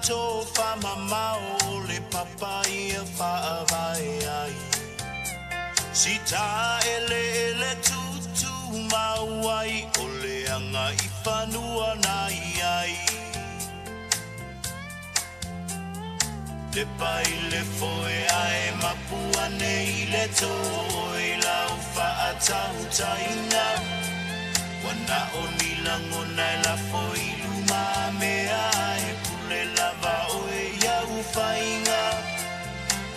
tofa mamao o le papa ia faavae ai. Sita ele ele tutu mau ai o le anga i fanua na iai. Le pai le foe ae mapua nei le toi lau faatautaina. Ua o ni lagona e lafo i luma mea e pule lava oe iau faiga.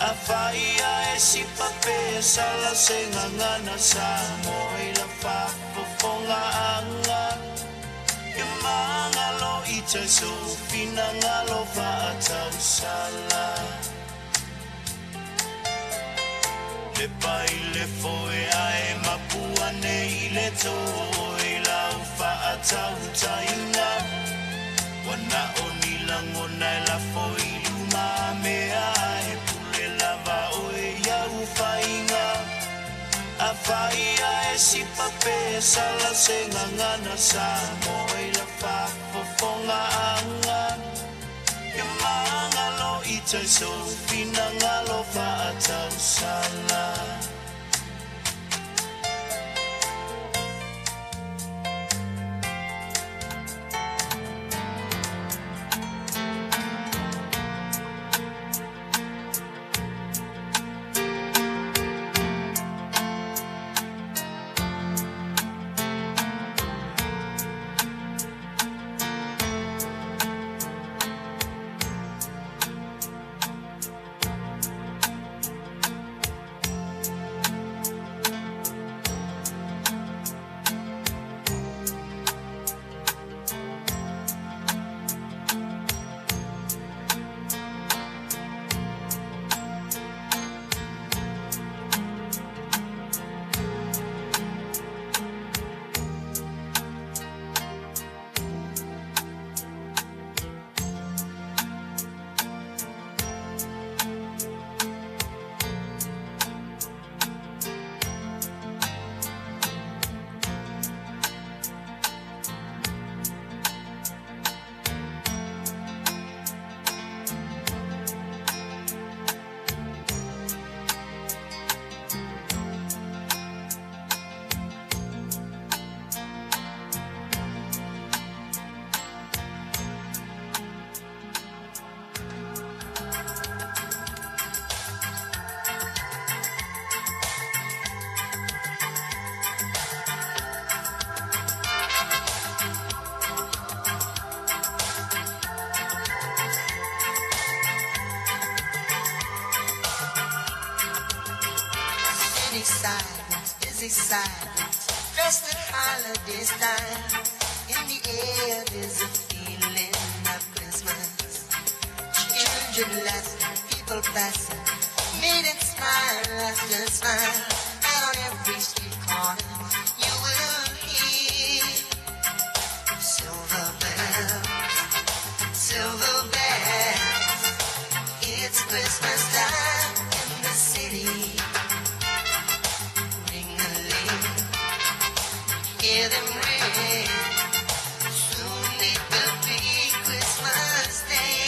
Afai ae sipa pe sala se gagana sa mo i la faafofoga aga. E magalo i tai sou finagalo faatausala. Le pai le foe ae mapua nei le toi lau faatautaina. Ua na o ni lagona e lafo i luma mea e pule lava oe iau faiga. Afai ae sipa pe sala se gagana sa mo i la faafofoga aga. E magalo i tai sou finagalo faatausala. Sidewalks, busy sidewalks, dressed in holiday style. In the air, there's a feeling of Christmas. Children laughing, people passing, meeting smile after smile. And on every street corner, you will hear silver bells, silver bells. It's Christmas time in the city. Hear them ring. Soon it will be Christmas Day.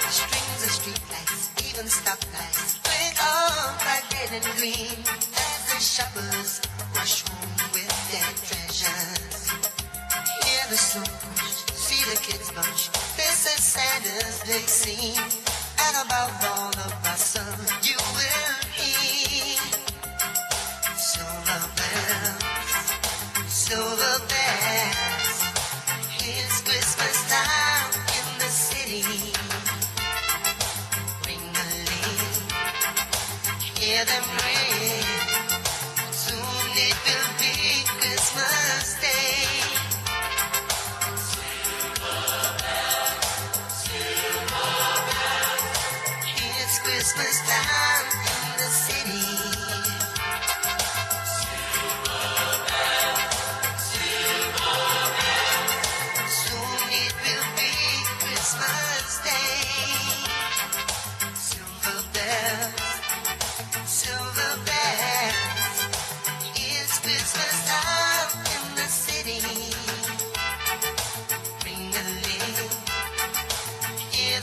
Strings of streetlights, even stoplights, twinkle bright red and green as the shoppers rush home with their treasures. Hear the snow crush, see the kids bunch. This is Santa's big scene, and above all the bustle, you will hear silver bells. Silver bells, it's Christmas time in the city. Ring-a-ling, hear them ring. Soon it will be Christmas Day. Silver bells, silver bells, it's Christmas time in the city. Silver bells, it's Christmas time in the city. Ring-a-ling, hear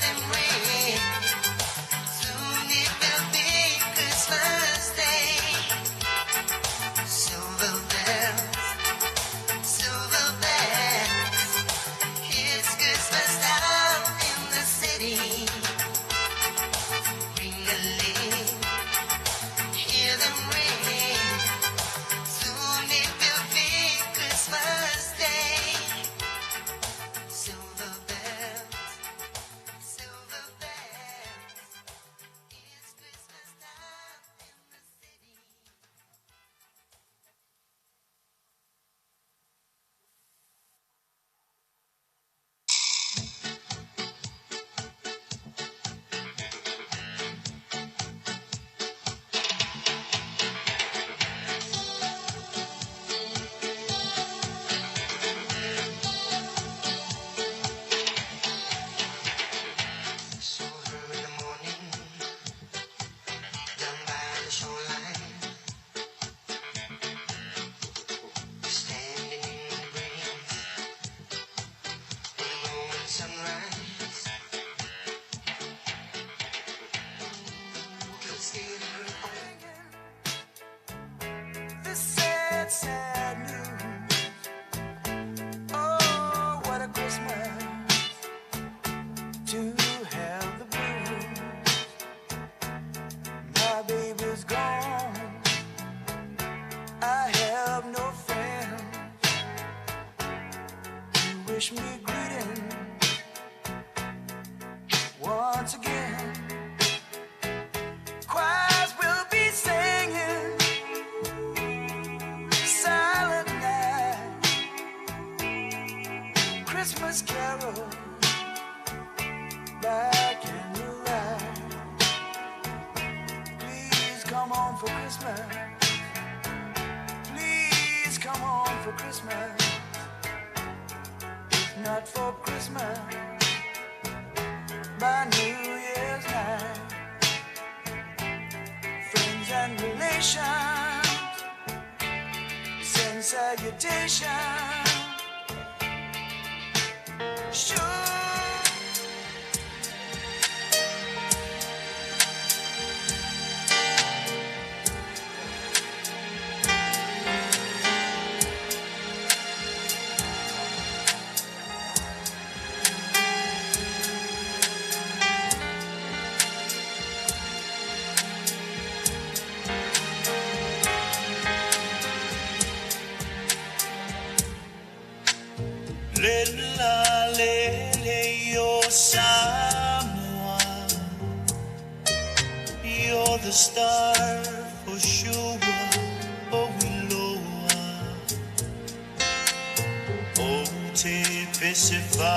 Sunrise. Could see her This sad, sad news. Oh, what a Christmas to have the blues. My baby's gone. I have no friends to wish me greetings once again. Choirs will be singing. Silent night, Christmas carol by candlelight. Please come home for Christmas. Please come home for Christmas. If not for Christmas, by New Year's night. Friends and relations send salutation. Sure. Le la le le yo Samoa. You're the star for sure, oh Iloa. O te pese fa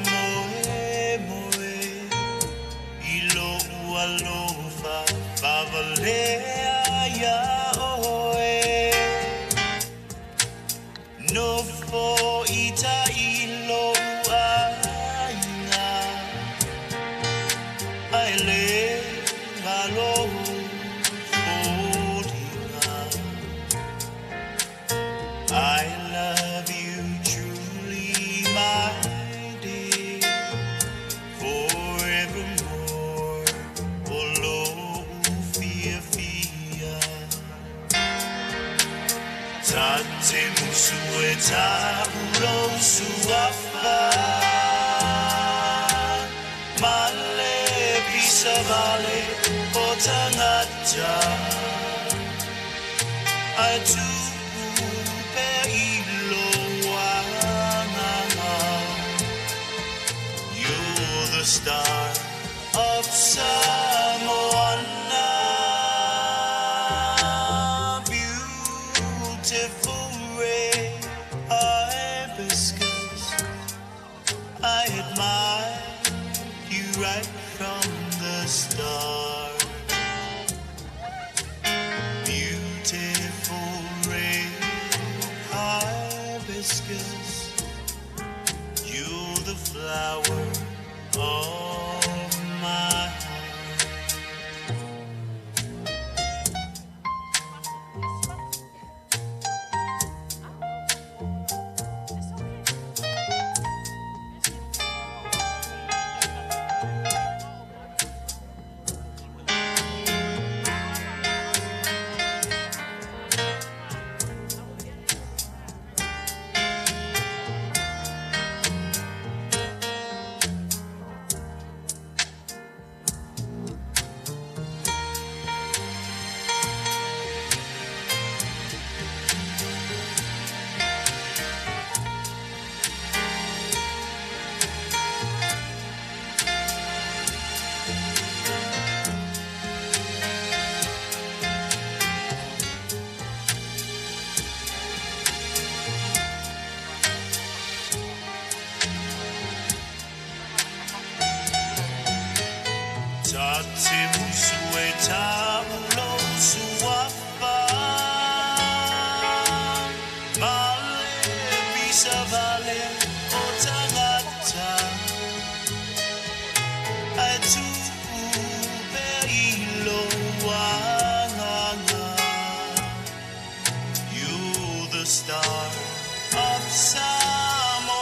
moe moe, ilo alofa favalea ia oe. No fo ita ilo aina, ai le malo fodinga. I love you truly, my dear, forevermore. O lo fia fia. Tate musu e ta uro suafa. Male pisa vale o tangata. Ai tu pe ilo wanganga. You're the star of Samoana. Beautiful red hibiscus. I admire you right from the start. Beautiful red hibiscus. You're the flower of my heart. Tate musu e taulo suafa. Male pisa vale o tangata. Ai tu pe ilo wanganga. You're the star of Samoana.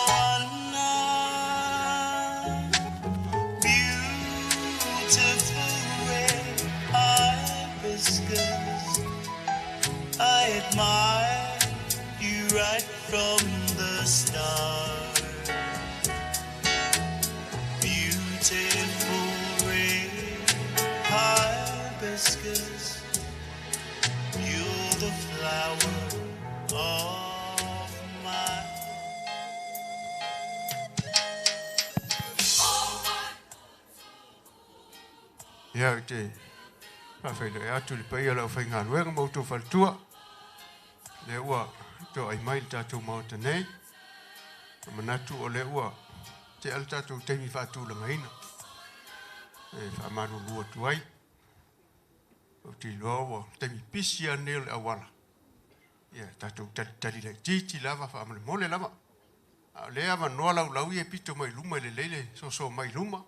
hour of my. Ia, ou te faafeiloai atu i le paia o le aufaigaluega ma outou faletua, lea ua toai mai i le tatou Maota nei. E manatu o lea ua tea le tatou taimi faatulagaina e faamalulu atu ai. Ou te iloa ua taimi pisi lava lenei o le auala. Ia, tatou talitali laitiiti lava faamolemole lava. A o lea e avanoa laulau ia e pito mai luma e lelei le soso mai luma.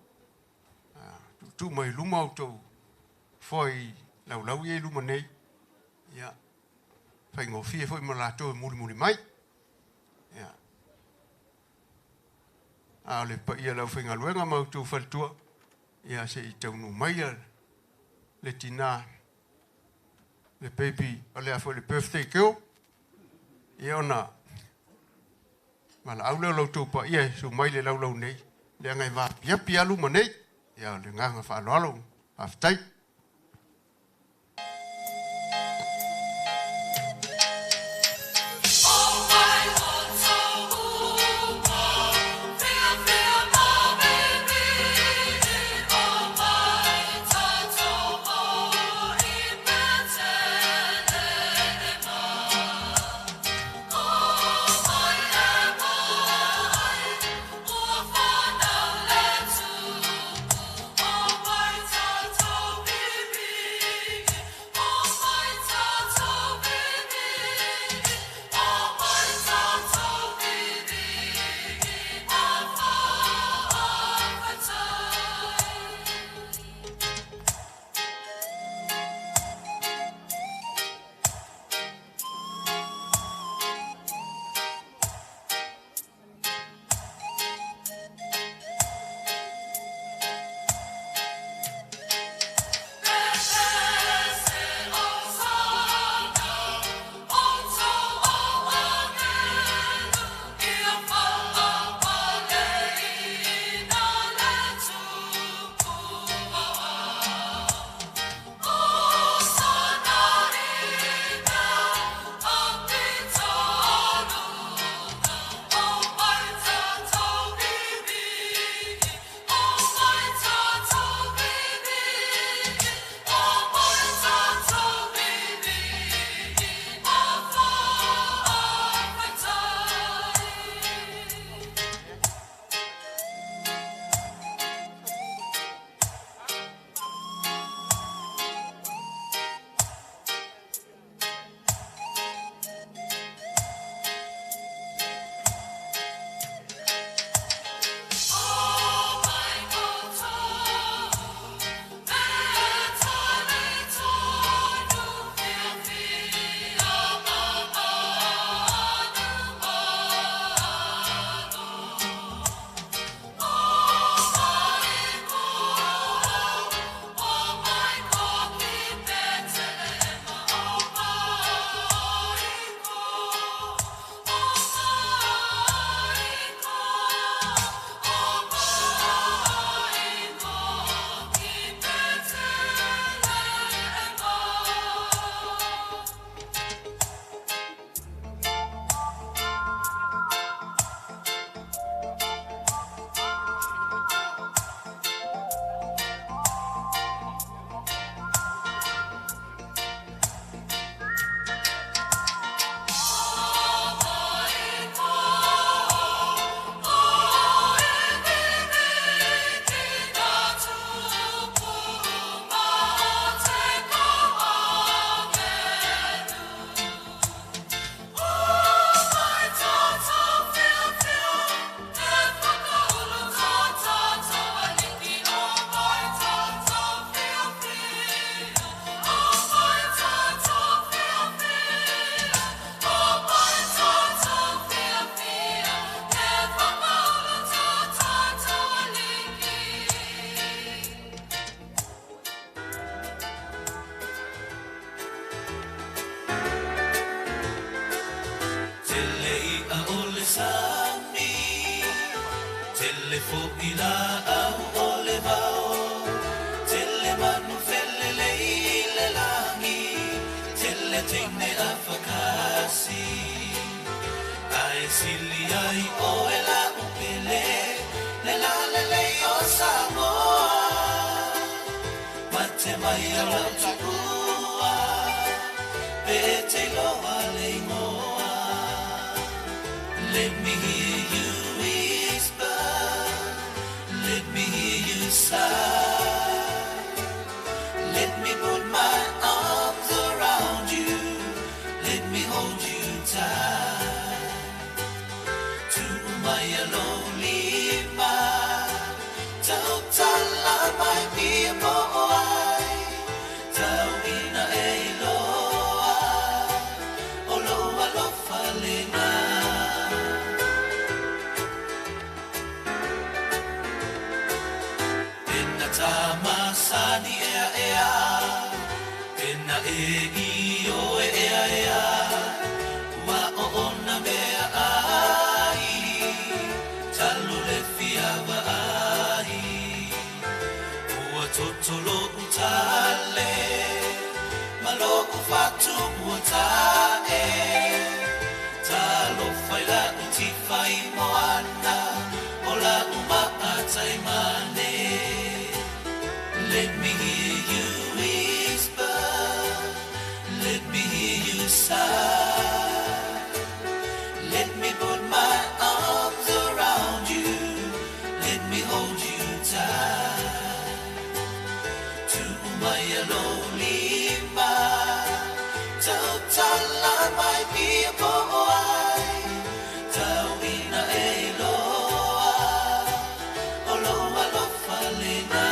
Tuutuu mai luma outou foe i laulau ia i luma nei. Ia, faigofie foi mo latou e mulimuli mai. Ia. A o le paia o le aufaigaluega ma outou faletua, ia se i taunuu mai le tina, le baby, o le a foi le birthday girl, ia ona valaau lea o la outou paia e susu mai i le laulau nei, leaga e vaapiapi lava luma nei. Ia o le agaga faaaloalo, faafetai. Ai oe la upele, le la le le o Samoa. Mate mai ala tukua, pe te loa le ingoa. Let me hear you whisper, let me hear you sigh. Let me put my arms around you, let me hold you tight. To my lolima, tautala mai pia po ai, tau ina e loa, o loa lofa lena. Pena tamasani ea ea, pena e i o e ea ea, ua o ona mea ai, talu le fiava ai. Ua totolo utale, ma lo u fatu ua tae, talo fai la uti fai moana, o la uma atai mane. Let me hear you whisper, let me hear you sigh. Let me put my arms around you, let me hold you tight. To my lolima, tautala mai pia po ai, tau ina e loa, o loa lofa lena.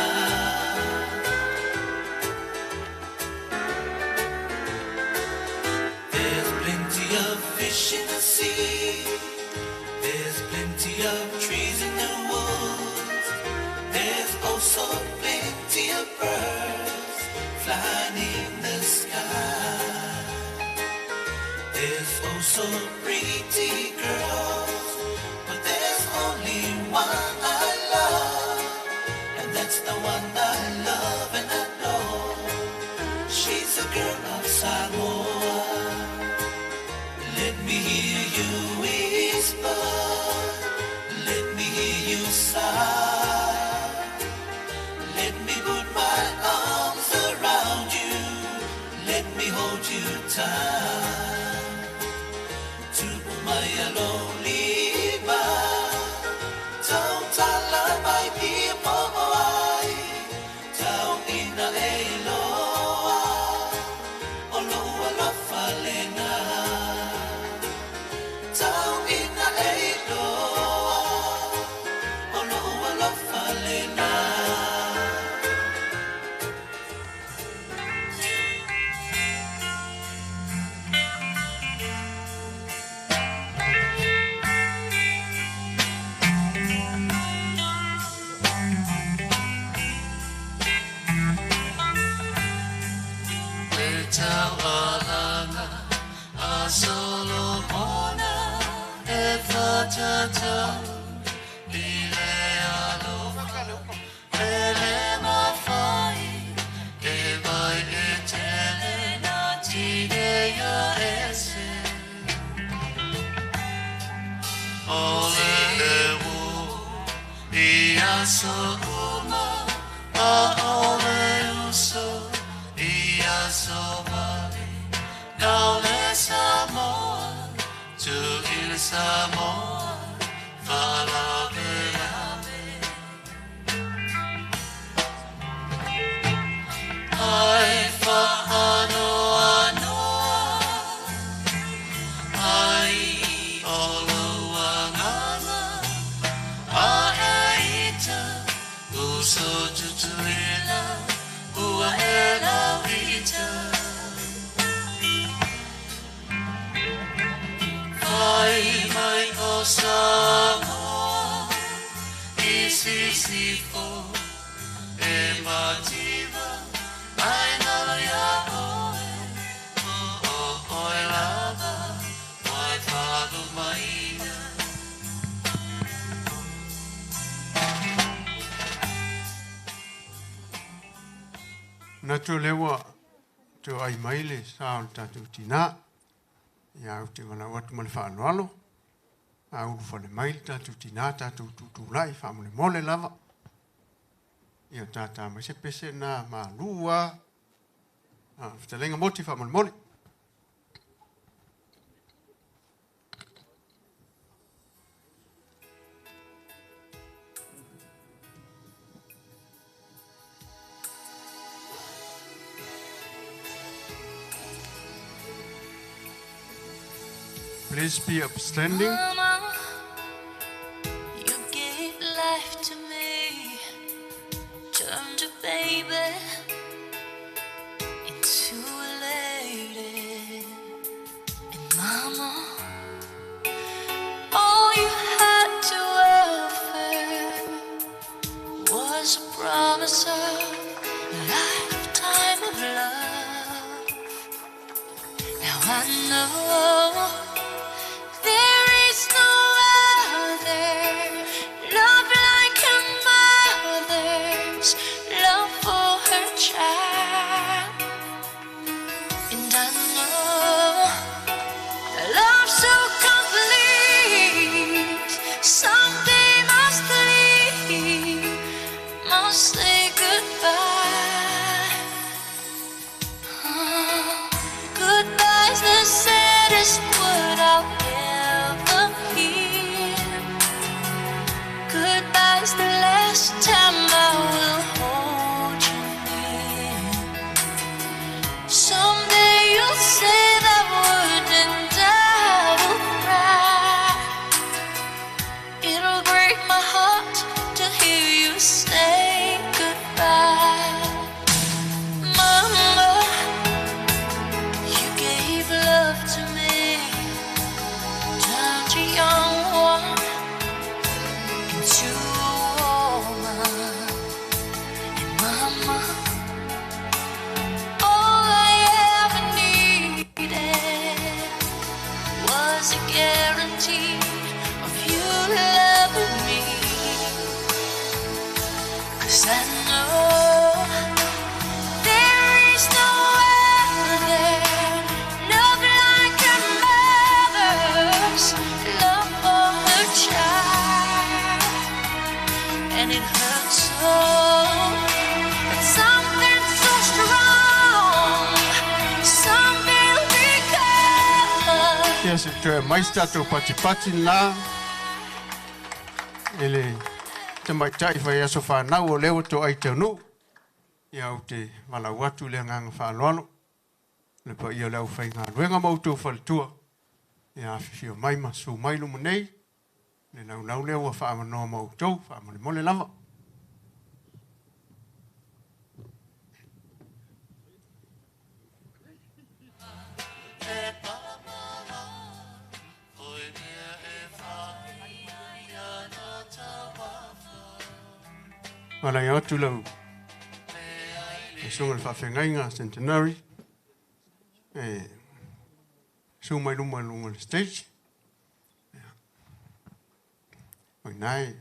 There's plenty of fish in the sea, there's plenty of trees in the woods, there's also plenty of birds flying in the sky. There's also pretty girls, but there's only one I love, and that's the one I love and adore. She's a girl of Samoa. Let me hear you whisper, let me hear you sigh. Let me put my arms around you, let me hold you tight. To my lolima, tautala mai pia po ai, tau ina e loa, o loa lofa lena. Tau ina e loa, o loa lofa lena. Le taualanga a Solomona e whatatau i le alofa e le mawhai e vai e tele nā tine ia ese. O le e wo i aso uma a o le uso i aso male. Nau le Samoa, tu i le Samoa, whalave ave. Ai whaanoa noa, ai o lauangana, a e ita, uso tutuila, ua e lau ita. Fai mai o Samoa, i sisifo, e mativa, ai nalo ia oe, o o oe lava, wai whalu maina. Na tu lewa tu ai mai le sa o le tatou tinā. Ia au te walau atu ma le faaaloalo. A ulu fale mai le tatou tinā tatou tutulai faamolemole lava. Ia tātā mai se pese na malua. Fetalaiga Moti faamolemole. Please be upstanding. Mama, you gave life to me, turned a baby into a lady. And Mama, all you had to offer was a promise of a lifetime of love. Now I know there is no other love like a mother's love for her child. And I know a love so complete someday must leave, must say goodbye. Goodbye's the saddest word I'll ever hear. Goodbye's the last time I will hold you near. Someday you'll say that word and I will cry. It'll break my heart to hear you say goodbye. Mama, you gave love to me, turned a young one into a woman. And Mama, all I ever needed was a guarantee of you loving me. 'Cause I know there is no other love like a mother's love for her child. And it hurts so that something so strong someday will become. Ia se toe mai se tatou patipati lena e le tamaitai faiaso fanau o lea ua toai taunuu. Ia ou te valaau atu le agaga faaaloalo le paia o le aufaigaluega ma outou faletua. Ia afifio mai ma susu mai luma nei le laulau lea ua faamanoa ma outou faamolemole lava. Malaia atu lau susuga le faafeagaiga Centenary e susu mai luma i luga o le stage. O i ina e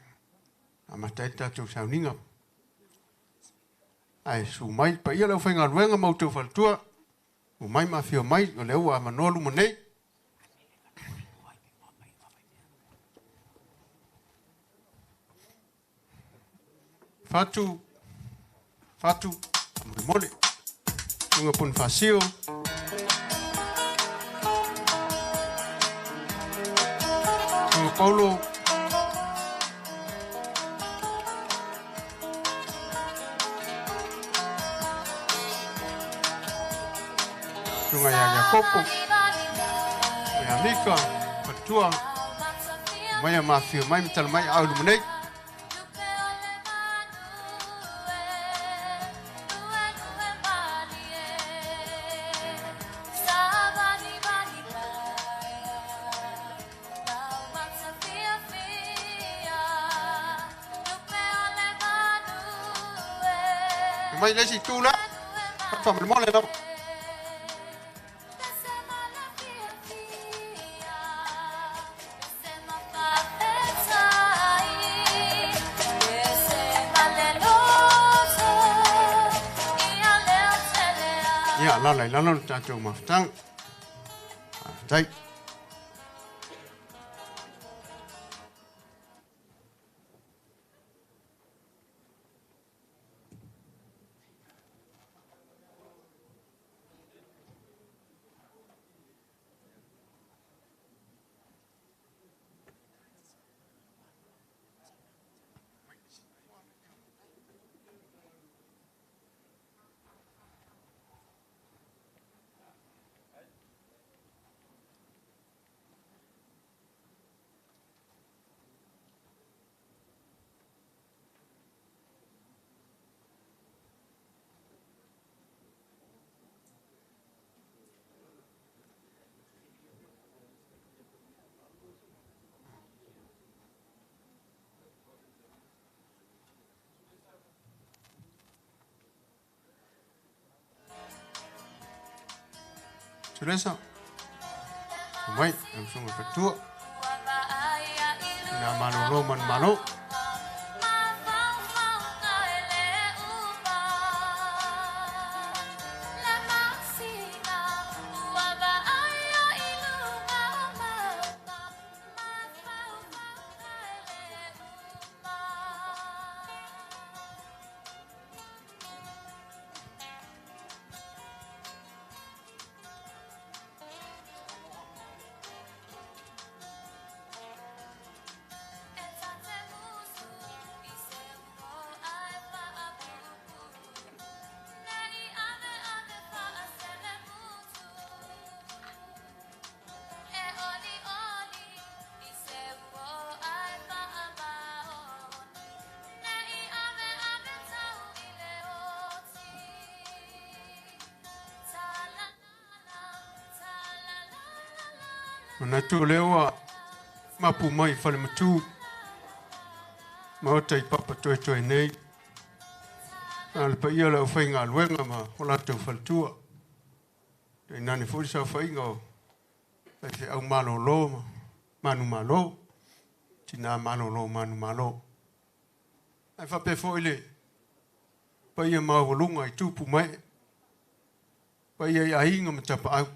amata ai le tatou sauniga. Ae susu mai le paia o le aufaigaluega ma outou faletua, susu mai ma afio mai, o lea ua avanoa luma nei. Fatu, Fatu, molemole. Susuga Ponifasio. Susuga Paulo. Susuga ia Iakopo. Ia Mika, Faletua. Mai a mafio mai, matala mai au luma nei. Mai le isi itu la. Faamolemole lava. Ia, alala i lalo le tatou mafutaga. Faafetai. Tulesa. Mai, lau susuga i le faletua. Ina malolo manumalo. Manatu o lea ua mapu mai i falematu maota i papa toetoe nei a le paia o le aufaigaluega ma o latou faletua. Tainane foi le saofaiga o faifeau malolo ma manumalo, tina malolo manumalo. Ae faapea foi le paia maualuga i tupu ma ee, paia i aiga ma tapaau.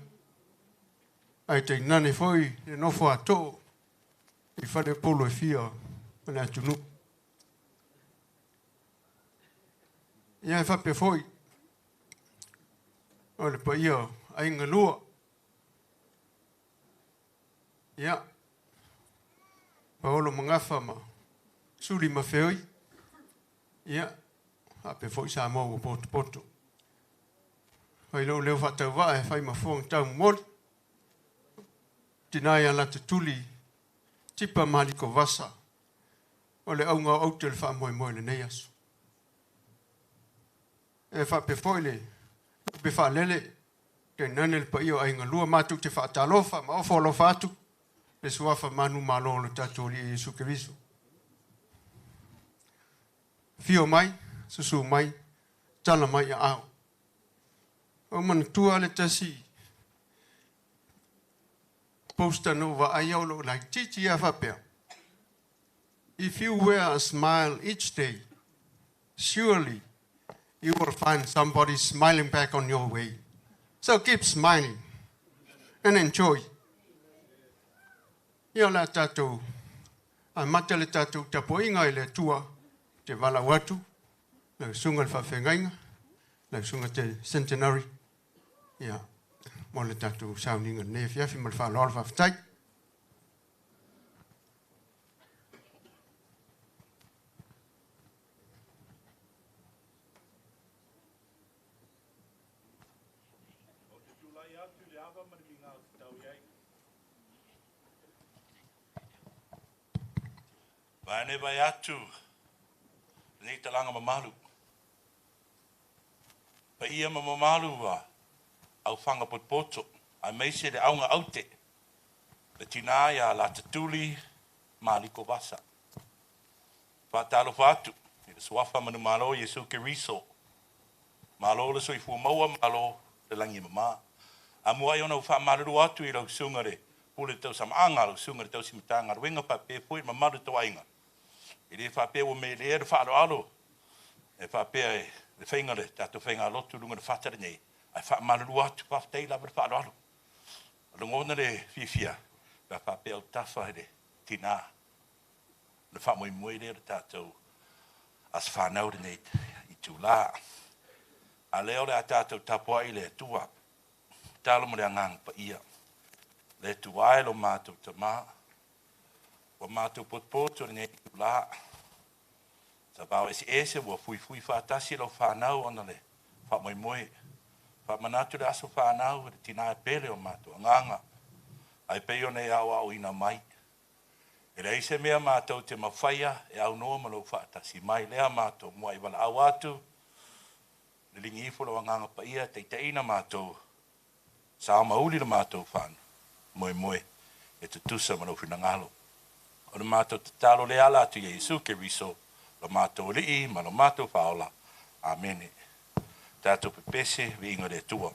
Ae tainane foi le nofo a too i faleupolu e fia o le atunuu. Ia e faapea foi o le paia o aiga lua. Ia, Paolo Magafa ma Suli ma Feoi. Ia, faapea foi Samoa ua potopoto. Fai lou leo faatauvaa e fai ma fofoga taumomoli. Tina ia Latatuli, Tipa Maliko Vasa, o le auga o aute o le faamoemoe i lenei aso. E faapea foi le lupe faalele, tainane le paia o aiga lua, matou te faatalofa ma ofo alofa atu le suafa manumalo o le tatou Alii Iesu Keriso. Afio mai, susu mai, tala mai aao. O manatua le tasi poster na ou vaai au lou laitiiti lava faapea, If you wear a smile each day, surely you will find somebody smiling back on your way. So keep smiling and enjoy. Ia o le a tatou amata le tatou tapuaiga i le Atua te valaau atu lau susuga i le faafeagaiga, lau susuga te Centenary, ia, mo le tatou sauniga i lenei afiafi ma le faaaloalo faafetai. Ou te tulai atu i le ava ma le migao tatau i ai. Vaeane vae atu lenei talaga mamalu. Paia ma mamalu a aufaga potopoto aemaise le auga aute, le tina ia Latatuli Maliko Vasa. Faatalofa atu i le suafa manumalo Iesu Keriso. Malo le soifua maua, malo le lagi e mama. A muai ona ou faamalulu atu i lau susuga i le Pule Tausamaaga, lau susuga i le Tausi Matagaluega faapea foi le mamalu o tauaiga. E le faapea ua melea le faaaloalo e faapea e le faiga o le tatou faigalotu i luga o le fata lenei, ae faamalulu atu, faafetai lava le faaaloalo. Lagona le fiafia pe a faapea autafa i le tina, le faamoemoe lea o le tatou aso fanau lenei itula. A lea o le a tatou tapuai i le Atua, tatalo ma le Agaga Paia. Le Atua e lo matou Tama, ua matou potopoto i lenei itula, Savao eseese ua fuifui faatasi lau fanau ona le faamoemoe. Faamanatu le aso fanau i le tina e pele o matou agaga, ae pei ona e aoaoina mai. E leai se mea matou te mafaia e aunoa ma lou faatasi mai. Lea matou muai valaau atu, liligi ifo lou Agaga Paia e taitaiina matou, sao ma uli le matou faamoemoe e tutusa ma lou finagalo. O le matou tatalo lea ala atu ia Iesu Keriso, lo matou Alii ma lo matou Faaola. Amene. Tatou pepese, viiga i le Atua.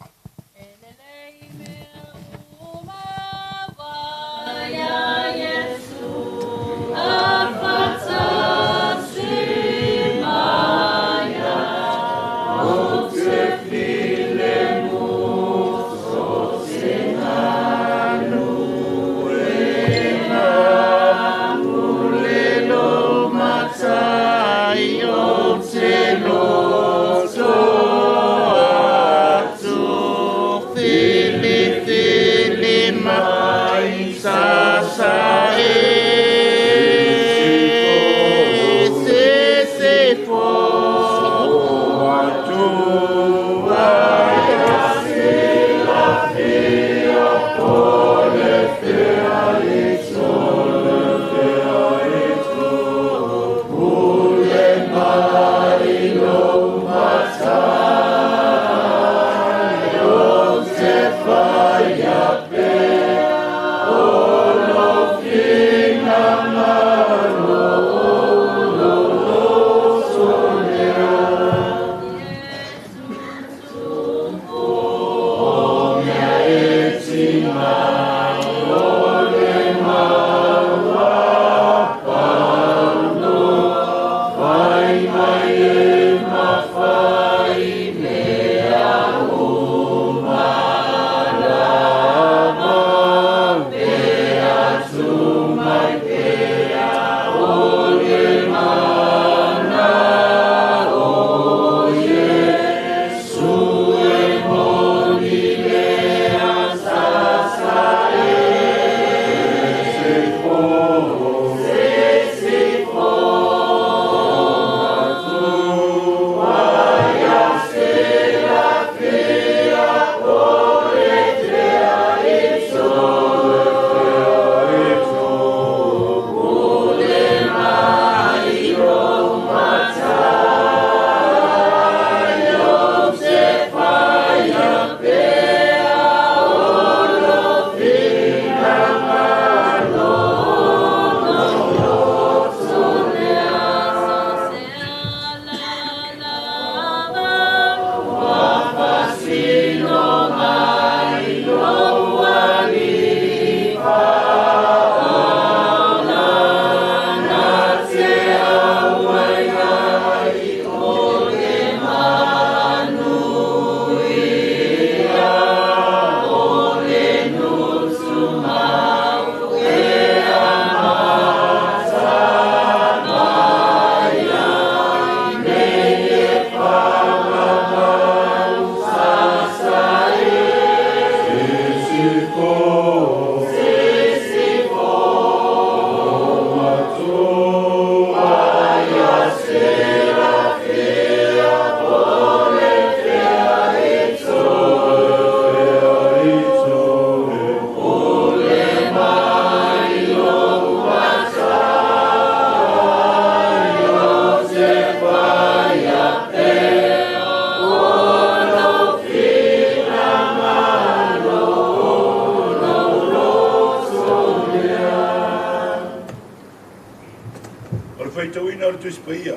Faitauina o le Tusi Paia.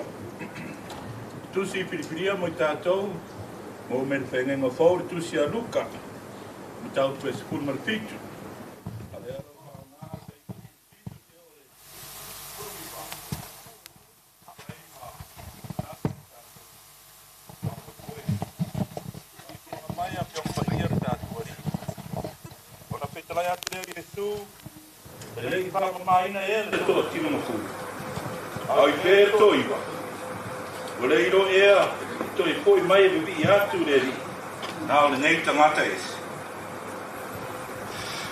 Tusi filifilia mo i tatou mo me le faigaiga fou le Tusi a Luka, mataupu e 17. Mai Afioga Paia le tatou Alii. Ona fetalai atu lea Iesu, e le i faamamaina ea le toatino mafulu. A o i pea toiva. Ua le iloa ea toe fo'i mai e vivii atu le Alii. Na o lenei tagata ese.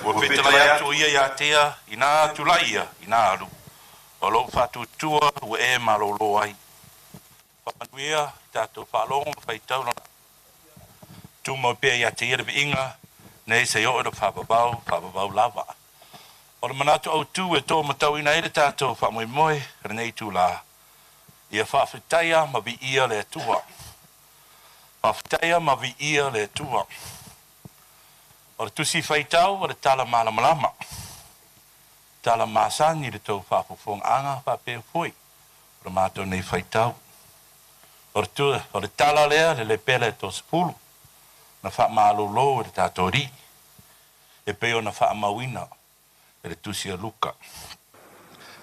Ua fetalai atu o ia ia te ia, ina tulai ia, ina alu. O lou faatuatua ua e malōlō ai. Faamanuia i tatou faalogo ma faitau lona tumau pea ia te ia le viiga nei se i oo i le faavavau, faavavau lava. O le manatu autū e tōmatauina ai le tatou faamoemoe i lenei itulā, ia faafetaia ma viia le Atua. Faafetaia ma viia le Atua. O le tusi faitau o le tala malamalama, tala masani i le tou faafofogaaga faapea foi o le matou nei faitau. O le, tu, o le tala lea le lepela e 30 na faamalōlō e le tatou Alii e pei ona faamauina e le Tusi a Luka.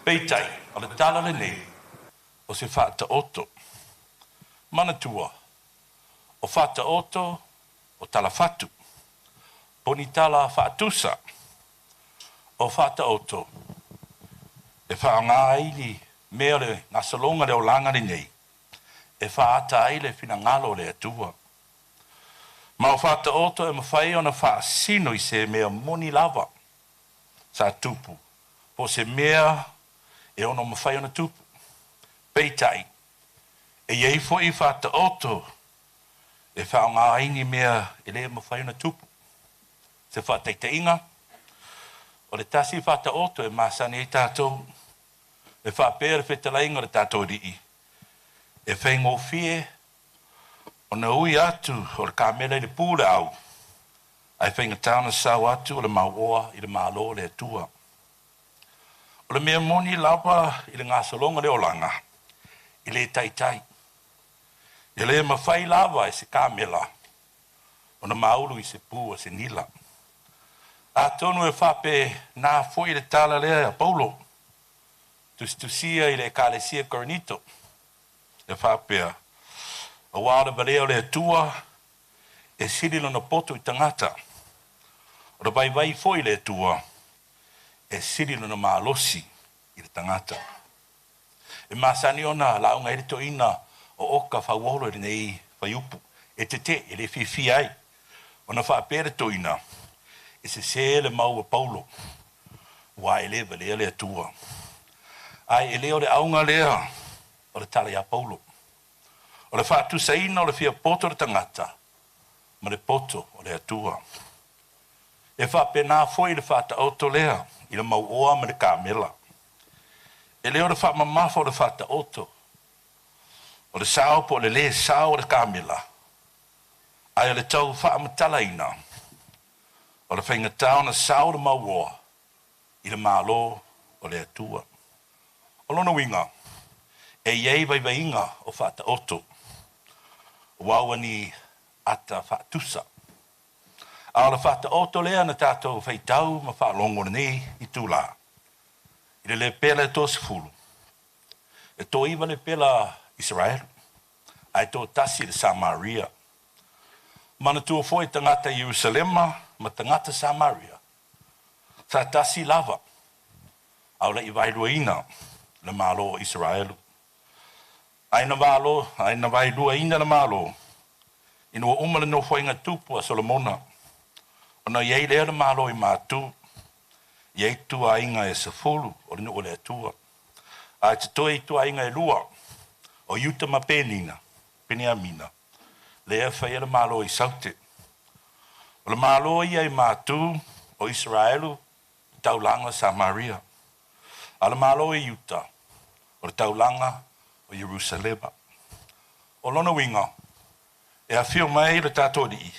Peitai, o le tala lenei, o se faataoto. Manatua, o faataoto o talafatu, po o ni tala faatusa o faataoto e faaaoga ai ni mea o le gasologa o le olaga lenei e faaata ai le finagalo o le Atua. Ma o faataoto e mafai ona faasino i se mea moni lava sa tupu, po o se mea e ono mafai ona tupu. Peitai, e i ai foi faataoto e faaaoga ai ni mea e le mafai ona tupu. Se faataitaiga, o le tasi faataoto e masani ai tatou, e faapea le fetalaiga o le tatou Alii, e faigofie ona ui atu o le kamela i le pu o le au, ae faigata ona sao atu o le mauoa i le Malo o le Atua. O le mea moni lava i le gasologa o le olaga, e le taitai. E le mafai lava e se kamela ona maulu i se pu a se nila. Atonu e faapena foi le tala lea a Paulo, tusitusia i le Ekalesia Korinito, e faapea, Aua o le valea o le Atua e sili lona poto i tagata, o le vaivai foi i le Atua e sili lona malosi i le tagata. E masani ona lauga ai le toeaina o Oka Fauolo i lenei fuaiupu, e tetee, e le fiafia ai ona faapea le toeaina, e sese le mau a Paulo, aua e le valea le Atua. Ae e le o le auga lea o le tala ia Paulo. O le faatusaina o le fia poto o le tagata ma le poto o le Atua. E faapena foi le faataoto lea i le mauoa ma le kamela. E le o le faamamafa o le faataoto, o le sao po o le lē sao o le kamela, ae o le tau faamatalaina o le faigata ona sao le mauoa i le Malo o le Atua. O lona uiga, e i ai vaivaiga o faataoto, aua ua ni ata faatusa. A o le faataoto lea na tatou faitau ma faalogo lenei itulā, i le lepela e 30, e toaiva lepela Isaraelu, ae toatasi le Samaria. Manatua foi tagata Ierusalema ma tagata Samaria, sa tasi lava, a o le i vaeluaina le Malo o Isaraelu. Ae na valo, ae na vaeluaina le Malo, ina ua uma le nofoaiga tupu a Solomona, ona i ai lea le Malo i Matu, i ai ituaiga e 10 o le nuu o le Atua. Ae totoe ituaiga e lua, o Iuta ma Penina, Peniamina, lea e faia le Malo i Saute. O le Malo ia i Matu, o Isaraelu, le taulaga o Samaria. A o le Malo i Iuta, o le taulaga o Ierusalema. O lona uiga, e afio mai le tatou Alii,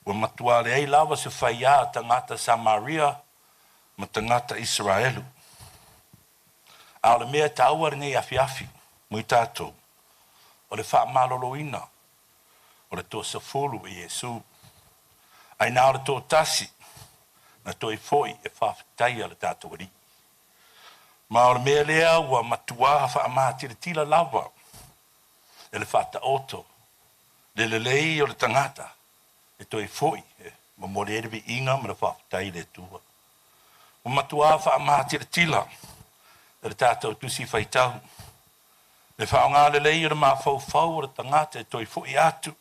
ua matua leai lava se faiā a tagata Samaria ma tagata Isaraelu. A o le mea taua lenei afiafi mo i tatou, o le faamaloloina o le toasefulu i Iesu. Ae na o le toatasi na toe foi e faafetaia le tatou Alii. Ma o le mea lea ua matuā faamatilatila lava e le faataoto le lelei o le tagata e toe foi e momoli ai le viiga ma le faafetai i le Atua. Ua matuā faamatilatila e le tatou Tusi Faitau le faaaoga lelei o le mafaufau o le tagata e toe foi atu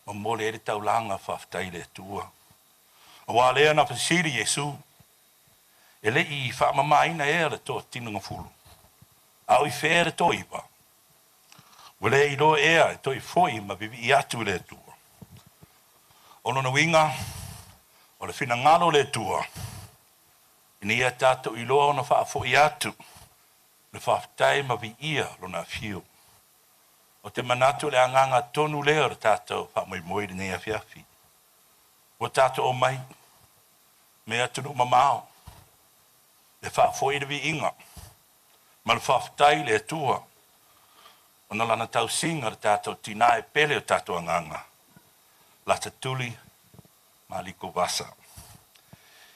momoli ai le taulaga faafetai i le Atua. Aua lea na fesili Iesu, e le i faamamaina ea le toatino-gafulu, a o i fea le toaiva? Ua le iloa ea e toe foi ma vivii atu i le Atua. O lona uiga, o le finagalo o le Atua, ina ia tatou iloa ona faafoi atu le faafetai ma viia Lona afio. Ou te manatu o le agaga tonu lea o le tatou faamoemoe i lenei afiafi. Ua tatou omai me atunuu mamao e faafoi le viiga ma le faafetai i le Atua ona Lana tausiga le tatou tinā e pele o tatou agaga, Lata Tuli Maliko Vasa.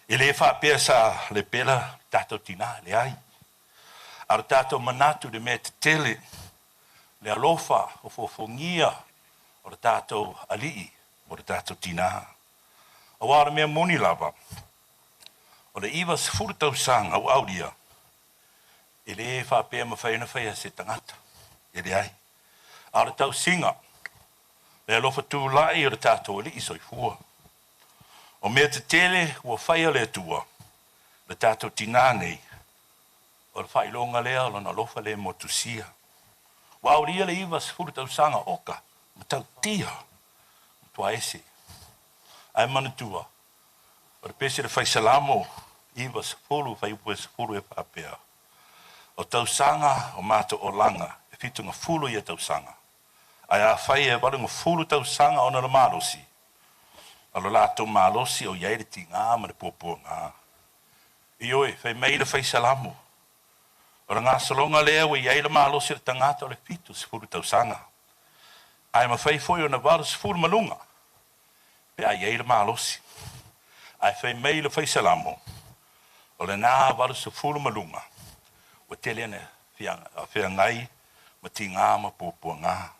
E lē faapea sa lepela tatou tinā, leai. A o le tatou manatu i le mea tetele, le alofa ofoofogia o le tatou Alii mo le tatou tinā. Auā o le mea moni lava, o le 90 tausaga ua aulia, e lē faapea e mafai ona faia e se tagata, e leai. A o le tausiga, le alofa tulai o le tatou Alii Soifua. O mea tetele ua faia le Atua, le tatou tinā nei, o le faailoga lea o Lona alofa le motusia. Ua aulia le 90 tausaga oka matautia matua ese. Ae manatua, o le pese le Fai Salamo 90 fuaiupu e 10 e faapea, O tausaga o matou olaga e fitugafulu ia tausaga, ae afai e 80 tausaga ona o le malosi, o lo latou malosi o i ai le tiga ma le puapuaga. Ioe, fai mai le Fai Salamo, o le gasologa lea ua i ai le malosi o le tagata o le 70 tausaga, ae mafai foi ona 80 ma luga pe a i ai le malosi. Ae fai mai le Fai Salamo, o lena 80 ma luga, ua tele ina feagai ma tiga ma puapuaga.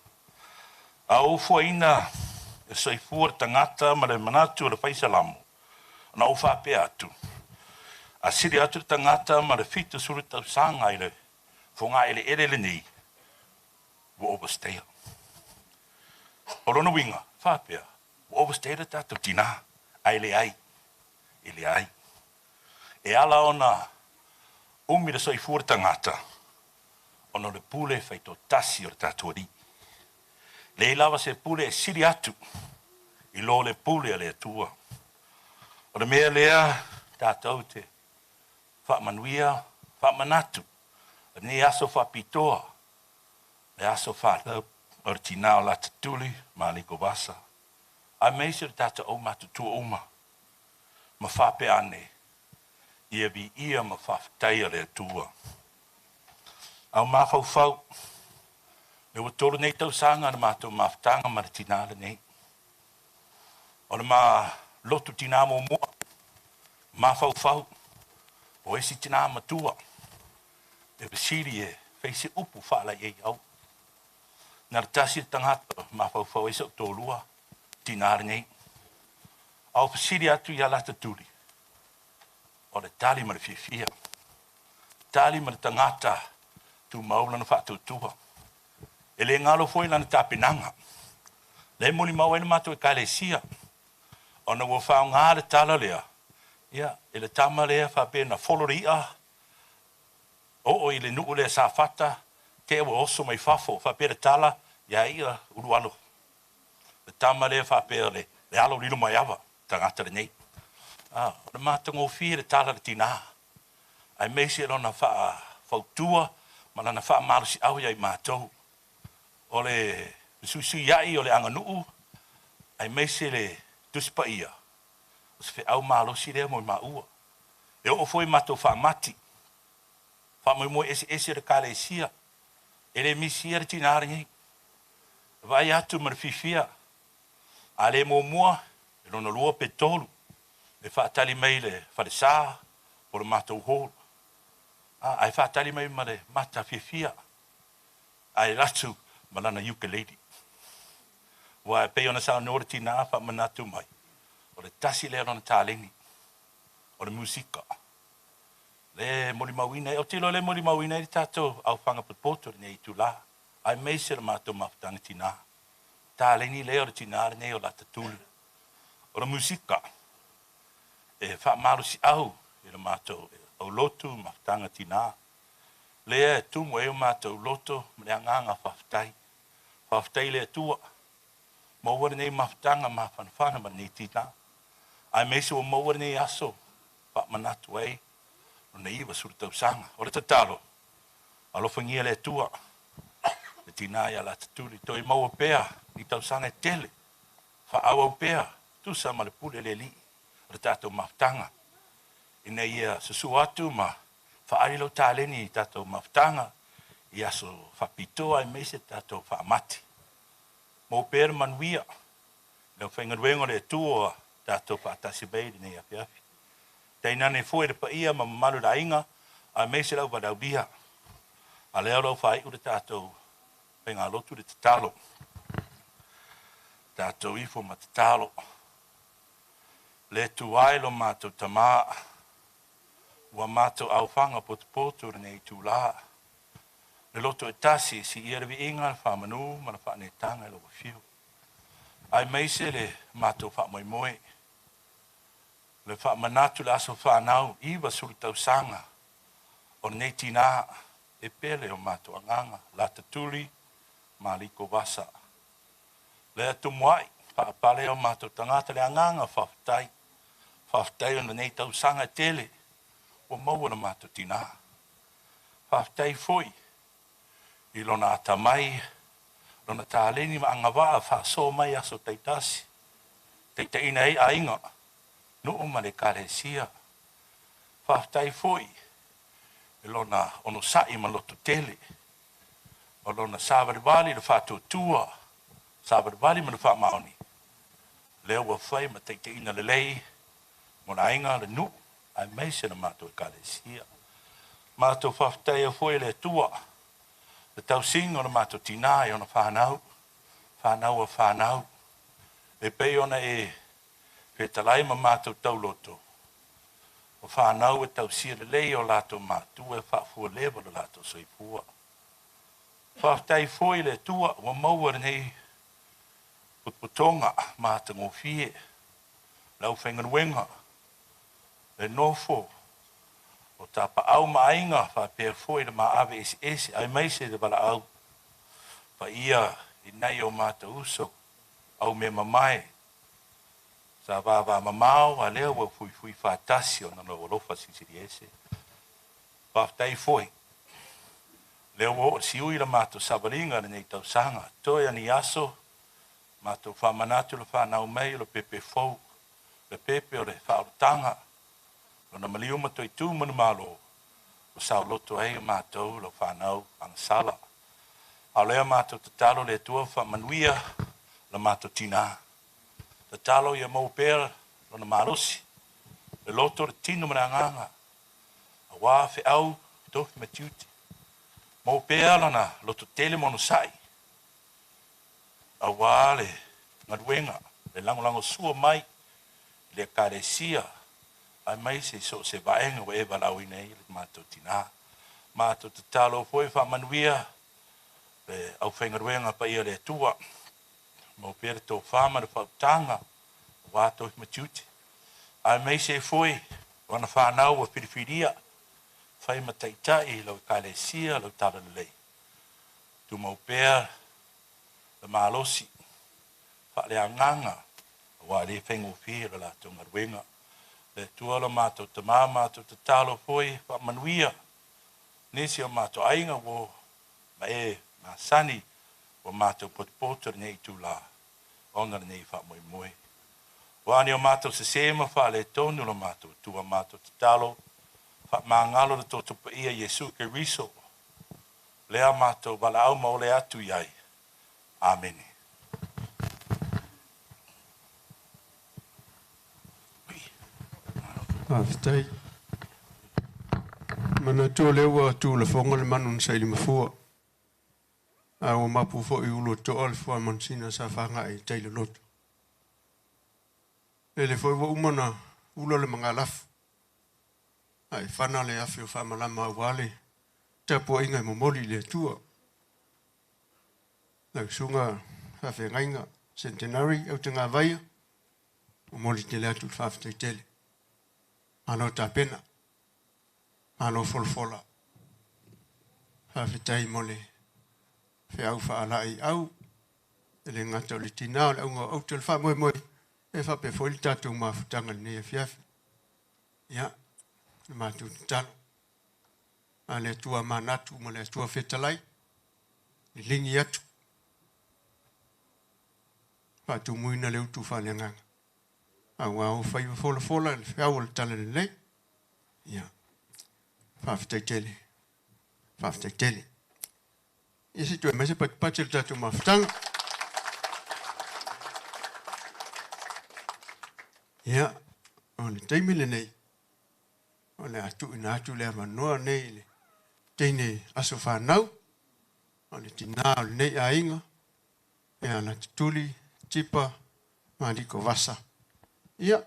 A ou fuaina le soifua o le tagata ma le manatu o le Fai Salamo, ona ou faapea atu, A sili atu le tagata ma le 70 tausaga i le fogaeleele lenei, ua overstay. O lona uiga, faapea, ua overstay le tatou tinā, ae leai, e leai. E ala ona umi le soifua o le tagata, ona o le pule faitoatasi o le tatou Alii. Leai lava se pule e sili atu i lo le pule a le Atua. O le mea lea tatou te faamanuia, faamanatu lenei aso faapitoa, le aso fanau o le tinā o Latatuli ma Aliikovasa, aemaise o le tatou aumatutua uma, ma faapea ane, ia viia ma faafetaia le Atua. A o mafaufau, lea ua 3 nei tausaga na matou mafutaga ma le tinā lenei. O le ma lotu tinā muamua, mafaufau, o isi tinā matua, e fesili e fai se upu faalaiaiau. Na o le tasi le tagata mafaufau ai so'u toalua, tinā lenei. A o fesili atu ia Latatuli, o le tali ma le fiafia, tali ma le tagata tumau lana faatuatua. E le galo foi lana tapenaga. Lea e molimau ai le matou Ekalesia, ona ua faaaoga le tala lea, ia, e le tama lea faapea na folo le i'a, oo i le nuu lea Safata, te ua oso mai fafo, faapea le tala, ia ia ulu alo. Le tama lea faapea le alo lilo mai ava, tagata lenei. O le matagofie le tala le tinā, aemaise lona faafautua ma lana faamalosiau ia i matou. O le fesuisuiai o le aganuu, aemaise le Tusi Paia, o se feau malosi lea mo i maua. E oo foi matou faamati, faamoemoe eseese o le Ekalesia, e le misia le tinā lenei. E vaai atu ma le fiafia, a le muamua, e lona lua pe tolu, e faatali mai le falesa po o le matou hall. Ae faatali mai ma le mata fiafia, ae alu atu ma lana ukulele. Aua e pei ona saunoa le tinā faamanatu mai, o le tasi lea o lona taleni, o le musika. Le molimauina ai, ou te iloa le molimauina ai le tatou aufaga potopoto i lenei itulā, aemaise le matou mafutaga tinā. Taleni lea o le tinā lenei o Latatuli. O le musika e faamalosiau i le matou aulotu mafutaga tinā. Lea e tumu ai o matou loto ma le agaga faafetai. Faafetai i le Atua, maua lenei mafutaga mafanafana ma lenei tinā. Aemaise ua maua lenei aso faamanatu ai lona 90 tausaga. O le tatalo, alofagia le Atua, le tinā ia Latatuli, toe maua pea ni tausaga e tele, faaauau pea, tusa ma le pule le Alii o le tatou mafutaga, ina ia susua atu ma faaali lau taleni i tatou mafutaga i aso faapitoa aemaise tatou faamati. Maua pea le manuia le aufaigaluega o le Atua tatou faatasi mai i lenei afiafi. Tainane foi le paia ma mamalu o le aiga aemaise le auvaleaulia. A lea o lo o faaiu le tatou faigalotu le tatalo. Tatou ifo ma tatalo. Le Atua e lo matou Tama, ua matou aofaga potopoto i lenei itula, le loto e tasi e siia le viiga, le faamanu ma le faaneetaga i lau Afio, aemaise le matou faamoemoe, le faamanatu i le aso fanau 90 tausaga o lenei tinā e pele o matou agaga, Latatuli Maliko Vasa. Lea tumuai faapale o matou tagata le agaga faafetai, faafetai ona lenei tausaga e tele ua maua le matou tinā. Faafetai foi i lona atamai, lona taleni ma agavaa faasoa mai aso taitasi, taitaiina ai aiga, nuu ma le Ekalesia. Faafetai foi i lona onosai ma lototele, o lona savalivali i le faatuatua, savalivali ma le faamaoni, lea ua fai ma taitaiina lelei mo le aiga, le nuu, aemaise le matou Ekalesia. Matou faafetaia foi e le Atua le tausiga o le matou tinā i ona fanau, fanau a fanau, e pei ona e fetalai ma matou tauloto, o fanau e tausia lelei o latou matua e faafualeva lo latou soifua. Faafetai foi i le Atua ua maua lenei potopotoga matagofie, le aufaigaluega, le nofo o tapaau ma aiga faapea foi le maave eseese aemaise le valaau paia i nai o matou uso au mea mamae sa vavamamao a lea ua fuifui faatasi ona lou alofa silisili ese. Faafetai foi lea ua oo siui la matou savaliga lenei tausaga, toe ani aso matou faamanatu le fanau mai o le pepe fou, le pepe o le faaolataga, lona maliu ma toe tu manumalo ua saoloto ai matou lau fanau agasala. A o lea matou tatalo le Atua faamanuia la matou tinā. Tatalo ia maua pea lona malosi, le loto, le tino ma le agaga, auā feau, tofi ma tiute. Maua pea lona lototele ma onosai, auā le galuega, le lagolagosua mai i le Ekalesia, aemaise i so o se vaega ua e valaauina ai le matou tinā. Matou tatalo foi faamanuia le aufaigaluega paia a le Atua, maua pea le tofa ma le faautaga auā tofi ma tiute, aemaise ai foi o ana fanau ua filifilia fai ma taitai i lau Ekalesia, lau Talalelei. Tumau pea le malosi faaleagaga auā e le faigofie le latou galuega. Le Atua lo matou Tama, matou tatalo foi faamanuia nisi o matou aiga ua ma e masani ua matou potopoto i lenei itula ona lenei faamoemoe. Ua ni o matou sesē ma faaletonu lo matou Atua, matou tatalo faamagalo le toto paia Iesu Keriso, lea matou valaau ma ole atu i ai. Amene. Faafetai. Manatua o lea ua tuulafoga le manu na saili mafua, a ua mapu foi i Ulutoa le fuamanusina sa faga'i i tai loloto. Lele foi ua uma ona ula le magalafu, ae fana le afi o faamalama aua le tapuaiga e momoli i le Atua. Lau susuga faafeagaiga Centenary Autagavaia, momoli tele atu le faafetai tele. Malo tapena, malo folafola. Faafetai mo le feau faalaeiau, e le gata o le tinā o le auga o aute o le faamoemoe, e faapea foi le tatou mafutaga i lenei afiafi. Ia, le matou tatalo, a le Atua manatu ma le Atua fetalai, liligi atu, faatumuina le utu faaleagaga, aua o faiva folafola i le feau o le Talalelei. Ia, faafetai tele, faafetai tele. Ia se i toe aumai se patipati o le tatou mafutaga. Ia, o le taimi lenei, O le a tuuina atu le avanoa nei i le teine aso fanau, o le tinā o lenei aiga, ia Latatuli Tipa Maliko Vasa. Ia,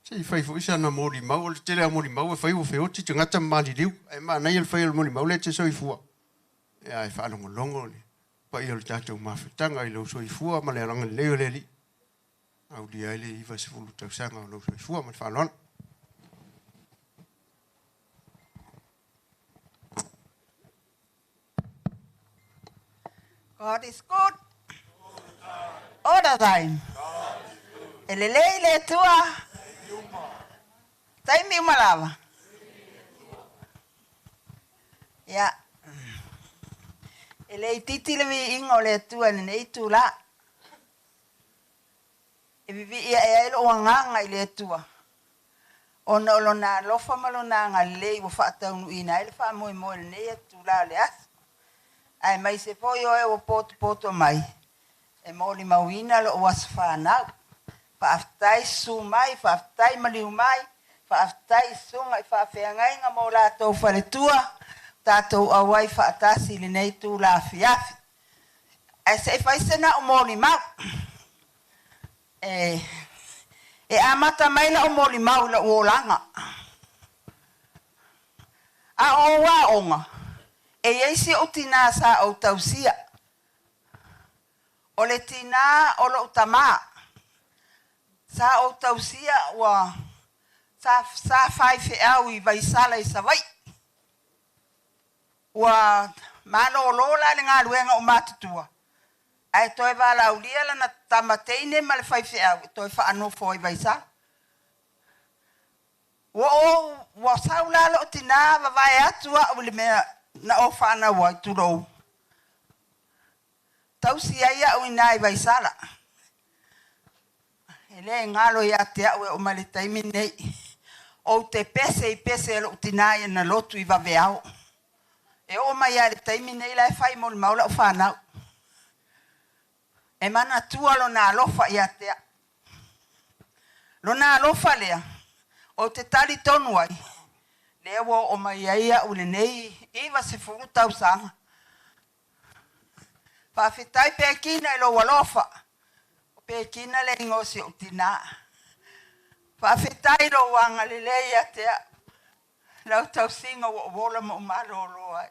se i fai foi sana molimau, o le tele lava o molimau e fai ua feoti tagata ma maliliu, ae manaia le fai o le molimau lea e te soifua. Ia, ae faalogologo le paia o le tatou mafutaga i lou soifua ma le agalelei o le Alii. Aulia ai le 90 tausaga o lou soifua ma le faaaloalo. God is good all the time. E lelei le Atua taimi uma lava. Ia, e le itiiti le viiga o le Atua i lenei itulā. E vivii ae ai lou agaga i le Atua, ona o Lona alofa ma Lona agalelei ua faataunuuina ai le faamoemoe i lenei itulā o le aso, aemaise foi o e ua potopoto mai e molimauina lou aso fanau. Faafetai susu mai, faafetai maliu mai, faafetai i susuga i faafeagaiga ma o latou faletua, tatou auai faatasi i lenei itula afiafi. Ae se i fai se na o molimau. E, e amata mai la'u molimau i la'u olaga. A o ou aoga, e i ai si ou tinā sa ou tausia. O le tinā o lo'u tamā. Sa ou tausia ua sa, sa faifeau i Vaisala i Savaii. Ua malōlō la le galuega o matutua, ae toe valaaulia lana tama teine ma le faifeau e toe faanofo ai Vaisala. Ua ou ua sau la lou tinā vavae atu a'u i le mea na ou fanau ai, tulou, tausi ai a'u iná i Vaisala. E lē galo ia te a'u e oo mai le taimi nei. Ou te pese i pese a lo'u tinā i ana lotu i vaveao. E oo mai lava i le taimi nei la e fai molimau la'u fanau. E manatua lona alofa ia te a'u. Lona alofa lea, ou te talitonu ai, lea ua oo mai ai a'u i lenei 90 tausaga. Faafetai Pekina i lou alofa. O Pekina le igoa o si ou tinā. Faafetai i lou agalelei ia te a'u. Lau tausiga ua ou ola ma ou malōlō ai.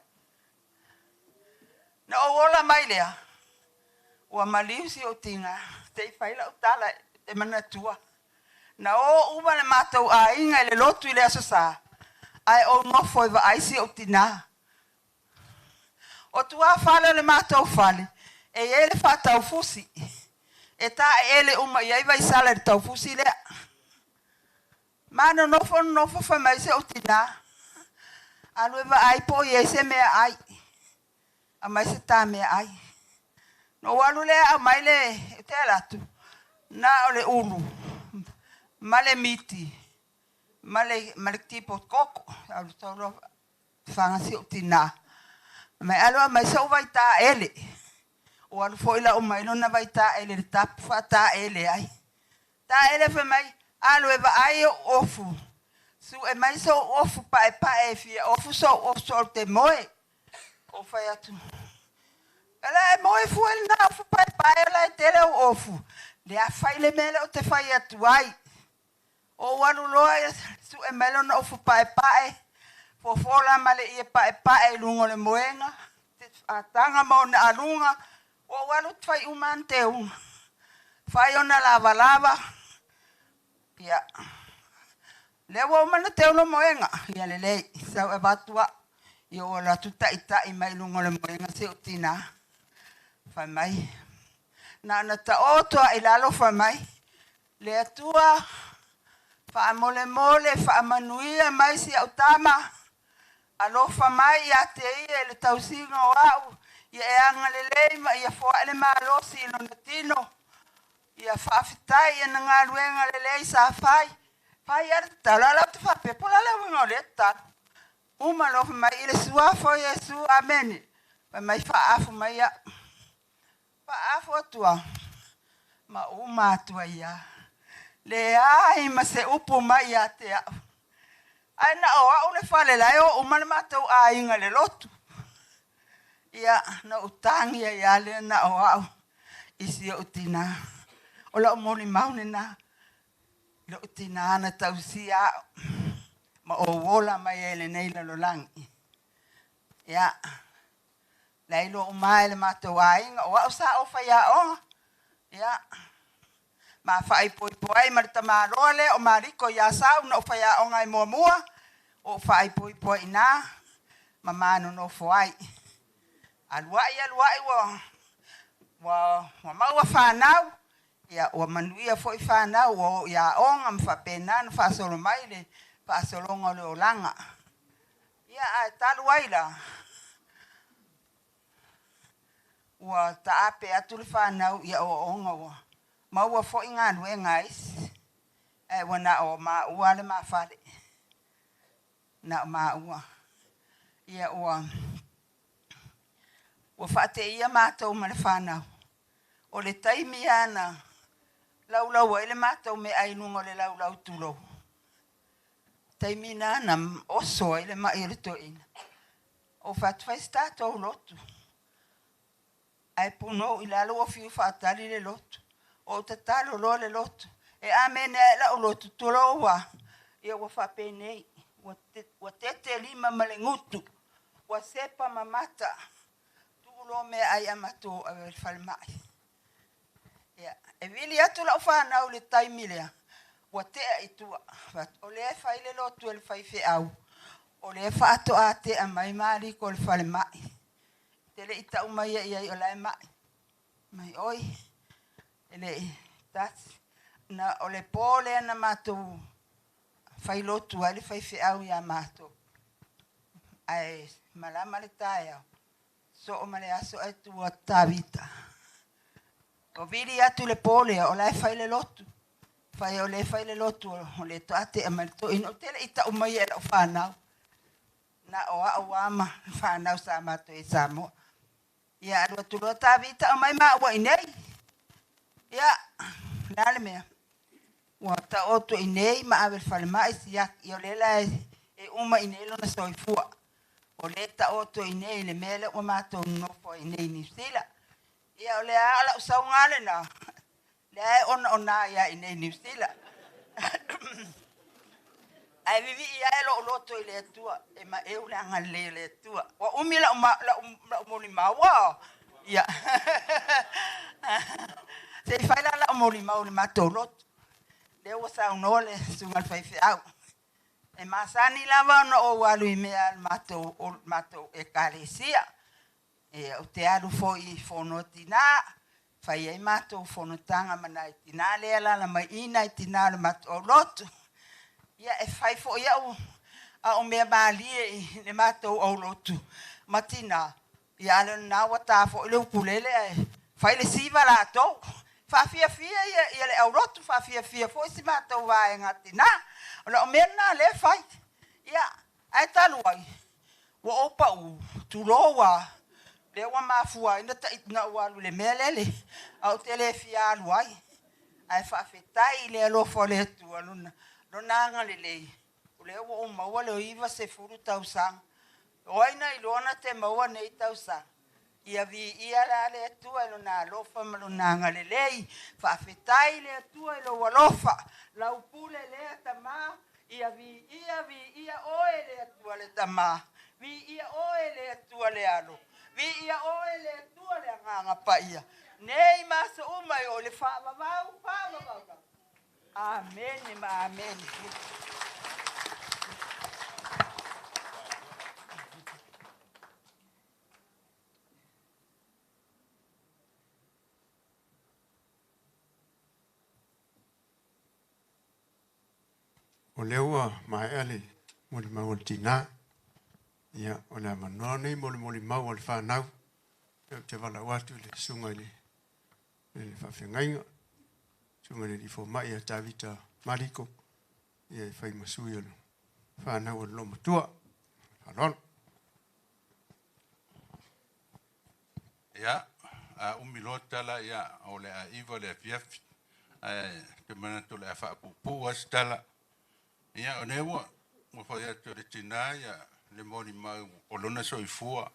Na ou ola mai lea, ua maliu si ou tinā, te i fai la'u tala e manatua. Na o uma le matou aiga i le lotu i le Aso Sa, ae ou nofo e vaai si ou tinā. O tuafale o le matou fale, e i ai le faataufusi. E taeele uma i ai Vaisala i le taufusi lea. Ma nonofo nonofo fai mai si ou tinā, alu e vaai po o i ai se meaai. Aumai se ta meaai. Na ou alu lea aumai le, ou te alu atu, na o le ulu ma le miti ma le, ma le tipo koko. Alu sau loa faga si ou tinā. Mai alu aumai sou vaitaele. Ua alu foi la aumai lona vaitaele i le tapu faataele ai. Taele fai mai, alu e vaai ou ofu. Su'e mai sou ofu paepae e fia ofu sou ofu so ou te moe. Ou fai atu, o le a e moe fua i lena ofu paepae o la e tele ou ofu. Le a fai le mea lea ou te fai atu ai. Ou alu loa su'e mai lona ofu paepae, fofola ma le ie paepae i luga o le moega, ataga ma ona aluga, ua ou alu fai uma ana teuga. Fai ona lavalava, ia, lea ua uma ona teu lou moega, ia lelei, sau e avatu a'u. Ia ou alu atu ta'ita'i mai i luga o le moega si ou tinā. Fai mai, na ona taoto lava i lalo fai mai, le Atua faamolemole faamanuia mai si au tama, alofa mai ia te ia i le tausiga o a'u, ia e agalelei ma ia foai le malosi i lona tino, ia faafetai i ana galuega lelei sa fai. Fai lava le tatalo, a o la ou te faapea, po o le a le uiga o lea tatalo. Uma loa fai mai, i le suafa o Iesu, amene. Fai mai, faaafu mai a'u. Faaafu atu lava ma uma atu ai lava. Leai ma se upu mai ia te a'u. Ae na o a'u le fale la e o uma le matou aiga i le lotu. Ia, na ou tagi ai lava lea na o a'u i si o'u tinā. O la'u molimau lenā, lo'u tinā na tausia a'u ma ou ola mai ai i lenei lalolagi. Ia, la e iloa uma lava e le matou aiga, o a'u sa ou faiaoga. Ia, ma faaipoipo ai ma le tamaloa lea o Maliko i Asau na ou faiaoga ai muamua, ou faaipoipo ai i ina ma manonofo ai. Aluai aluai ua ua ua maua fanau, ia ua manuia foi fanau ua oo i aoga ma faapena ona faasolo mai le faasologa o le olaga. Ia ae talu ai la, ua taape atu le fanau i aoaoga ua maua foi galuega a isi, ae ua na o maua le mafale. Na o maua. Ia ua ua faateia matou ma le fanau. O le taimi lava na laulau ai le matou meaai i luga o le laulau tulou. Taimi lena na oso ai le mai o le toeaina. Ou fai atu, fai se tatou lotu. Ae punou i lalo ua fiu faatali le lotu. Ou tatalo loa le lotu. E amene ae lau lotu, tulou a, ia ua faapenei, ua tete lima ma le gutu, ua sepa ma mata, tuu loa meaai a matou ave i le falemai. Ia, e vili atu lau fanau i le taimi lea, ua tea i tua. O lea e fai le lotu e le faifeau, o lea faatoa tea mai Maliko i le falemai. Te le i tau mai i ai o la e mai. Mai oi, e le i tasi. Na, o le po lea na matou fai lotu ai le faifeau ia matou. Ae malama le taeao, soo ma le aso ae tu atu Tavita. O vili atu le po lea, o la e fai le lotu. Fai o le fai le lotu, o le toa tea mai le toeaina. Ou te le i tau mai e lau fanau. Na o a'u lava ma fanau sa matou i Samoa. Ia alu atu loa Tavita aumai maua i inei. Ia, o le a le mea? Ua taoto i inei ma ave i le falemai siaki. Ia o lea la e uma i inei lona soifua. O lea e taoto i inei i le mea lea ua matou nonofo ai i inei i Niu Sila. Ia o lea lava o lau sauga lena, lea e onaona ai lava i inei i Niu Sila. Ae vivii ae lou loto i le Atua, e maeu le agalelei o le Atua. Ua umi lau, lau, lau molimau, ia. Se i fai la lau molimau i le matou lotu. Lea ua saunoa le susuga i le faifeau. E masani lava ona ou alu i mea a le matou, o le matou ekalesia. E, ou te alu foi i fono a tinā, fai ai matou fonotaga ma nai tinā lea e alaala mai i nai tinā o le matou aulotu. Ia, e fai foi au au mea malie i le matou aulotu ma tinā, ia a le o lena ua ta foi le ukulele ae fai le siva latou. Faafiafia ia, ia le aulotu, faafiafia foi si matou vaega tinā. O lau mea lena lea e fai. Ia, ae talu ai, ua ou pau, tulou a, lea ua mafua ai na ou alu i le mea lele, ae ou te le fia alu ai. Ae faafetai i le alofa o le Atua, lona, lona agalelei, o lea ua ou maua le 90 tausaga. O ai na iloa na te maua nei tausaga? Ia viia la le Atua i lona alofa ma lona agalelei. Faafetai i le Atua i lou alofa, lau pule lea Tama, ia viia, viia oe le Atua le Tama, viia oe le Atua le Alo, viia oe le Atua le Agaga Paia, nei ma aso uma e oo i le faavavau, faavavau lava. Amene ma amene. O lea ua maea le molimau a le tinā. Ia, o le avanoa lenei mo le molimau a le fanau. Ou te valaau atu i le susuga i le, le faafeagaiga, susuga i le alii fomai ia Tavita Maliko, ia e fai ma sui o le fanau a le loomatua. Faaaloalo. Ia, a umi loa tala, ia, o le a 9 le afiafi, ae ou te manatu o le a faapuupuu lava se tala. Ia, o lea ua Ua fai atu e le tinā ia le molimau o lona soifua.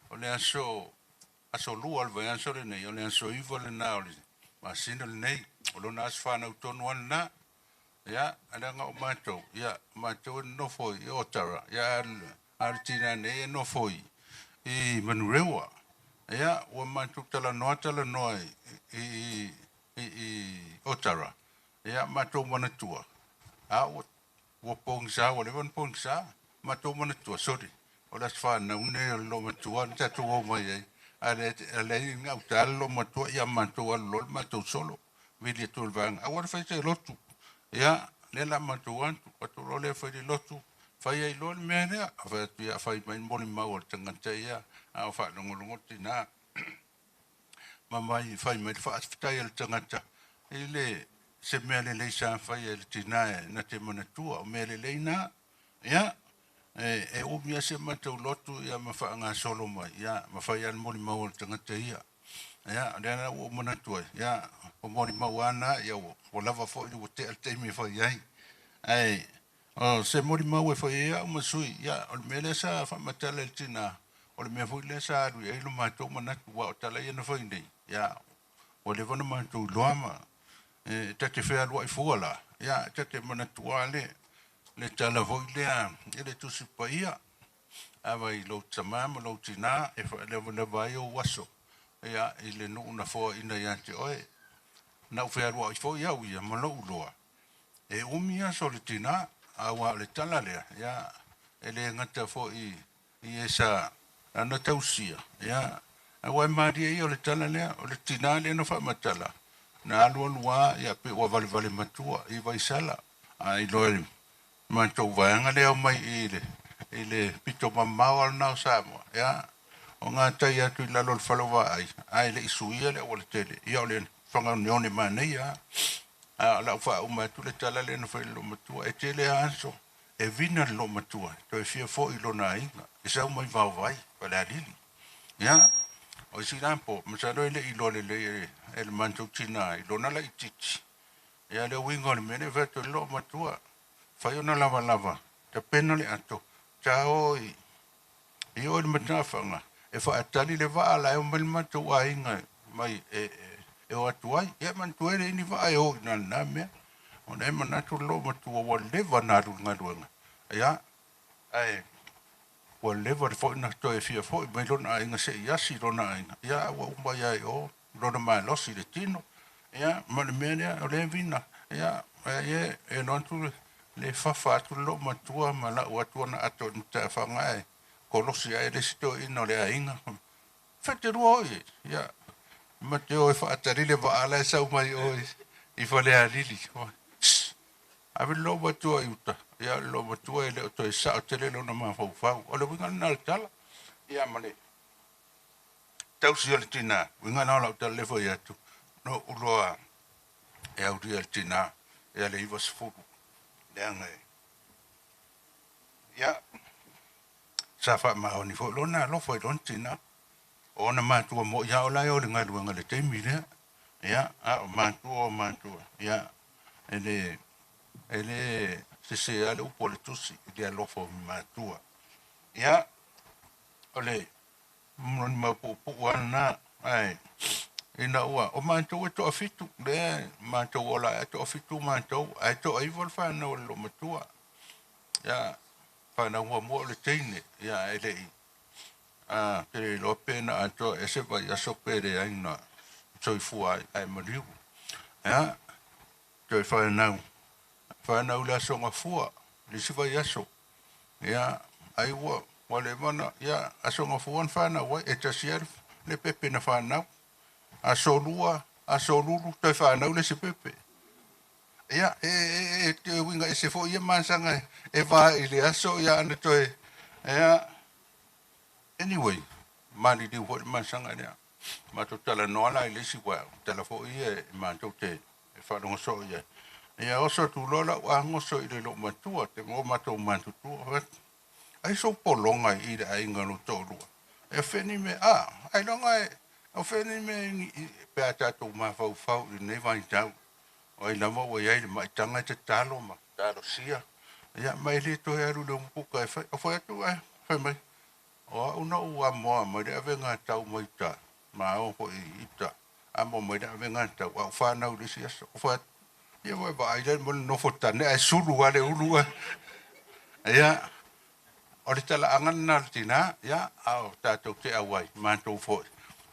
O le aso aso lua o le vaiaso lenei, o le aso 9 lena o le masina lenei, o lona aso fanau tonu lava lena. Ia, leaga o matou, ia, o matou e nonofo i Otawa, ia, a o le tinā nei e nofo i Manurewa. Ia, ua matou talanoa talanoa i Otawa, ia, matou manatua, a ua ua pogisa, ua leva ona pogisa. Matou manatua, sole, o le aso fanau lenei o le loomatua na tatou omai ai, a o lea e i gauta le loomatua, ia matou alu loa le matou solo, vili atu i le vaega, aua le fai se lotu. Ia, lea o le a matou o atu, atu loa lea fai le lotu, fai ai loa le mea lea. Fai atu, ia fai mai le molimau a le tagata ia, a o faalogologo le tina. Ma mai fai mai le faafetai a le tagata i le se mea lelei sa faia e le tina e na te manatua, o mea lelei na. Ia, e umi lava si a matou lotu ia ma faagasolo mai, ia ma fai lava le molimau a le tagata ia. Ia, o lea la ua ou manatu ai, ia, o molimau lava na, ia ua lava foi ua tea le taimi e fai ai. Ae o se molimau e fai ai au ma sui, ia, o le mea lea sa faamatala e le tina, o le mea foi lea sa alu i ai lo matou manatu, aua o tala ia na fai nei, ia, ua leva ona matou iloa ma e ta te fealuai fua la, ia, ta te manatua le tala foi lea i le Tusi Paia, ava i lou tama ma lou tinā e faalevaleva ai ou aso, ia, i le nuu na foaina ia te oe. Na ou fealuai foi au ia ma lou iloa, e umi aso o le tinā, aua o le tala lea, ia, e le gata foi i e sa lana tausia, ia, aua e malie ia o le tala lea, o le tinā lea na faamatala, na alualu lava, ia, pe ua valevale matua i Vaisala, a iloa e le matou vaega lea omai i le pito mamao lava lena o Samoa, ia, o gatai atu i lalo o le fale o vaai, ae le i suia le aualatele, ia o le fagaoneone manaia lava. A o lau faauma atu le tala lea na fai i le loomatua, e tele lava aso e vina le loomatua toe fia foi i lona aiga, e sau mai Vaovai, Falealili. Ia, o isi la po, masalo e le i iloa lelei e le matou tinā i lona laitiiti, ia le uiga o le mea lea e fai atu ai le loomatua, fai ona lavalava, tapena le ato, ta o i o i le matafaga e faatali le vaa la e omai le matou aiga mai e o atu ai. Ia manatua e leai ni vaa e o i ina i lena mea. Ona e manatu le loomatua ua leva ona alu i le galuega, ia, ae ua leva foi ona toe fia foi mai lona aiga se i asi lona aiga, ia, a ua uma ai lava i o lona malosi i le tino. Ia, ma le mea lea, o lea vina, ia, e alu atu le fafa atu le loomatua ma lau atu ana ato i le matafaga ae kolosi ae le isi toeaina o le aiga. Fetelua oi, ia, ma te o e faatali le vaa la e sau mai o i Falealili. Ave le loomatua i uta, ia, le loomatua e le o toe sao tele lona mafaufau. O le uiga lena o le tala, ia, ma le tausi o le tinā, uiga lena o lau tala lea e fai atu, na ou iloa e aulia e le tinā, ia le 90, leaga e, ia, sa faamaoni foi lona alofa i lona tinā. O ona matua moi lava o la e o i le galuega i le taimi lea. Ia, a o matua o matua, ia, e le sese lava le upu a le Tusi i le alofa o matua. Ia, o le molimau puupuu lava lena, ae ina ua, o matou e toafitu, lea matou ola ae toafitu matou, ae toaiva le fanau a le loomatua. Ia, fanau muamua o le teine, ia, e le i, a, te le iloa pe na atoa ea se vaiaso pe leai na soifua ai, ae maliu. Ia, toe fanau, fanau i le aso Gafua, le isi vaiaso. Ia, ai ua leva ona, ia, aso Gafua na fanau ai, e tasi lava le pepe na fanau. Aso Lua, aso Lulu, toe fanau le isi pepe. Ia, e uiga ese foi ia masaga e va i le aso, ia, ana toe, ia, anyway, maliliu foi le masaga lea. Matou talanoa la i le isi uaeao, tala foi ia e matou te faalogo soo i ai. Ia oso atu loa lau agoso i le loomatua, te mo matou matutua. Ai sou pologa i le aiga o lou toalua. E feni me a, ai loga e, o feni me pe a tatou mafaufau i lenei vaitau. O ai lava ua i ai le maitaga e tatalo ma talosia. Ia, ma e le toe alu i le umukuka e fai. Ou fai atu, Ae, fai mai, o au na ou amoa mai le avega tau mai uta, ma o foi i uta, amo mai le avega tau, a ou fanau i le isi aso. Ou fai atu, ia ua e vaai lea mo le nofo tane ae sulu lava le ulu ae. Ia, o le talaaga lena o le tina, ia, a o tatou te auai, matou foi,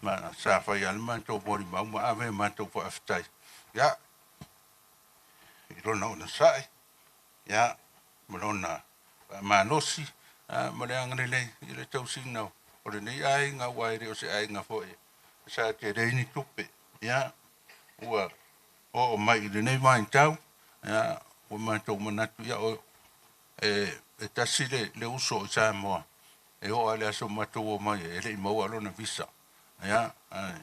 ma sa fai lava le matou molimau ma ave a matou faafetai, ia, i lona onosai, ia, ma lona faamalosi, ma le agalelei i le tausiga o lenei aiga, aua e le o se aiga foi sa tele ai ni tupe. Ia, ua oo mai i lenei vaitau, ia, ua matou manatu, ia, o, e tasi le uso i Samoa, e oo lava i le aso matou omai ai, e le i maua lona visa. Ia, ae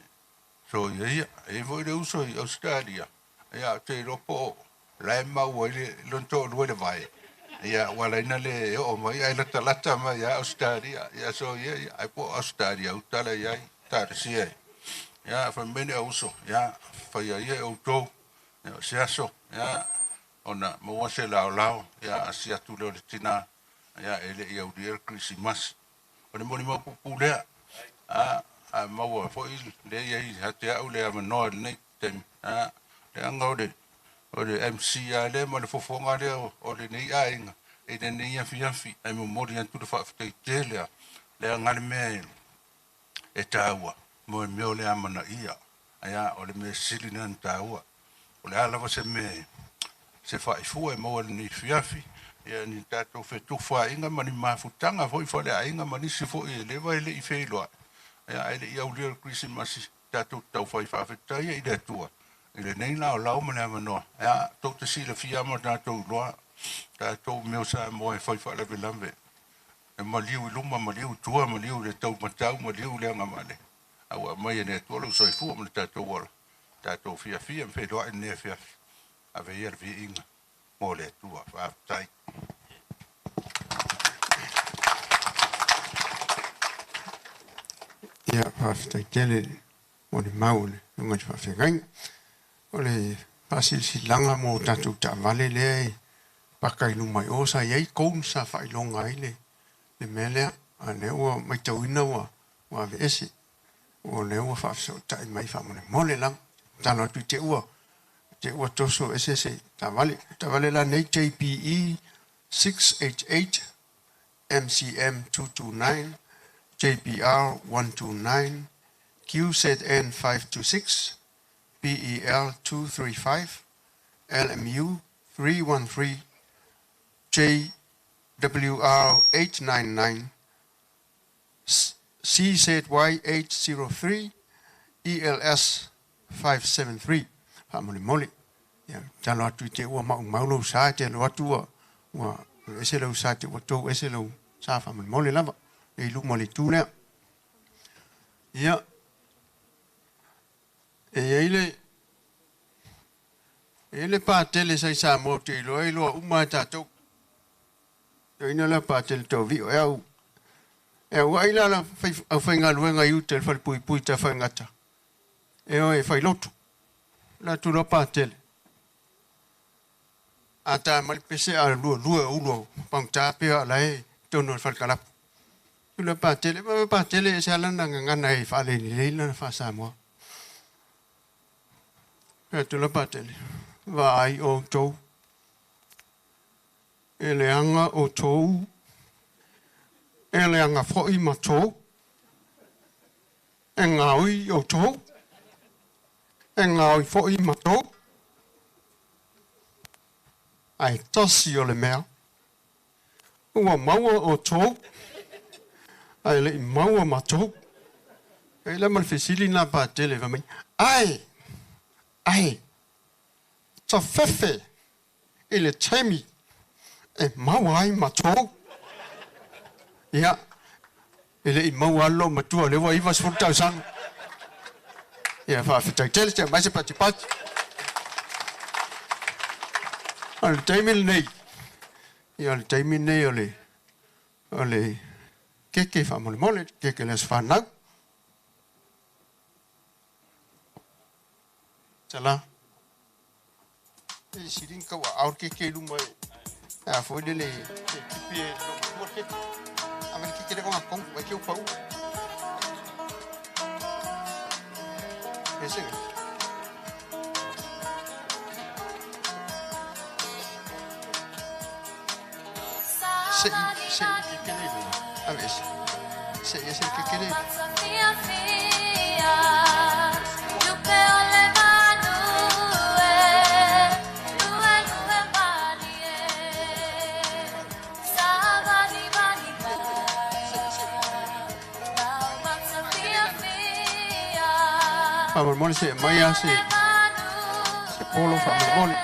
soia ia. E i ai foi le uso i Ausetalia, ia, ou te iloa po o la e mau ai le lona toalua i le vae, ia, ua ala ai ona le oo mai, ae latalata mai lava Ausetalia. Ia, soia ia, ai po o Ausetalia uta la e i ai, talosia e. Ia, fai mai le auuso, ia, faia ia e outou, ia, o se aso, ia, ona maua se laolao, ia, asi atu lea o le tina, ia, e le i aulia le Kerisimasi. O le molimau puupuu lea, a, a maua foi lea e i ai ia te au le avanoa i lenei taimi, a, leaga o le, o le MC lava lea ma le fofoga lea o lenei aiga i lenei afiafi, ae momoli atu le faafetai tele lava, leaga le mea e taua mo le mea o le amanaia, ia, o le mea sili lea ona taua. O le a lava se mea se faifua e maua i lenei afiafi, ia ni tatou fetufaaiga ma ni mafutaga foi faaleaiga ma nisi foi e leva e le i feiloai, ia, ae le i aulia le Kerisimasi, tatou te taufai faafetai ai i le Atua i lenei laolao ma le avanoa. Ia, tou te silafia ma tatou iloa, tatou mea o Samoa e fai faalavelave, e maliu i luma, maliu i tua, maliu i le taumatau, maliu i le agavale, a ua aumai e le Atua lou soifua ma le tatou ola, tatou fiafia ma feiloai i lenei afiafi. Ave ia le viiga mo le Atua. Faafetai. Ia, faafetai tele i le molimau a le Afioga i le Faafeagaiga. O le faasilasilaga mo tatou taavale lea e paka i luma i o sa i ai cones sa faailoga ai le mea lea, a o lea ua matauina ua aveese. O lea ua faafesootai mai faamolemole lava. Tatalo atu i te ua te ua toso ese se taavale. O taavale la nei JPE 688, MCM 229, JPR 129, QZN 526, BEL 235, LMU 313, JWR 899, CZY 803, ELS 573. Faamolemole. Ia, tatalo atu i te ua maumau lou sa e te alu atu ua ua ese lou sa te ua tou ese lou sa faamolemole lava e i luma o le itu lea. Ia, e i ai le e i ai le patele sa i Samoa ou te iloa e iloa uma lava e tatou. Toeaina lea patele tauvio e au e auai la la aufaigaluega i uta i le falepuipui i Tafaigata e o e failotu. O le atu loa patele. A ta mai le pese a lualua o ulu pagota pe a o la e totonu o le falekalapu. Tu loa patele, patele e se ala na gagana e faalelelei lana faa-Samoa. Fai atu loa patele, vaai outou, e leaga outou, e leaga foi matou, e gaoi outou, e gaoi foi matou. Ae tasi o le mea, ua maua outou, ae le i maua matou. E i ai ma le fesili lena a Patele fai mai, ae, ae, tafefe i le taimi e maua ai matou. Ia, e le i maua lava le loomatua o lea ua 90 tausaga. Ia, faafetai tele, se aumai se patipati. O le taimi lenei, ia o le taimi lenei o le o le keke faamolemole, keke o le aso fanau. Tala. E silinga kau aao le keke i luma e. A foi lele tipi e lo matua le keke. Ave le keke le o ngakong vai ke upa u. Ese. Se se keke le. Ave ese. Se ese keke le. Faamolemole se mai a se se polo faamolemole.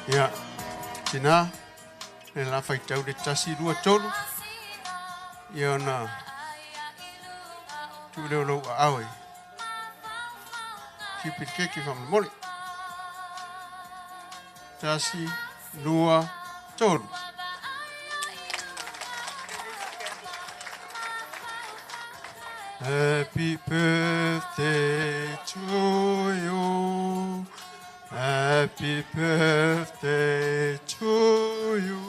Ia, tina, le la faitau le tasi lua tolu. Ia ona tu leo lou aao e. Tipi le keke faamolemole. Tasi, lua, tolu. Happy birthday to you. Happy birthday to you.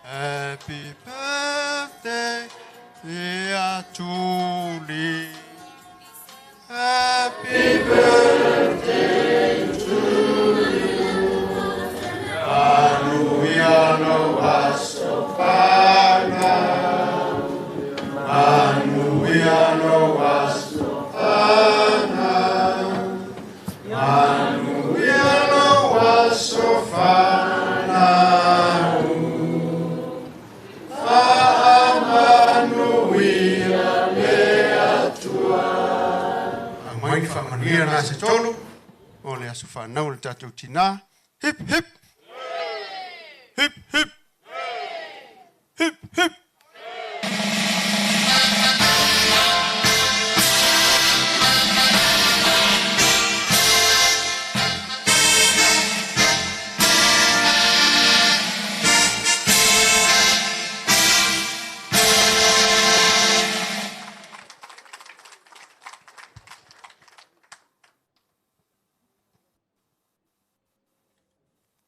Happy birthday, dear Julie. Happy birthday to you. Manuia no asopana. Manuia no asopana. Manuia no asofana. Faamanuia le Atua. Aumai le faamanuia na se tolu o le aso whanau le tātou tina. Hip, hip! Hip, hip! Hip, hip!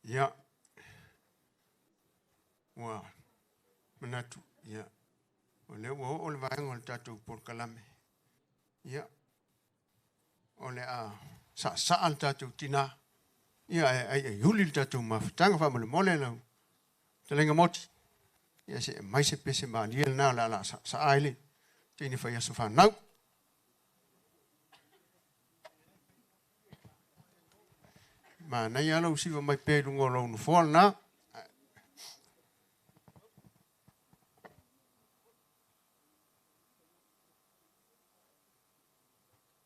Ia, ua manatu, ia, o lea ua oo le vaega o le tatou polokalame. Ia, o le a saasaa le tatou tina. Ia, e ai ai huli le tatou mafutaga faamolemole lau talenga moti. Ia, se mai se pese malie lena o le a la saasaa ai le teine fai aso whanau. Manaia lau siva mai pea i luga o lau nofoa lena.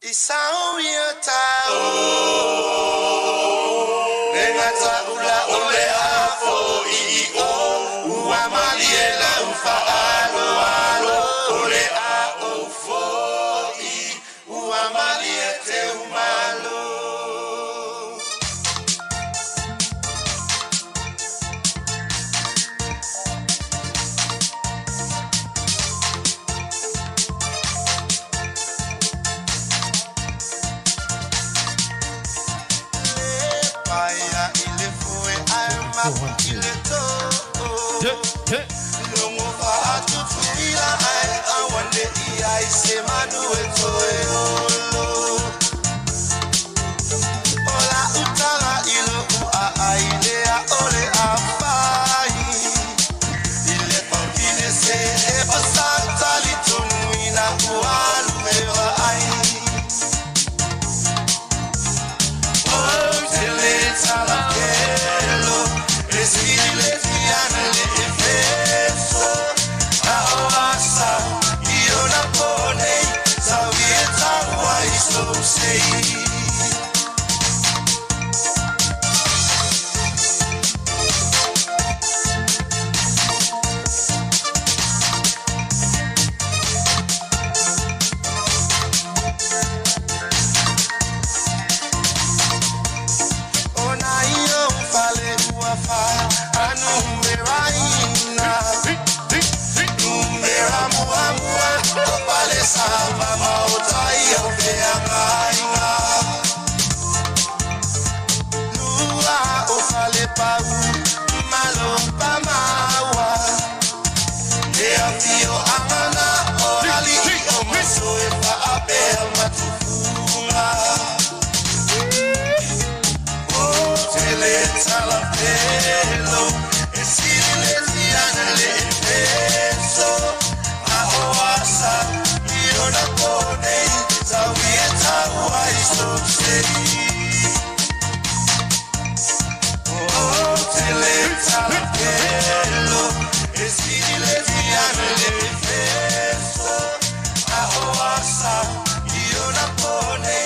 Isau ia tau le gata ula o le afo i o ua malie lau faaloalo o le a o fo'i ua malie te umalo. Paia i le foe 4, 1, 2. Longo faatutuila ai awane i ai se manu e toe olo. Ola utala ilo ua ai lea ole a fai. Ile paukine se e pasata litonu ina ualu e wa ai. Oh, tele talapelo, esile tiana le efeso. Aoasa, iona pone, sawieta waiso sei. Ona io fale ua fa anu meraina. Numera mua mua o pale sa mama o tai o feangainga. Lua o fale pau malo pa maua. Lea fio angana o ali o maso e fa apea matufunga. Oh, tele talapelo, esile tiana le efeso. Aoasa, iona pone, sawieta waiso sei. Oh, tele talapelo, esile tiana le efeso. Aoasa, iona pone,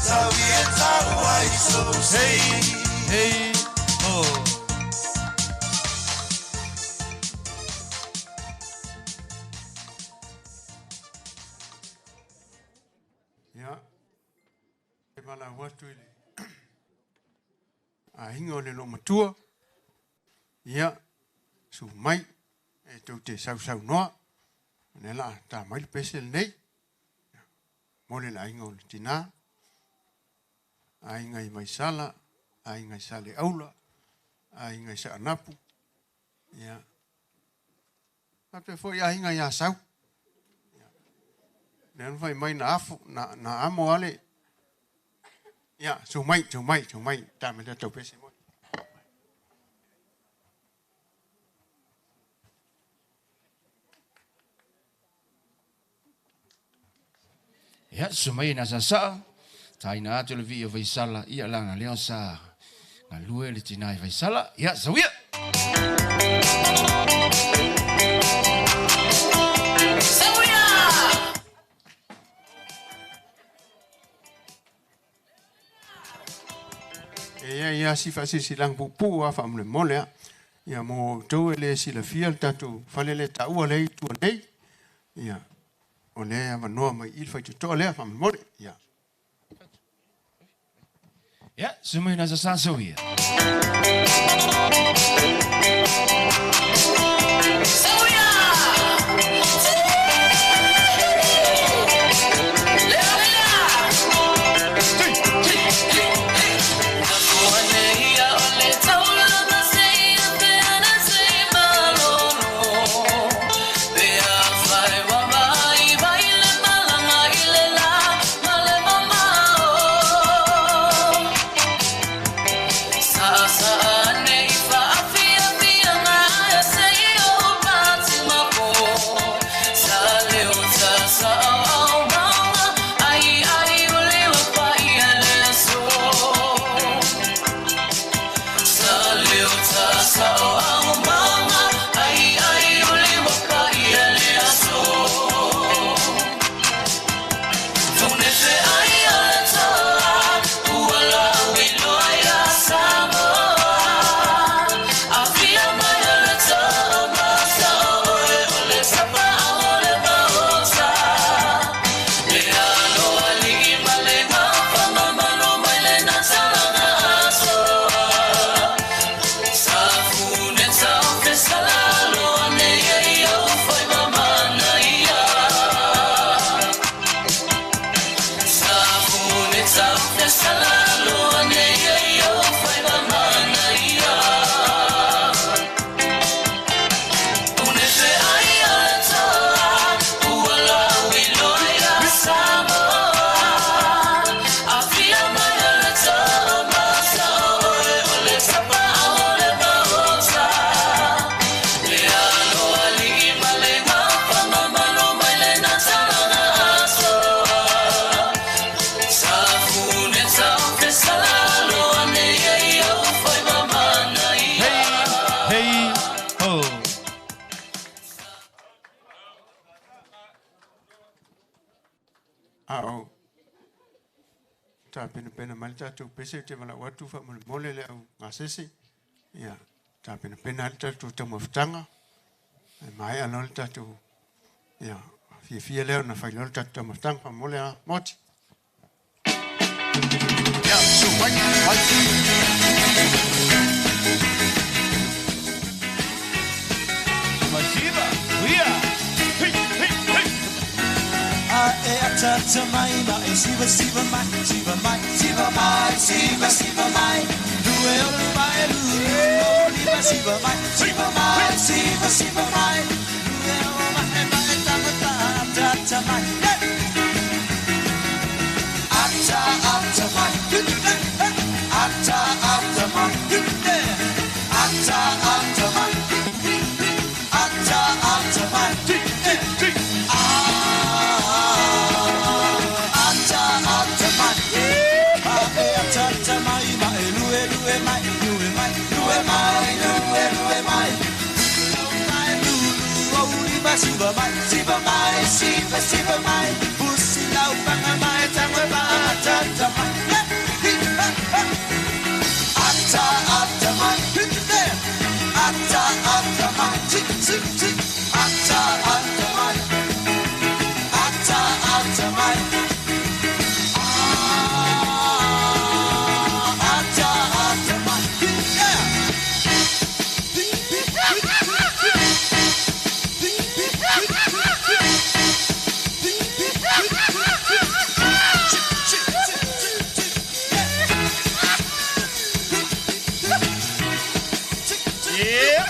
sawieta waiso sei. Hey, oh. Ia, e malau atu i le aiga o le loomatua, ia, su mai, e tou te sausaunoa, o lea la a tā mai le pese lenei, ia, mo le aiga o le tinā, aiga i Vaisala, aiga i Saleaula, aiga i Saanapu, ia, faapea foi aiga i Asau. Ia, lea na fai mai na afu, na amo ale, ia, su mai, su mai, su mai, tā me le tau pese mo. Ia, sumai na sa taina atu le vi o Vaisala, ia langa leo sa ngalue le tina i Vaisala, ia, sawia! Sawia! E ia ia si faasisilaga puupuu a faamolemole a. Ia mo outou e lē silafia le tatou fale le taua lea i tua nei. Ia, o lea e avanoa mai i le faitotoa lea faamolemole. Ia. Ia, sumai na sa sawia. Sawia! Lea, lea! Sa sa nei fa Tapenapena mai le tatou pese ou te valaau atu faamolemole le au gasese. Ia, tapenapena ai le tatou taumafataga. Ae maea loa le tatou, ia, fiafia lea ona fai loa le tatou taumafataga. Faamolemole lava Moti. Ia, susu mai, mai. Masiva, uia, hei, hei, hei. A e atata mai ma e siva siva mai, siva mai, siva mai, siva siva mai. Lue o lu mai lu lu o lima siva mai, siva mai, siva siva mai. Lue o mai mai ta ta atata mai. Ata ata mai, ata ata mai, ata ata mai, ata ata mai. Ata ata mai, a e ata ata mai, ma e lue lue mai, lue mai, lue mai, lue lue mai. Mai lu lu o lima siva mai, siva mai, siva siva mai. Pusi lau panga mai, tanga pa ata ata mai. Ata ata mai, ata ata mai, tik tik tik. Ata ata mai, ata ata mai. Ata ata mai. Yeah.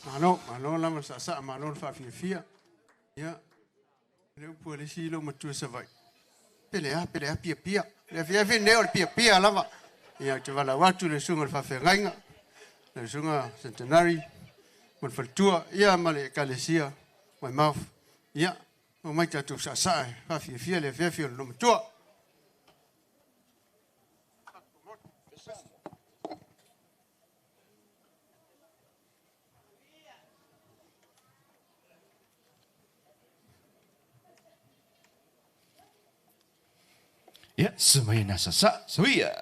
Malo, malo lava le saasaa, malo le faafiafia. Ia, le upu a le isi lou matua Savaii. Pe le a, pe le a piapia. Le afiafi lenei o le piapia lava. Ia, ou te valaau atu i le susuga o le faafeagaiga, le susuga Centenary, ma le faletua, ia ma le ekalesia Waimouth. Ia, omai tatou saasaa e faafiafia le afiafi o le loomatua. Ia, susu mai na sasa, soia.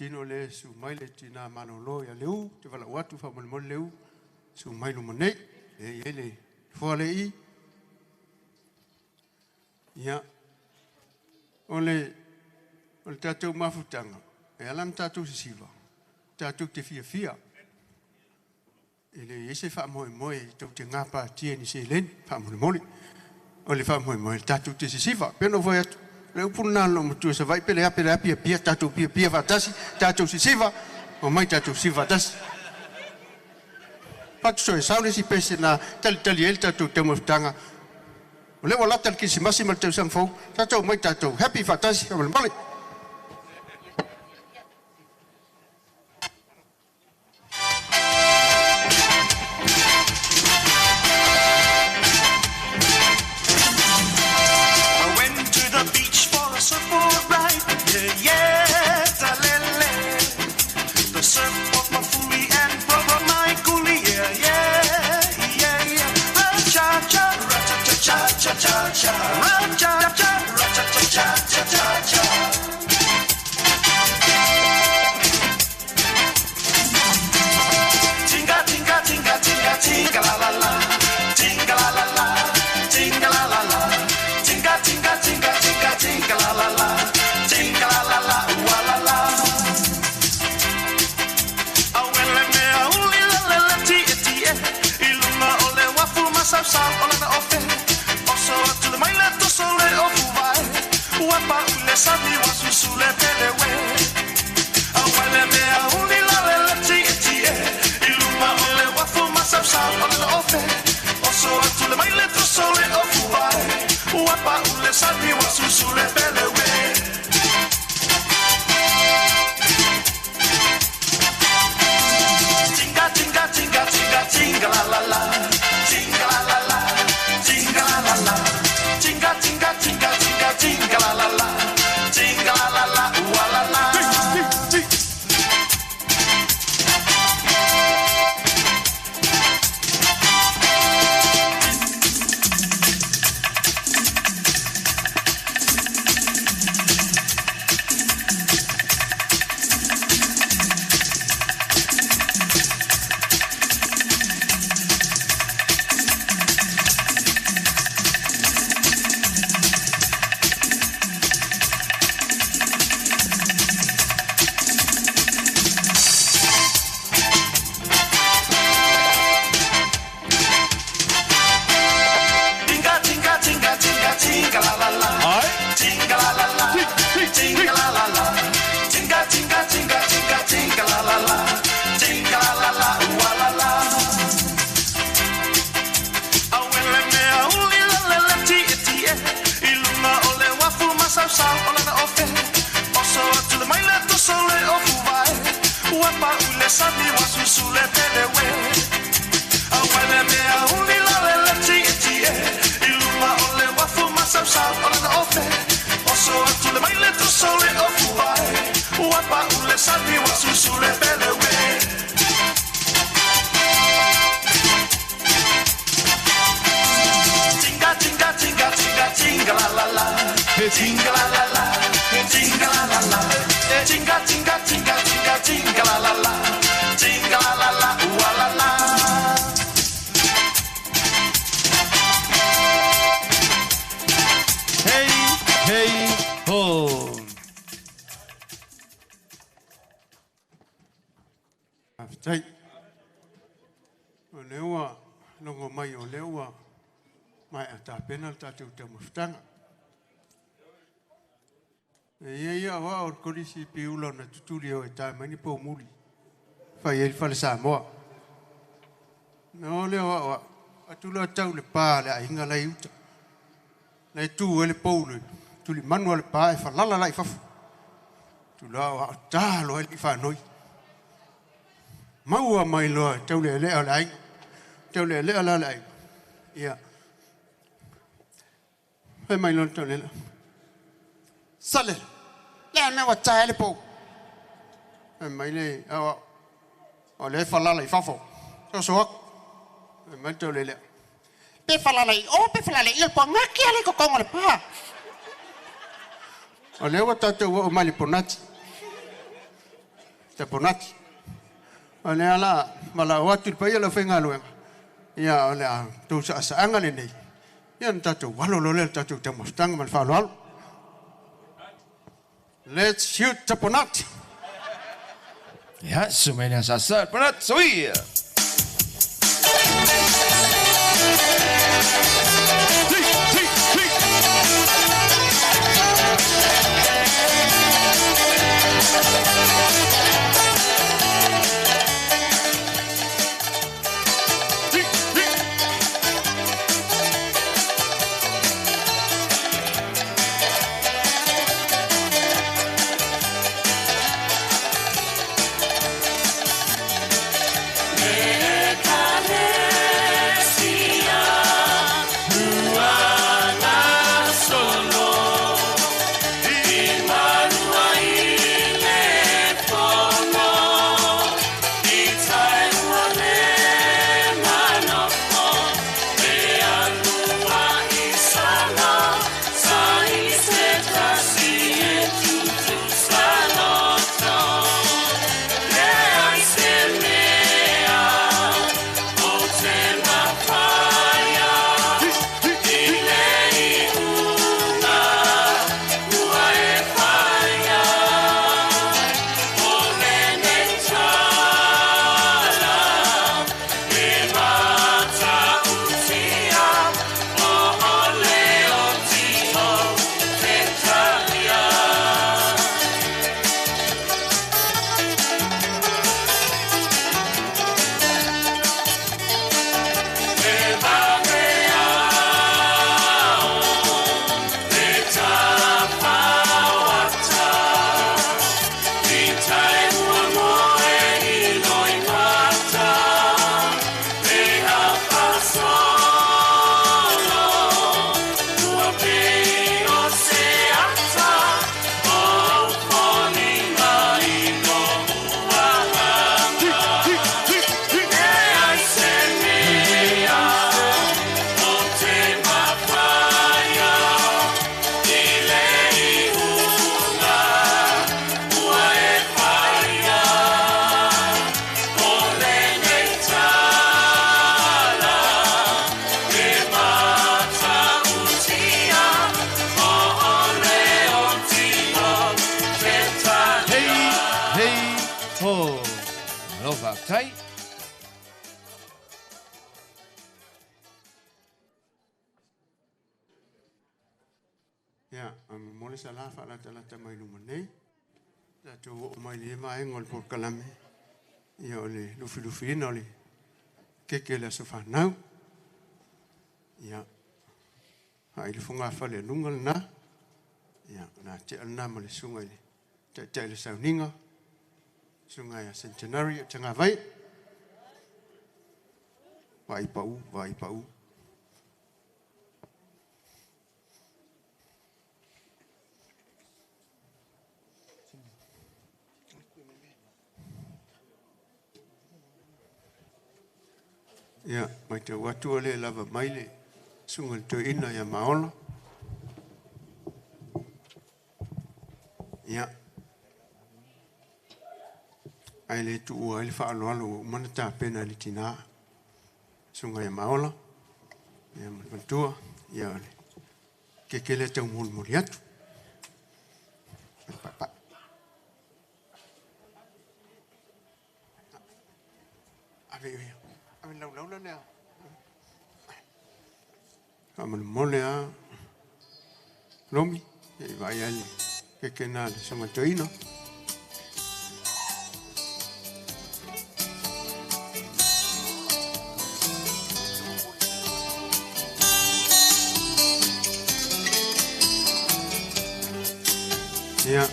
Tino le su mai le tina malolo ia leu te wala watu fa mo leu su mai lu mone e e le fo le i ia ole ole tatou mafutanga e ala na tatou sisiva tatou te fia fia e le ese fa mo mo e tou te ngapa tie ni se len fa mo mo ole fa mo mo tatou te sisiva peno foi atu le upu na lo mutu sa vai pele pele pia pia tatou pia pia fatasi tatou sisiva o mai tatou sisiva fatasi patu so sa le si pese na tali tali el tatou temutanga o le wala tal kisimasi mal tau samfo tatou mai tatou happy fatasi o mole. sami ua susu le pele ue. Auai le mea uli la le le tietie. I luma o le wafu masausau o lana ofe. Oso atu le mai le tuso le ofu ai. Ua pa'u le sami ua susu le pele ue. Tinga tinga tinga tinga tinga la la la. Tinga la la la. Tinga la la la. Tinga tinga tinga tinga tinga la la la. Tinga la la la ua la la. Hey, hey, ho. Faafetai. O lea ua logo mai o lea ua maea tapena le tatou taumafataga. E ia ia o o le kolisi piula na tutuli o e tae mai ni poumuli. Fai ai le fale Samoa. Na o lea o a atu loa tau le pā le aiga lai uta. Lai tu e le pou le tuli manu a le pā e falala lai fafo. Tu loa o a tā loa e li whanoi. Maua mai loa tau le lea o le aiga. Tau le lea la le aiga. Ia. Fai mai loa tau le lea. Sale, lea mea ua tae le pou. Fai mai le au o le falala i fafo. So so aku. Fai mai tau le lea. Pe falala i o, pe falala i o le pua ngaki ale kokongo le pā. O lea ua tatou oo mai le ponati. Te ponati. O lea la malao atu i le paia o le aufaigaluega. Ia o le a tou saasaaga lenei. Ia na tatou alo loa lea i le tatou taumafataga ma le faaaloalo. Let's shoot the ponati. Ia, susu mai le asaasa, le ponati, soia! Hey, hey, ho. Malo faafetai. Ia, a momoli sa la faalatalata mai luma nei. Tatou oo mai le vaega o le polokalame. Ia o le lufilufiina o le keke o le aso fanau. Ia, hai le fogafale a luga lena. Ia, o le a tea lena ma le susuga i le taitai o le sauniga. Suga ia Centenary o Tagavai. Vaai pau, vaai pau. Ia, matau atu o lea e lava mai le susuga i le toeaina ia Maola. Ia, ae le tuua ai le faaaloalo ua uma ona tapena e le tina, susuga ia Maola, ia ma le faletua, ia o le keke lea e taumolimoli atu. Paepae. Ave ia, ave le laulaula lea. Faamolemole lava Lomi, se i vaai lava i le keke lena a le Susuga i le Toeaina. Ia,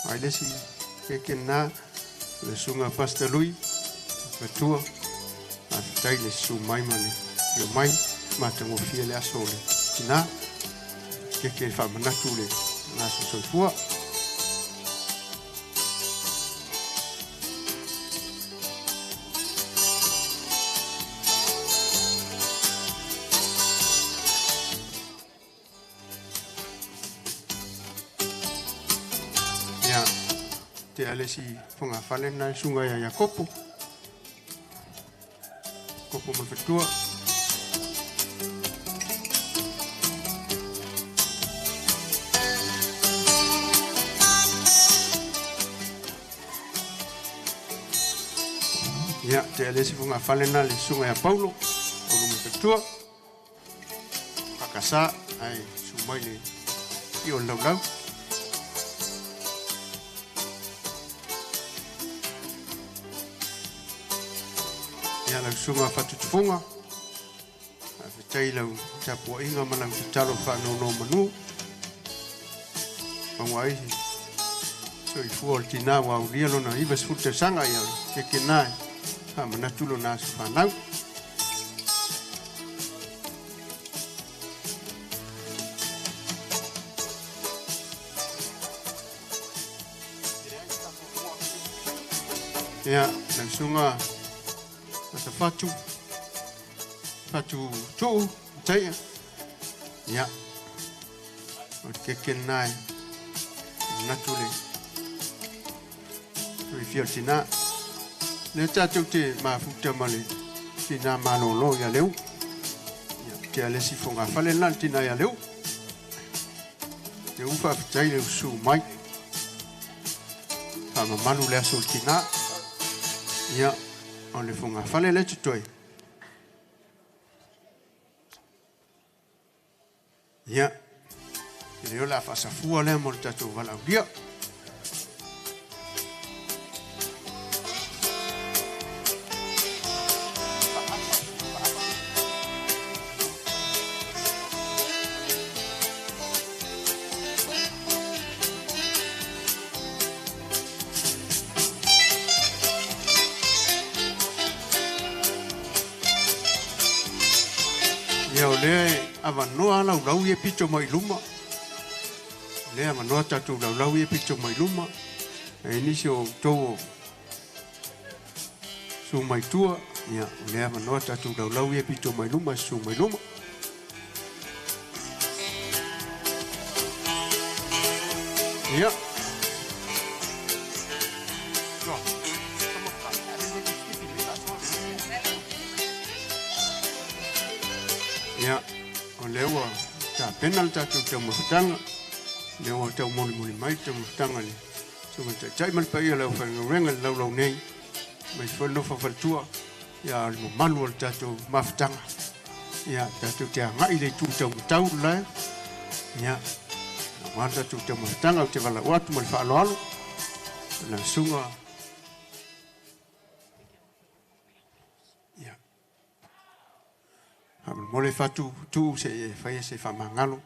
ai le isi keke lena, le Susuga Pastor Lui, Matua, faafetai le susu mai ma le afio mai, matagofie le aso o le tina, keke faamanatu le aso soifua. Ia, tea le isi fogafale lena le susuga ia Iakopo. Kopo ma le faletua. Ia, tea le isi fogafale lena le susuga ia Paulo, Paulo ma le faletua. Fakasa, ae susu mai le pio o le laulau. Ia lau susuga Fatutufuga, faafetai i lau tapuaiga ma lau tatalo faanonomanu. Maua ai soifua o le tina ua aulia lona 90 tausaga, ia o le keke lena e faamanatu lona aso fanau. Ia, lau susuga Matafatu, Fatu Tuu, Taia. Ia, o le keke lena e manatu le soifia o le tina. Lea tatou te mafuta ma le tina malolo ia Leu. Ia, tea le isi fogafale lena le tina ia Leu. Leu faafetai le usu mai. Faamamalu le aso o le tina. Ia, o le fogafale lea totoe. Ia, e le o le a faasafua lea mo le tatou valaaulia. Ia, o lea e avanoa laulau ia pito mai luma. O lea e avanoa tatou laulau ia pito mai luma. E nisi o outou o susu mai tua, ia, o lea e avanoa tatou laulau ia pito mai luma, susu mai luma. Ia. Ia, o lea ua tapena le tatou taumafataga, lea ua taumolimoli mai le taumafataga i le Susuga i le Taitai ma le paia o le aufaigaluega i le laulau nei, aemaise foi le nofo a faletua, ia, o le mamalu o le tatou mafutaga. Ia, tatou te agai i le itu taumatau le lae. Ia, aua le tatou taumafataga, ou te valaau atu ma le faaaloalo i lau susuga. Ia, faamolemole Fatu Tuu se i e faia se faamagalo.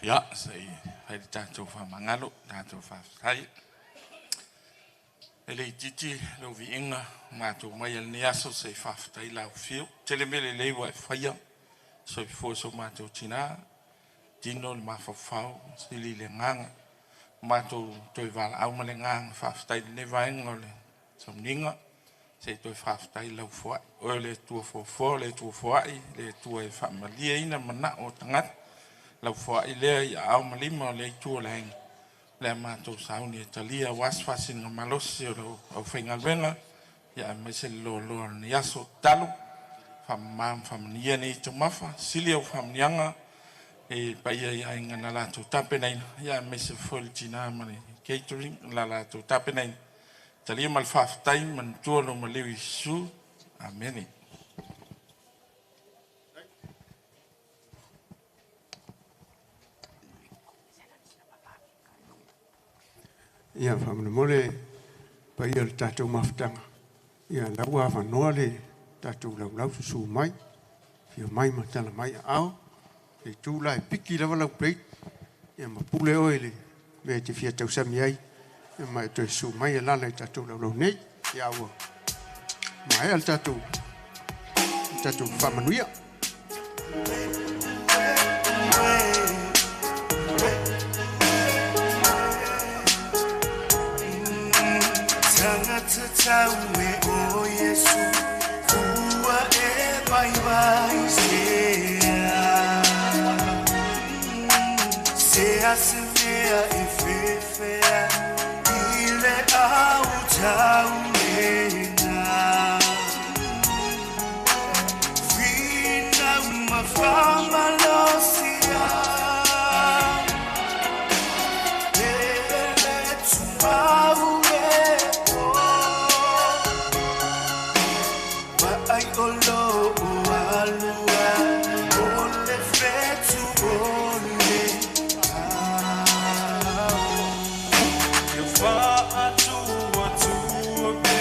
Ia, se i fai le tatou faamagalo, tatou faafetai. E le itiiti lou viiga ua matou mai i lenei aso se i faafetai lau afio. Tele mea lelei ua e faia, soifua so matou tina, tino le mafaufau, sili le agaga. Ua matou toe valaau ma le agaga faafetai i lenei vaega o le sauniga, se i toe faafetai lau foai. Oe o le Atua foafoa, o le Atua foai, le Atua e faamalieina manao o tagata. Lau foai lea i aao ma lima o le Itu o le Aiga, le a matou sauni e talia aua se faasiligamalosi o le aufaigaluega, ia aemaise le loaloa o lenei aso. Tatalo, faamama ma faamanuia nei taumafa, sili au faamanuiaga e paia i aiga na latou tapenaina, ia aemaise foi le tina ma le catering la latou tapenaina. Talia ma le faafetai, manatua lo maliu i Iesu. Amene. Ia faamolemole paia o le tatou mafutaga, ia la ua avanoa le tatou laulau susu mai, afio mai ma tala mai aao. Le itu la e piki lava lau plate, ia ma pule oe i le mea e te fia tausami ai, ia ma e toe susu mai e lala i tatou laulau nei. Ia ua maea le tatou faamanuia. Tangata tau e o Yesu, ua e vai vai sea. Sea se mea e fefea, ile au tau lena. Fina mawhamalosia, ele tumau e o. Ai olo o alua, o le fetu o le au. Ia whaatua tua pe,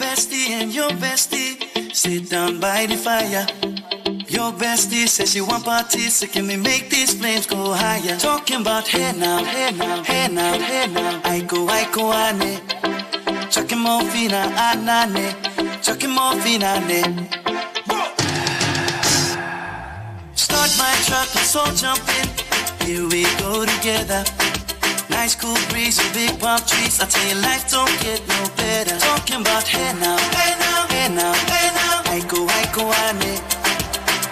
bestie and your bestie sit down by the fire. Your bestie says she want parties, so can we make these flames go higher? Talking about hey now, hey now, hey now, hey now. I go, ane. Chucking more fina, anane. Chucking more fina, ne. Start my truck, let's all jump in. Here we go together. Nice cool breeze and big palm trees. I tell you, life don't get no better. Talking about hey now, hey now, hey now, hey now. I go, ane.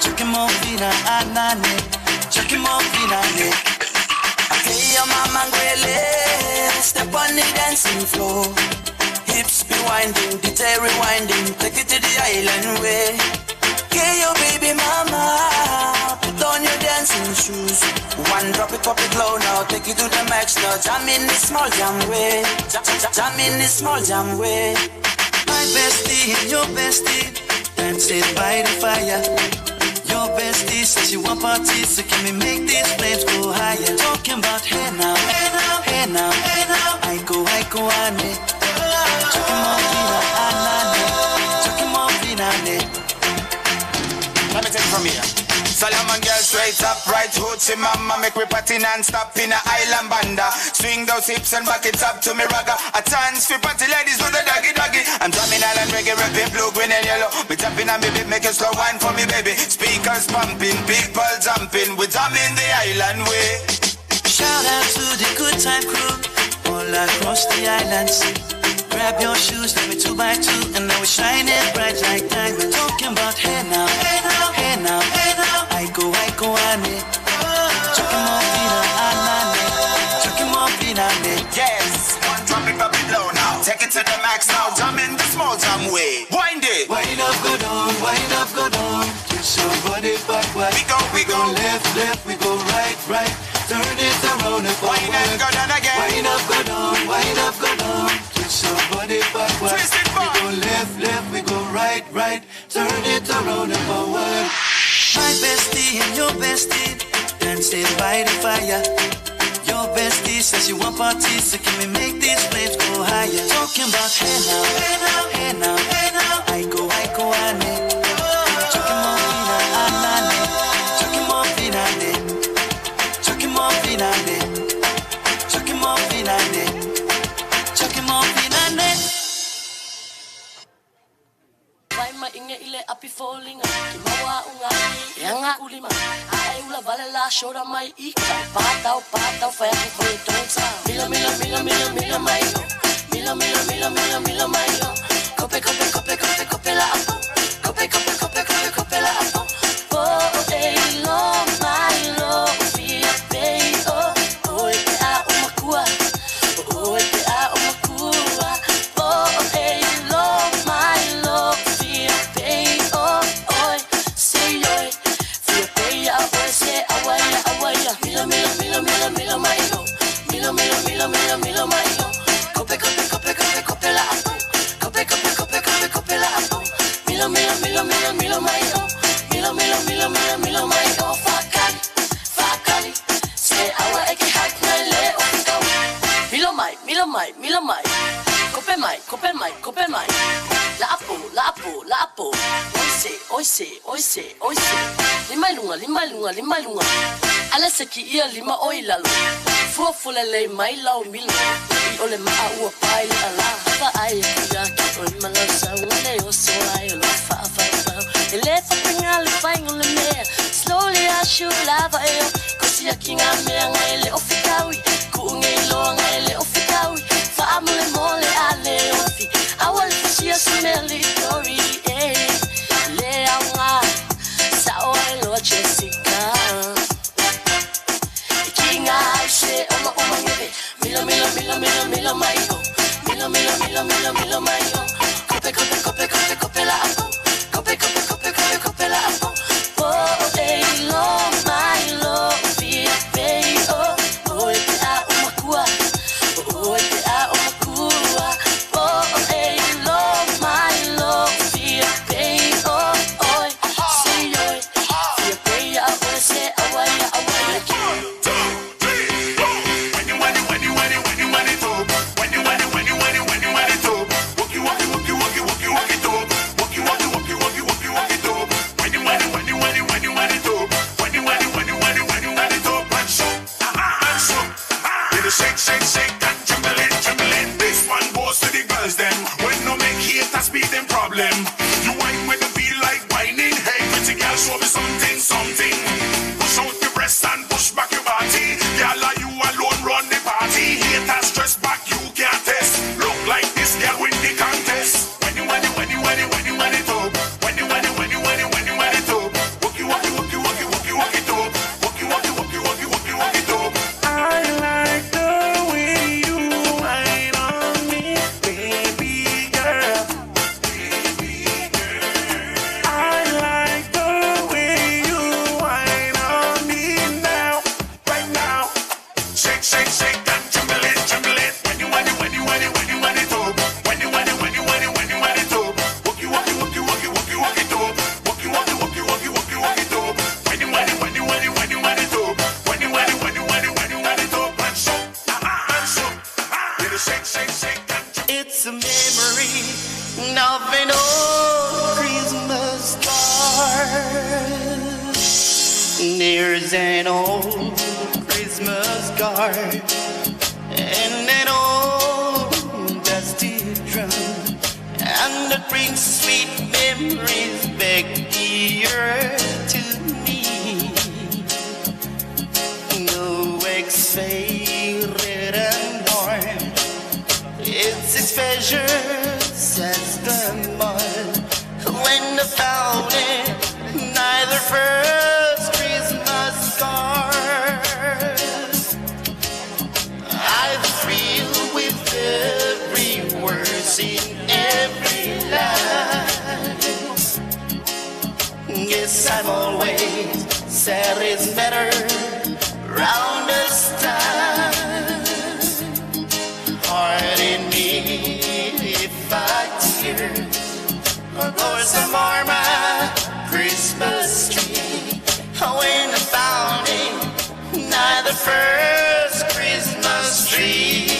Chucking more fina, anane. Chucking more fina, ne. Okay, your mama ngwele. Step on the dancing floor. Hips be winding, DJ rewinding. Take it to the island way. Okay, your baby mama, put on your dancing shoes. One drop it, pop it low now. Take it to the max now. Jam in this small jam way. Jam, jam, jam in this small jam way. My bestie and your bestie dancing by the fire. Your bestie says she want parties, so can we make these flames go higher? Talking about hey now, hey now, hey now, hey now. I go, ane. Chucking more fina, anane. Chucking more fina, ne. Let me take it from here. Solomon girl straight up, right hoochie mama. Make we party non-stop in a island banda. Swing those hips and back it up to me ragga. A chance for party ladies do the doggy doggy. I'm drumming island reggae, rapping blue, green and yellow. Me tapping on me beat, make a slow wine for me baby. Speakers pumping, people jumping. We jamming the island way. Shout out to the good time crew all across the islands. Grab your shoes, let me 2 by 2, and now we're shining bright like diamonds. Talking about hey now, hey now, hey now, hey now. I go, ane. Chucking more fina, anane. Chucking more fina, ne. Yes, one drop it low now. Take it to the max now. Jam in the small jam way. Wind it. Wind up, go down, wind up, go down. Twist your body backward. We go left, left, we go right, right. Turn it around and forward. Wind and go down again. Wind up, go down, wind up, go down. Twist your body backward. Twist it back. We go left, left, we go right, right. Turn it around and forward. My bestie and your bestie dancing by the fire. Your bestie says she want parties, so can we make these flames go higher? Talking about hey now, hey now, hey now, hey now. I go, ane. Chucking more fina, anane. Chucking more fina, ne. Chucking more fina, ne. Chucking more fina, ne. Chucking more fina, ne. Vai ma inga ile api folinga ki mawa unga yanga kulima ai ula vale la shora mai ika patau patau fa ki foi tonsa mila mila mila mila mila mai mila mila mila mila mila mai kope kope kope kope kope la apo kope kope kope kope kope la apo po e lo mai lo fia pe o o e a o makua o e a o makua po e lo mai lo fia pe o oi se oi fia pe a o se awaya awaya mila mila mila mila mila mai lo mila mila mila mila mila mai lo kope kope kope kope kope la apo kope kope kope kope kope la apo mila mila mila mila mila mai lo mila mila mila mila mila mai o fakali fakali se awa e ke hak nai le o kau mila mai mila mai mila mai kope mai kope mai kope mai la apo la apo la apo oi se oi se oi se oi se lima lunga lima lunga lima lunga ala se ki ia lima oi lalo fua fula le mai lau milo i ole maa ua pai le ala fa ai ya ki oi malo sa le o so ai lo fa fa fa ele fa pinga le pai ngole me slowly I should love e ko sia ki nga mea ngai le o fikaui ku ngai lo ngai le o fikaui fa amule mole ale ofi awal sia smeli tori eh le anga sa o lo Jessica kinga se o ma o mangebe milo milo milo milo milo mai o milo milo milo milo milo mai o kope kope kope kope kope la apo kope kope kope kope kope la apo po e lo mai lo fia pe o o e te a o makua o e te a o makua po e lo mai lo fia pe o oi se oi fia pe a o se awai awai 1, 2, 3, 4. When you want it, when you want it, when you want it, oh. When you want it, when you want it, when you want it, oh. Walkie, walkie, walkie, walkie, walkie, speeding problem. You whine when you feel like whining. Hey, pretty girl, show me something, something. Push out your breasts and push back your body. Girl, are you alone run the party? Haters stress back, you can't test. Look like this girl win the contest. When you, when you, when you, when you, when you, when it up. When you, when you, when you, when you, when you, when it up. Walk you, walk you, walk you, walk you, walk you, walk it up. Walk you, walk you, walk you, walk you, walk you, walk it up. I like the way you whine on me, baby girl. I like the way you whine on me now, right now. Shake, shake, shake and tremble it, tremble it. When you, when you, when you, when you, when you, when it up. When you, when you, when you, when you, when you, when it up. Walk you, walk you, walk you, walk you, walk you, walk it up. Walk you, walk you, walk you, walk you, walk you, walk it up. When you, when you, when you, when you, when you, when it up. When you, when you, when you, when you, when you, when it up. And shook, and shook. Little shake, shake, shake and tremble. It's a memory of an old Christmas card. There's an old Christmas card and an old dusty drum, and it brings sweet memories back dear to me. No excited and warm. It's as precious as the mud when the fountain neither first Christmas card. I thrill with every word in every line. Yes, I'm always sad it's better round this time. Pardon me if I tear or some more my Christmas tree. When I found it, not the first Christmas tree.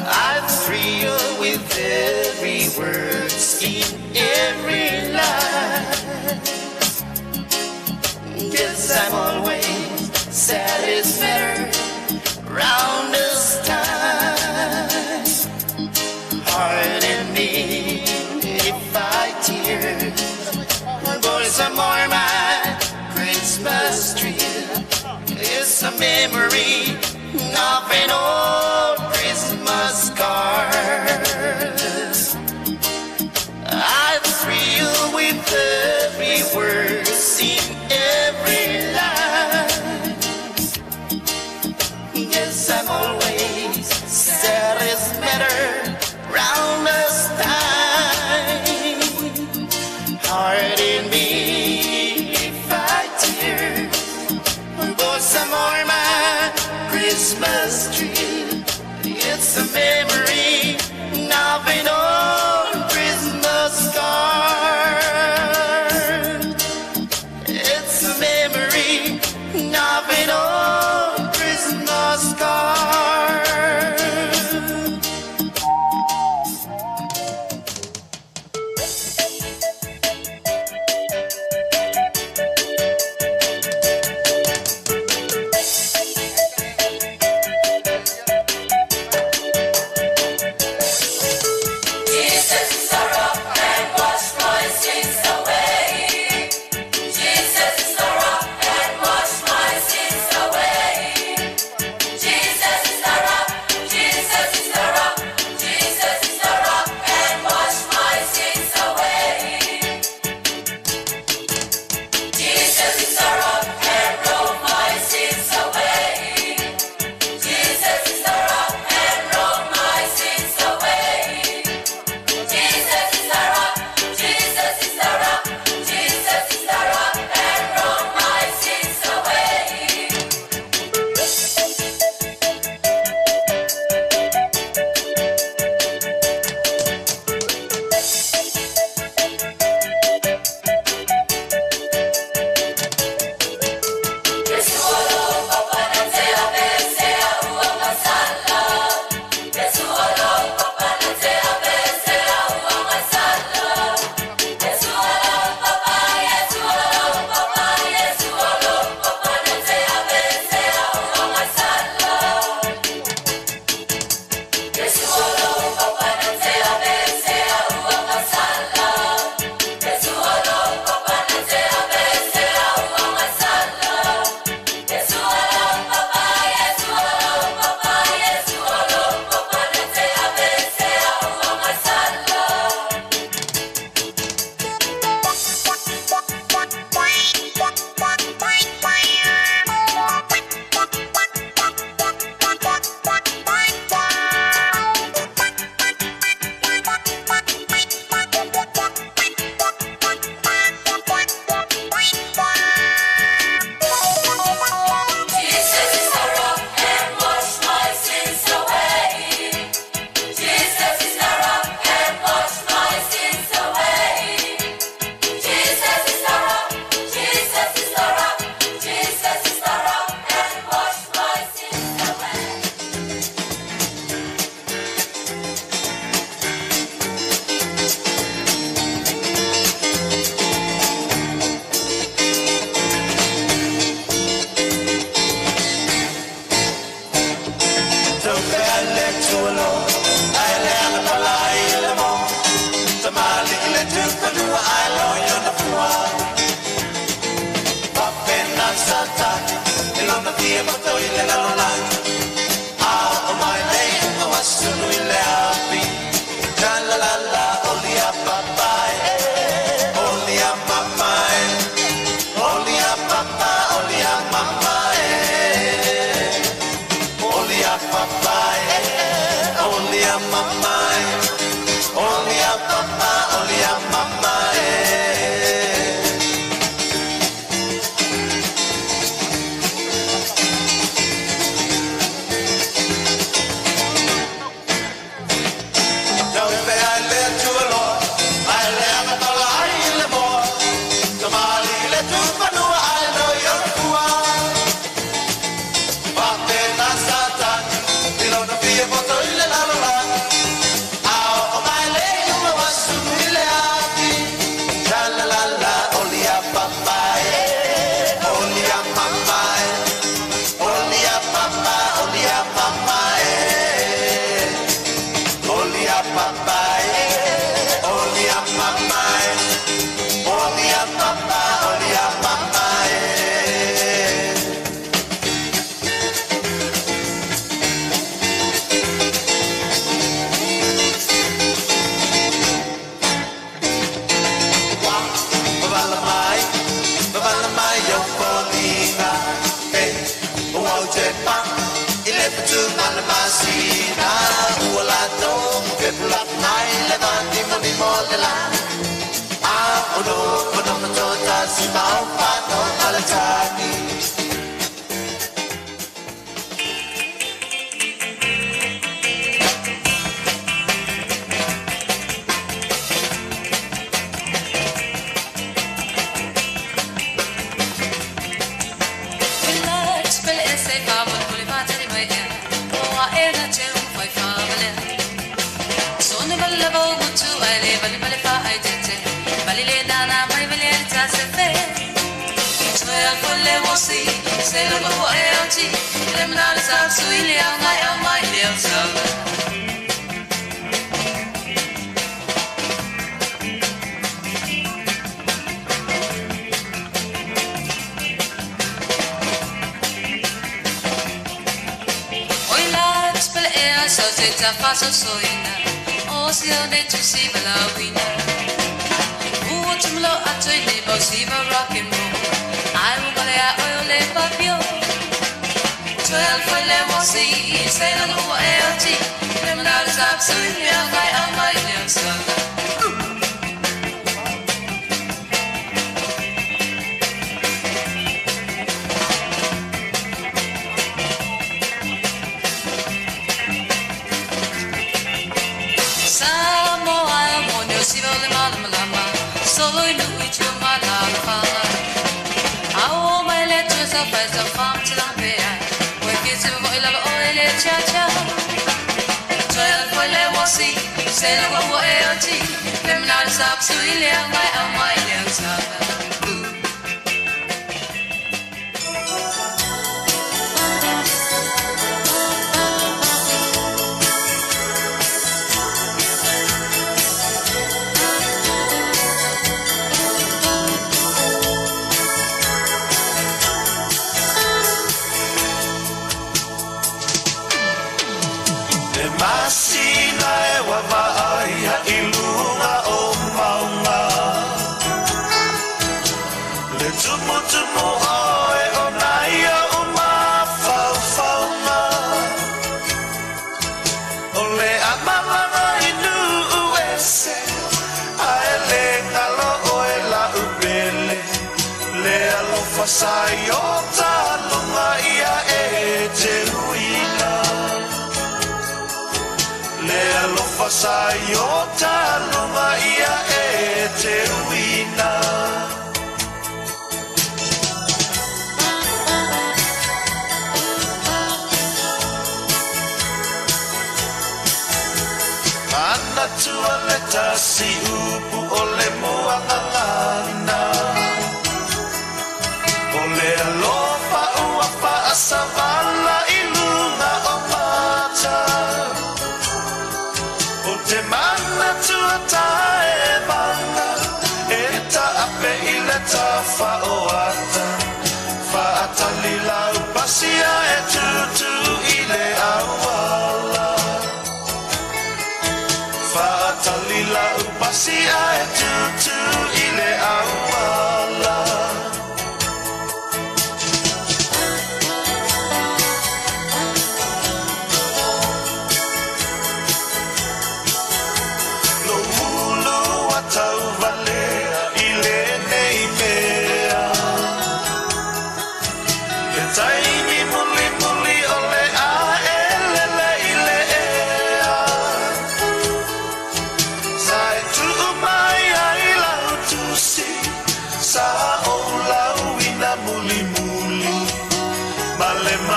I thrill with every word in every line. Guess I'm always sad is better round this time. Pardon me if I tear, for some more my Christmas tree is a memory of an old Christmas card. I thrill with every word in every line. Yes, I'm always sad is better round this time. Pardon me if I tear, for some more my Christmas tree. It's a memory of an old Christmas card. It's a memory of an old Christmas card. mama e, oli a papa, oli a mama e.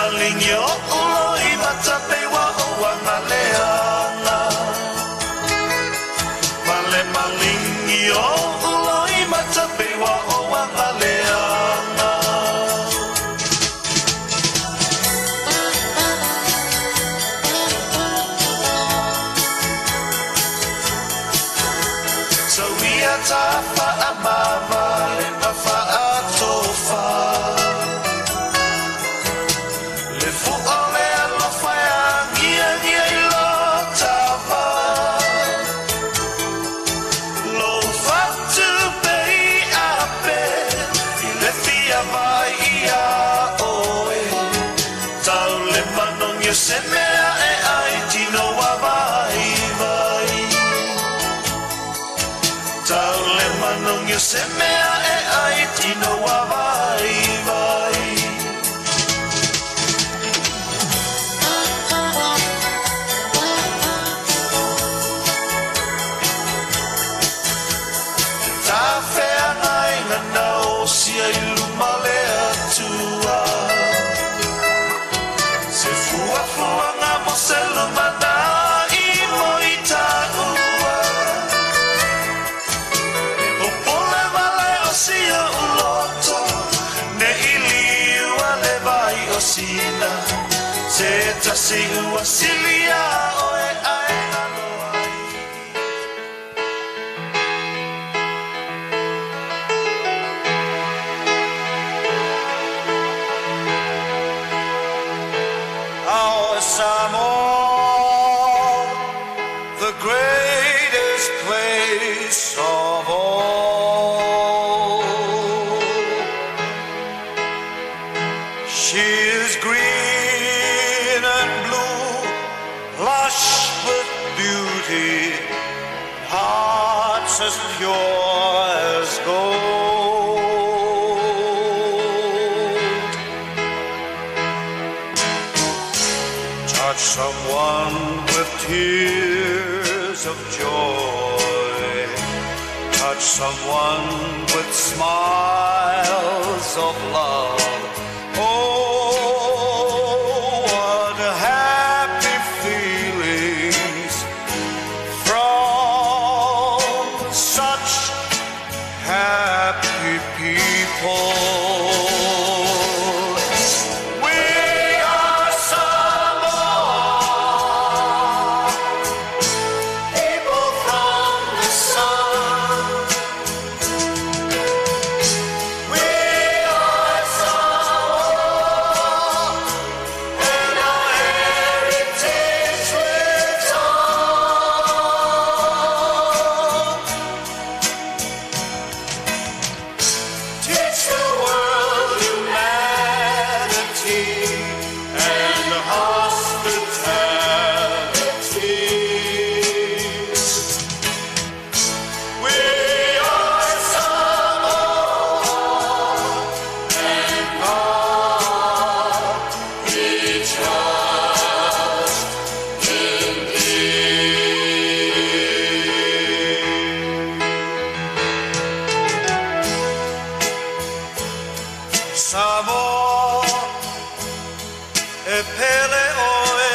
malingi o uloi matapewa o wangaleanga. Male malingi o uloi matapewa o wangaleanga. So we are tafa amama le mafa atofa. Le fu'a le alofa e angia ngia i lo tava. Lo fatu pei ape i le fia vai ia oe. Tau le manongi o se mea e ai tino wa vai vai. Tau le manongi o se mea e ai tino wa vai vai. Ta whea ngai ngana o sia i luma le atua. Se fua fua ngā mo se luma nā i mo i tā ua. O pole vale o sia uloto, ne ili ua le vai o sina. Se tasi ua silia oe ae aloa. Our Samoa, the greatest place of all. She is green and blue, lush with beauty, hearts as pure as gold. Touch someone with tears of joy. Touch someone with smiles of love. Oh, what happy feelings from such happy people. We are Samoa, people from the sun. We are Samoa, and our heritage lives on. Teach the world humanity and hospitality. We are Samoa, and God we trust in thee. Samoa, e pele oe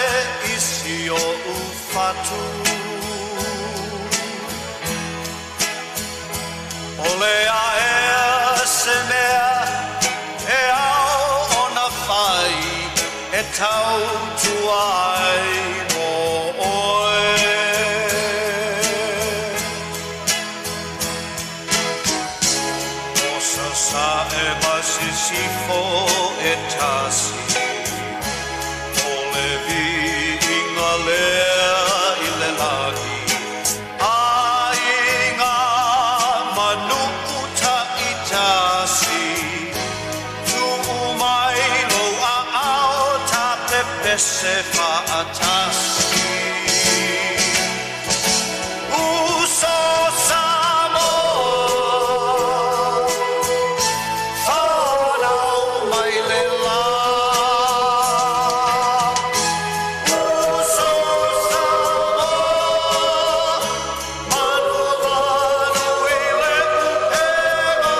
i si o ufatu. O le aea se mea e au ona whai e tau tuai mo oe. O sa sa e masisifo e tasi, o le vi inga lea i le lagi. Ai ngā manu uta i tasi, tuu mai lo a ao ta te pese whaatasi. Uso Samoa, whanau mai le la. Uso Samoa, manu manu i le upega.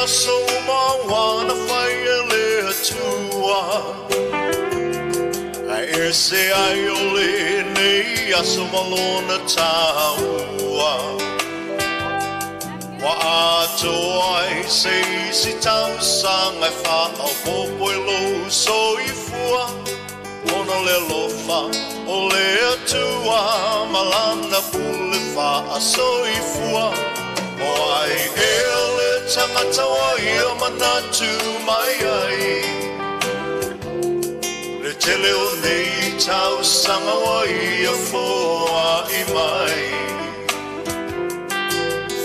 aso mawana whai e le atua. Ai e se ai o le nei aso malona tāua. Wa atoa ai se isi tausanga e whaopopo e lou soifua. Ona le lofa o le atua malana pule whaasoifua. O ai e le tangata wa ia manatu mai ai. Le tele o nei tausanga wa ia foa i mai.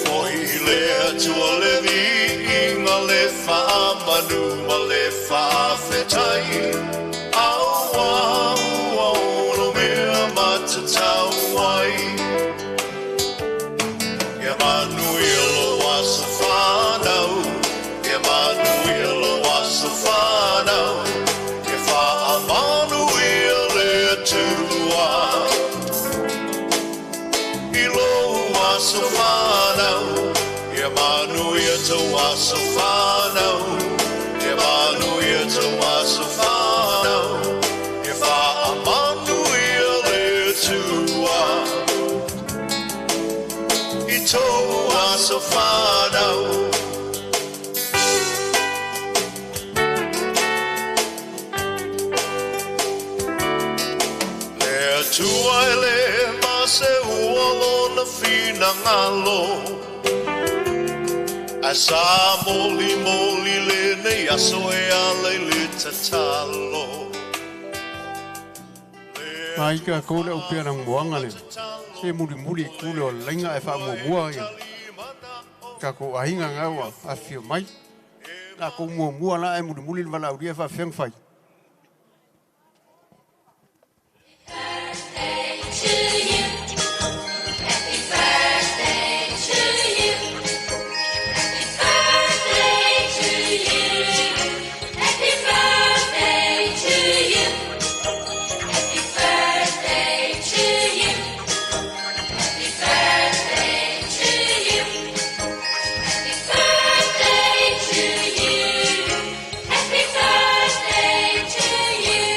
Foi le atua le viiga le faamanu ma le faafetai. Aua ua ono mea matatau ai. Ia manuia lo aso whanau. Ia manuia lo aso whanau. Ia faamanuia le Atua. I lo aso whanau. Ia manuia tau aso whanau. Ia manuia tau aso whanau. Ia faamanuia le Atua. I tō aso whanau. Le Atua e le mase ua lona finagalo. Ai sa moli moli le nei aso e ala i le tatalo. Mai ka ko le upea na muanga le. Se muri muri kule o lenga e wha mua ia. Ka ko ahinga ngaua a whio mai. La ko mua mua la e muri muri wala uria wha whiang whai. Birthday to you. Happy birthday to you. Happy birthday to you. Happy birthday to you. Happy birthday to you. Happy birthday to you. Happy birthday to you. Happy birthday to you.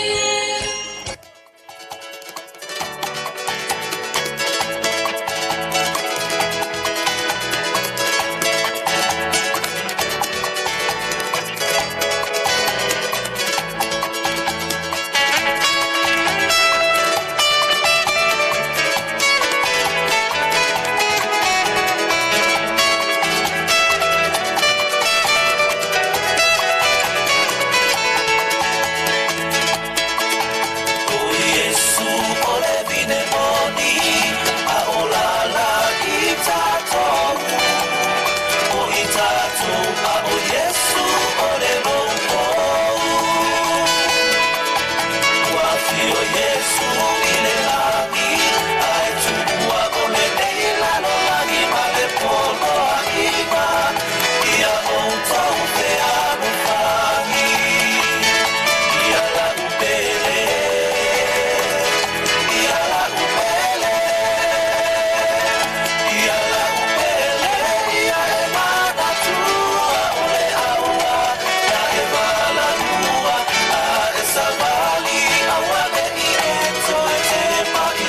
O Yesu o le vine moni, a o la la i tātou. O i tātou, a o Yesu o le moukou. Ua whio Yesu i le lagi, a e tuua o le nei lalo lagi ma le polo aiga. Ia outou te alofagi, ia la upele. Ia la upele, ia la upele, ia e manatua o le aua, na e valalua, a e savali, aua le i e toe te mai.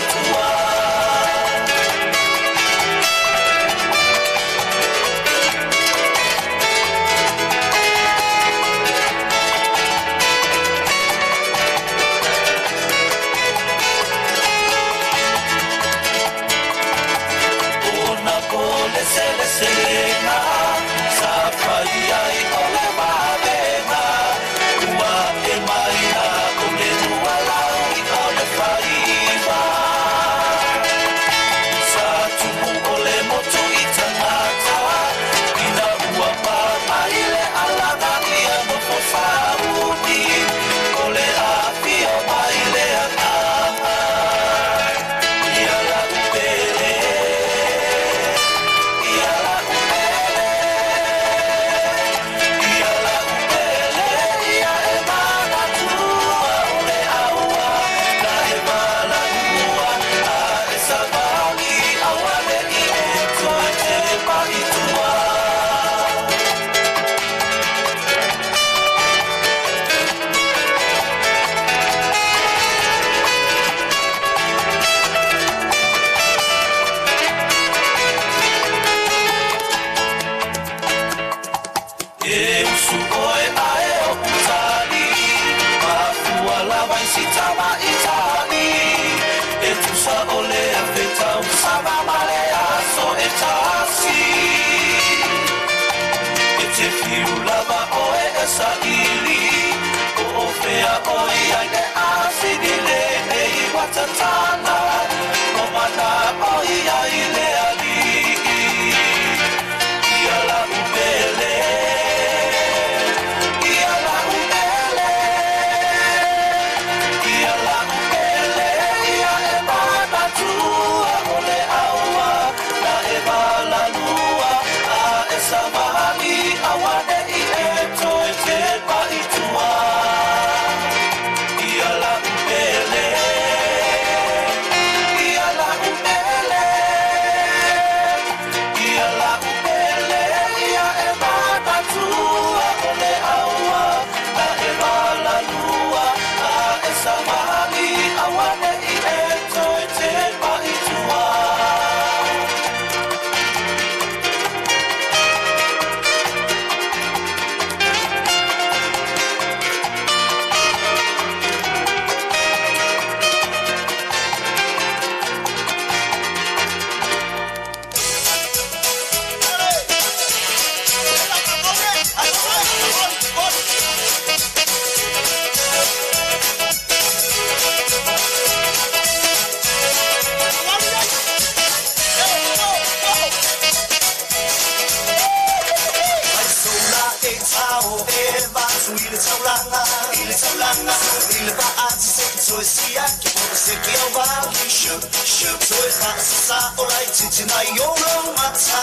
Toe siaki po seki au vali. Shoot, shoot. Toe whaasasa o lai titina i ono mata.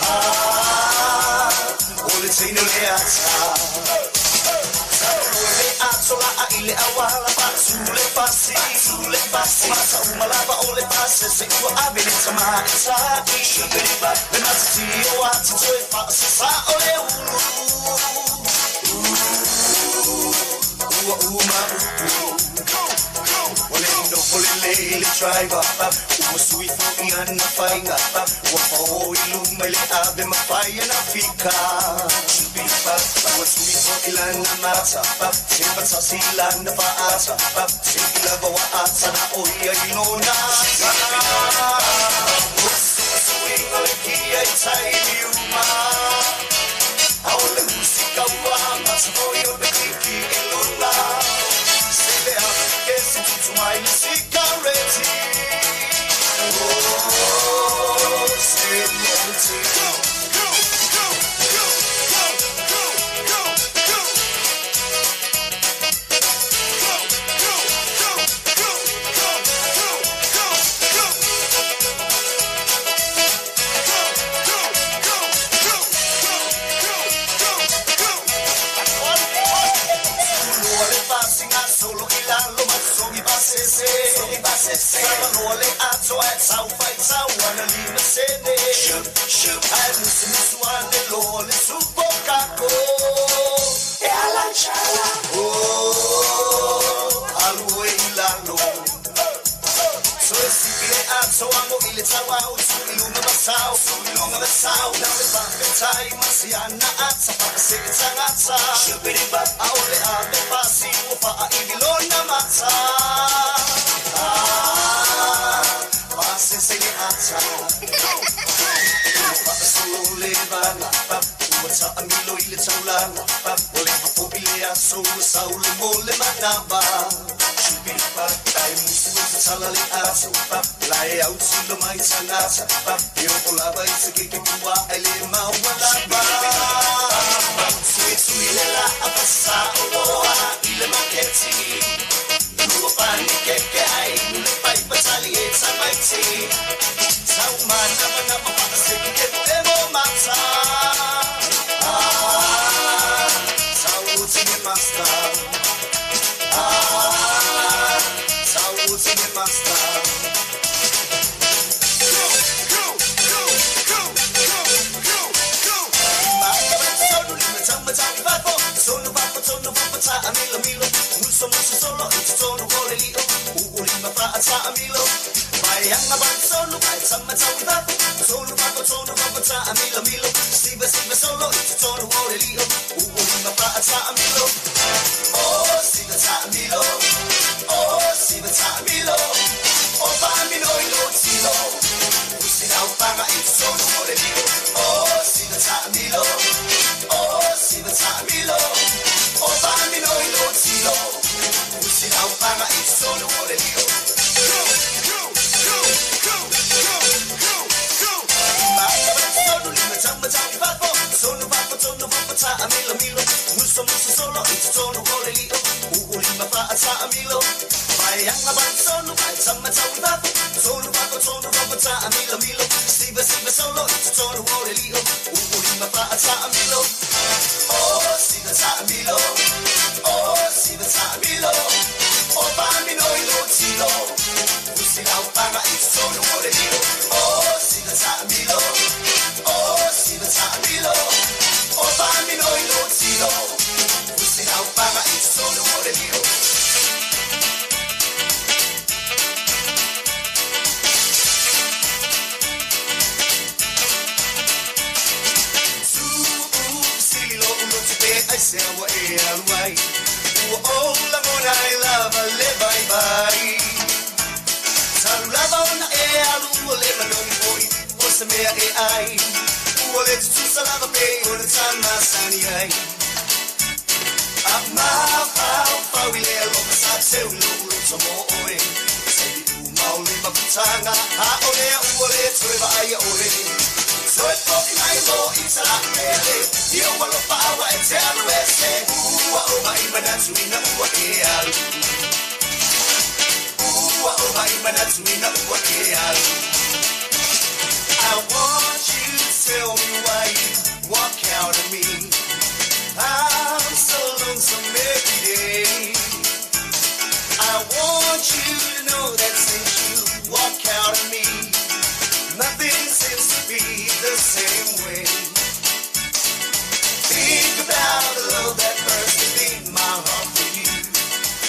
Ah, o le teino le ata. Le atola a ile awala patu le pasi. Le pasi. Mata umalava o le pasi. Se ua ave le tama e ta'i. Le matati o ati toe whaasasa o le ulu. Ua uma upu. O le noho le lele driver. Ua sui fo i ana whainga. Ua whao i luma i le ave mawhai ana fika. Ua sui fo i lana mata. Te patasi i lana whaata. Te i lava wa ata na oia i nona. Ua sui nga le kia i tai uma. Au le musika ua mata foi o le kiki e lola. Se le afi ke se tutu mai le sikareti. Oh, se monti. Go, go, go, go, go, go, go, go. Go, go, go, go, go, go, go, go. Go, go, go, go, go, go, go, go. Loa le pasinga solo i lalo masogi pasese. Sogi pasese. Loa le ato ai tau fai tau ana lima sene. Shoot, shoot. Ai musu musu ane loa le supo kako. E ala chala. Oh, alu e i lalo. So e sipi le ato amo i le tau au tu i lunga masau. Tu i lunga masau. Na le whakatai masiana ata whakase e tangata. Shupiri-bap. Aole a me pasi ua whaa i vilona mata. Ah, pasese le ata. Whaasolo le vanga. Ua taamilo i le taulanga. O le papo i le aso ua sau le mo le manava. Ai musu e te tala le aso. Lai au tilo mai tangata. E o lava i te keke pua ai le maua lava. Tui tui le la a pasa o loa i le maketi. Lua pani keke ai nule pai patali e tamaiti. Tau mana mana mapaka seki e mo e mo mata. Ah, tau uti master. Ah, tau uti master. Go, go, go, go, go, go, go. Manatu ina ua ke alu. I want you to tell me why you walk out of me. I'm so lonesome every day. I want you to know that since you walk out of me, nothing seems to be the same way. Think about the love that burst within my heart for you.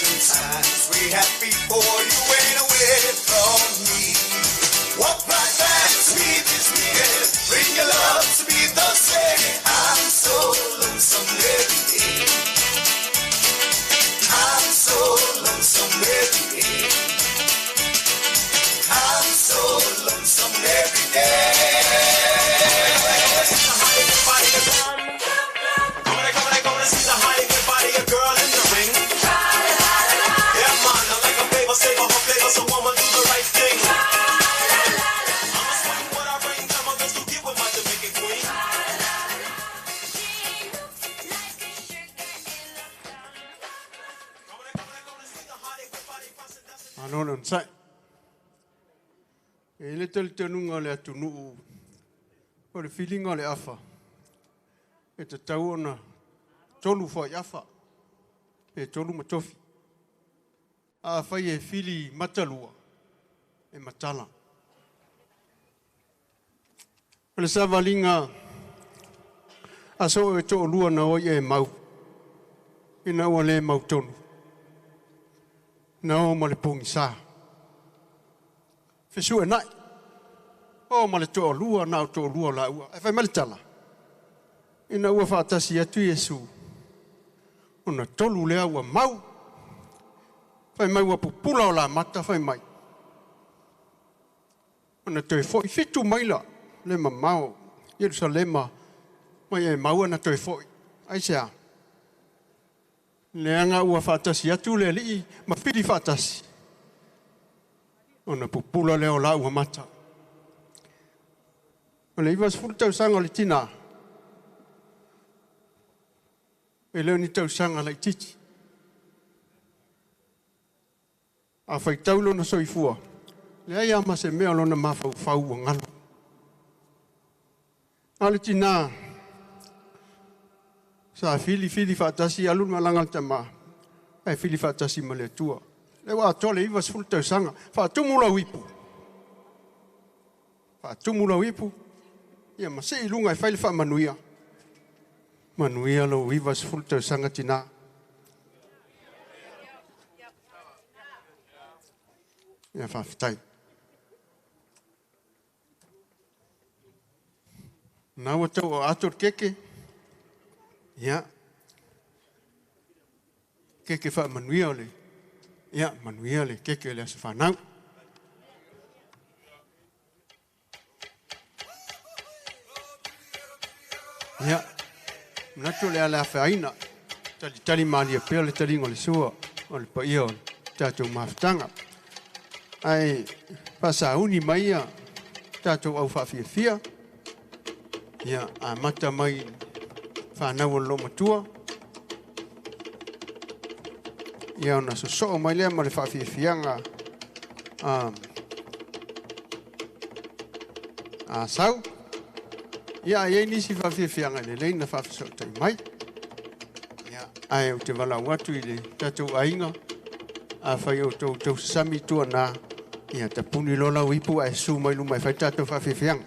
The times we had before you went away from me. Walk right back to me this minute. Bring your love to me the same. I'm so lonesome every day. I'm so lonesome every day. I'm so lonesome every day. Come on, come on, come on, see the honey, good body, a girl in the ring. Yeah, man, I like a flavor, savor her flavor, so I'ma do the right thing. I'ma swing what I bring, tell my girls to get with my Jamaican queen. Malo le onosai. E le talitonuga o le atunuu o le filiga o le afa e tatau ona tolu foaiafa pe tolu ma tofi. A afai e fili matalua e matala. O le savaliga a soo e toolua na oi e mau ina ua lē mautonu na o ma le pogisā. Fesuʻenaʻi o ma le toalua na o toalua laua. Ae fai mai le tala ina ua faatasi atu Iesu ona tolu lea ua mau. Fai mai ua pupula o lamata fai mai. Ona toe foʻi fitu maila le mamao Ierusalema mai e maua na toe foʻi. Aisea? Leaga ua faatasi atu le alii ma fili faatasi. Ona pupula lea o laua mata. O le 90 tausaga o le tinā, e le o ni tausaga laitiiti. A faitau lona soifua, leai lava ma se mea o lona mafaufau ua galo. A o le tinā, sa filifili faatasi alu le malaga a le tamā, ae fili faatasi ma le Atua. Lea ua atoa le 90 tausaga, faatumu lau ipu. Faatumu lau ipu, ia ma sii i luga e fai le faamanuia. Manuia lou 90 tausaga tinā. Ia faafetai. Na ua tau o ato le keke. Ia. Keke faamanuia o le. Ia, manuia le keke o le aso fanau. Ia, manatu o le ala afeaina. Talitali malie pea le taliga o le sua o le paia o le tatou mafutaga. Ae faasauni mai ia tatou au faafiafia. Ia, amata mai fanau o le loomatua. Ia ona sosoo mai lea ma le faafiafiaga a Sau. Ia, a i ai nisi faafiafiaga e lelei na faafesootai mai. Ia, ae ou te valaau atu i le tatou aiga, afai o outou tausasami i tua na, ia tapuni loa lau ipu ae susu mai luma e fai le tatou faafiafiaga.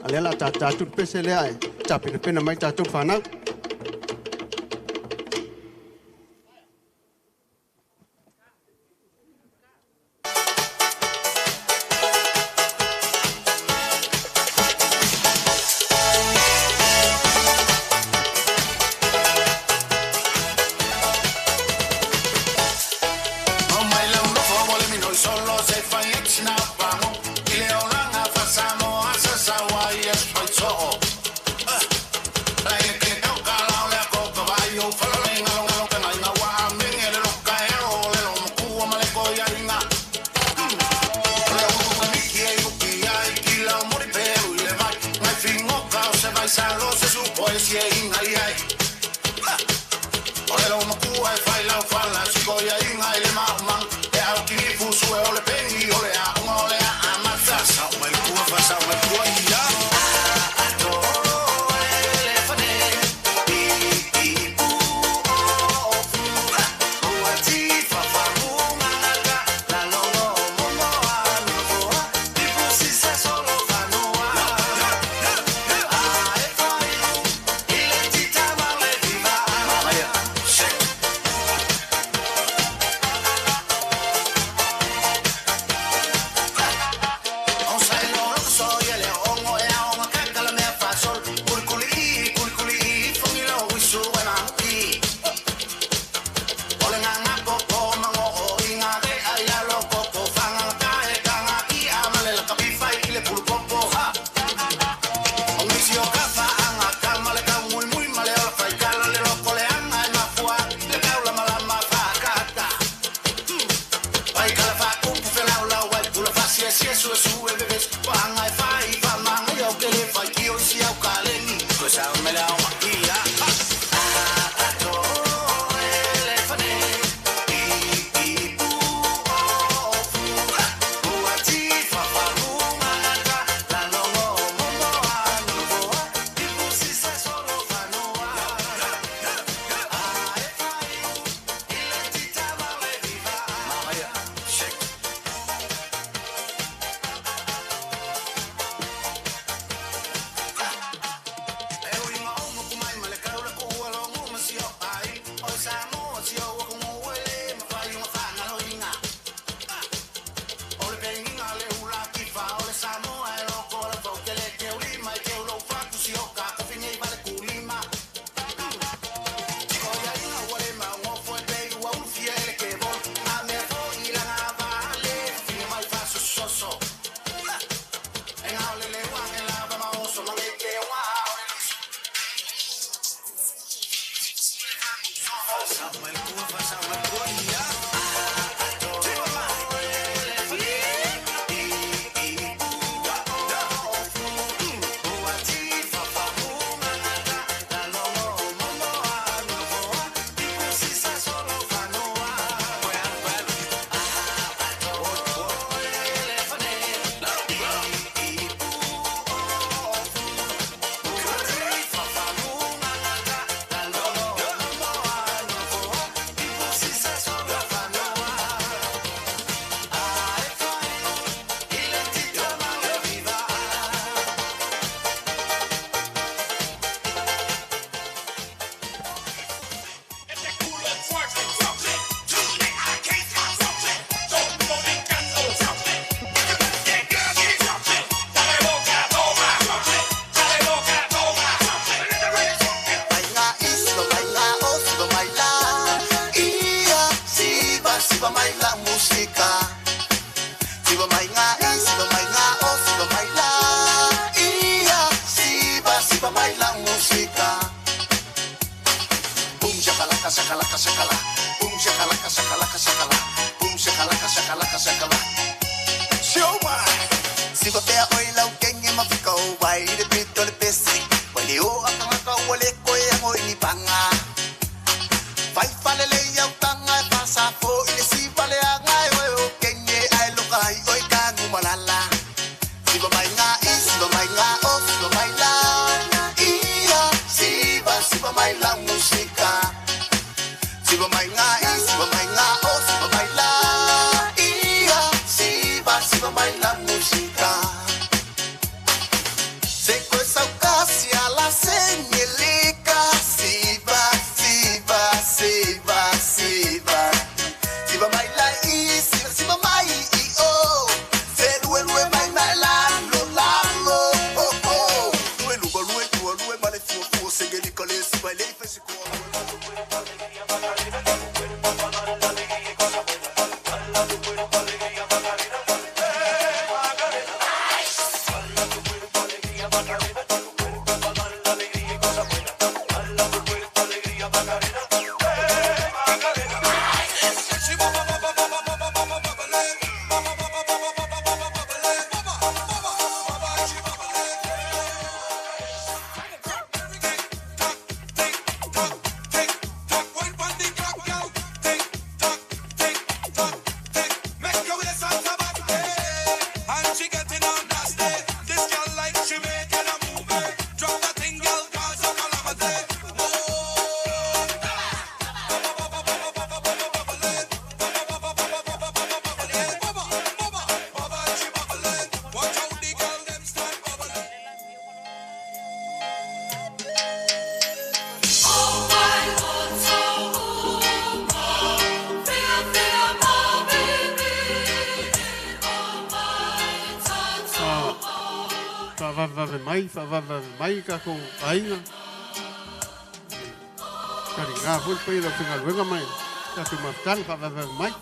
A lea o le a tātā atu le pese lea ae tapenapena mai tatou fanau. Like siva mai la musika. Siva mai nga i, siva mai nga o, siva mai la ia. Siva, siva mai la musika. Boom shakalaka shakalaka shakala. Boom shakalaka shakalaka shakala. Boom shakalaka shakalaka shakala. Show my. Siva pea oi lau kenge mafika o vai le pito le pesi. Wale o akangaka wale koe ango ini panga. Vai fale le iau tanga e pasa fo ile siva le anga e oe o kenge ai loka hai oi kangu malala. Siva mai nga i, siva mai nga o, siva mai la ia. Siva, siva mai la musika. Siva mai nga i, siva mai nga o, siva mai la ia. Siva, siva mai la musika. Se koe saukasi ala sengelika. Siva, siva, siva, siva. Siva mai la i, siva, siva mai i o. Se lue lue mai mai la lo la lo o o. Lue lugo lue tua lue male fua fua sengelika le siva le fe se koa. Faavavavave mai, faavavave mai tatou aiga. Taligā foi le paia o le aufaigaluega ma tatou mafutaga, faavavave mai.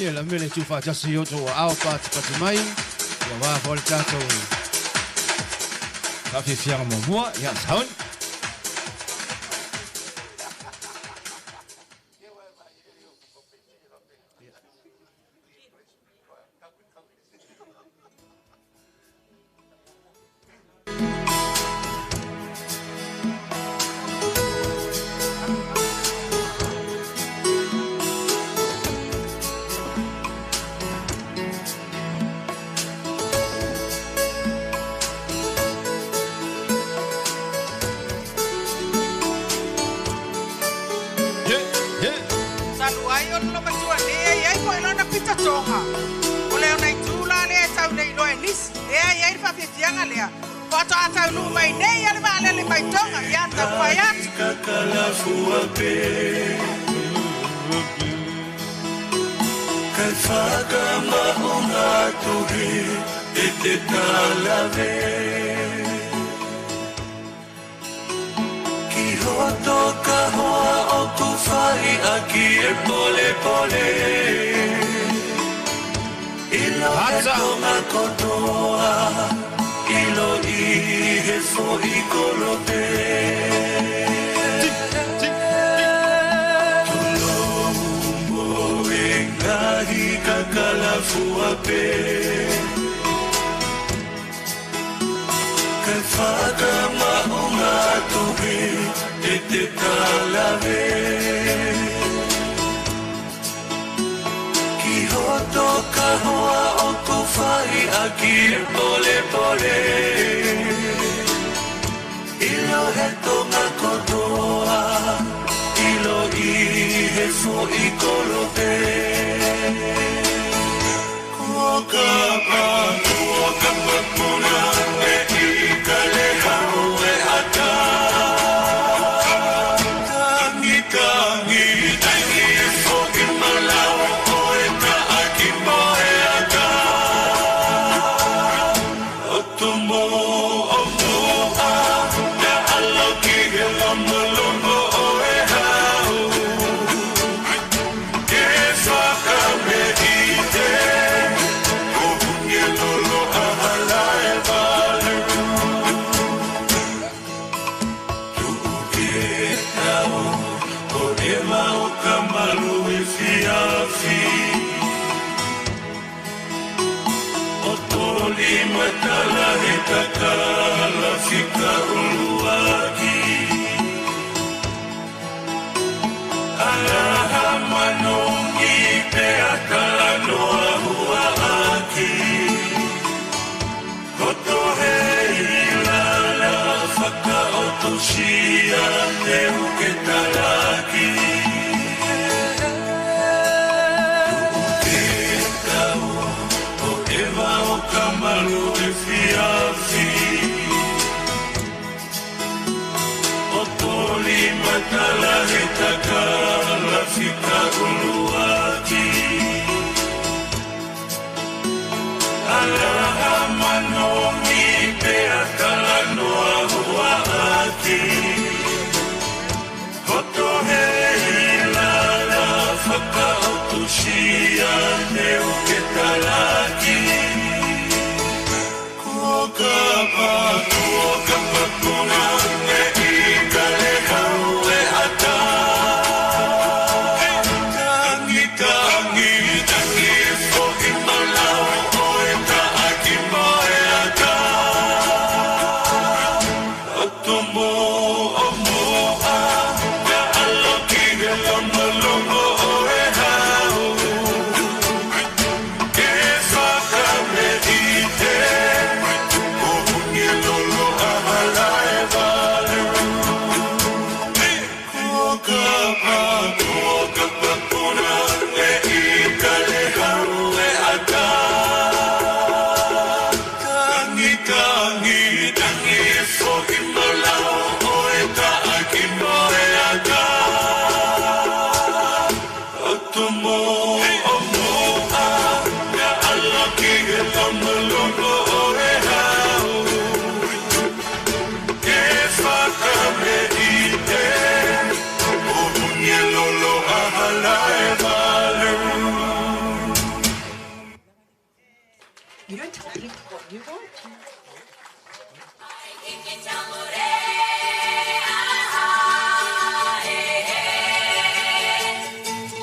Ia la mele tu whaatasi o tō ao pāti pati mai. Ia wā fo le tātou. Whawhiwhianga mō mua, ia saun.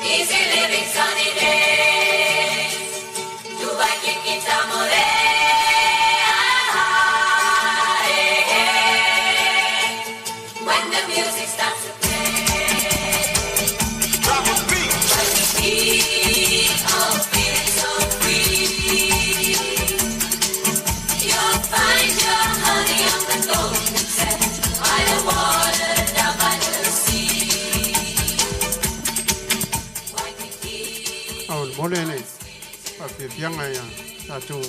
Easy living sunny days. Dubai When the music starts to play, Drop a beat. we all feel so free. You'll find your honey on the golden set by the water down by the sea. Ao le mole nei. Faafiafiaga ia tatou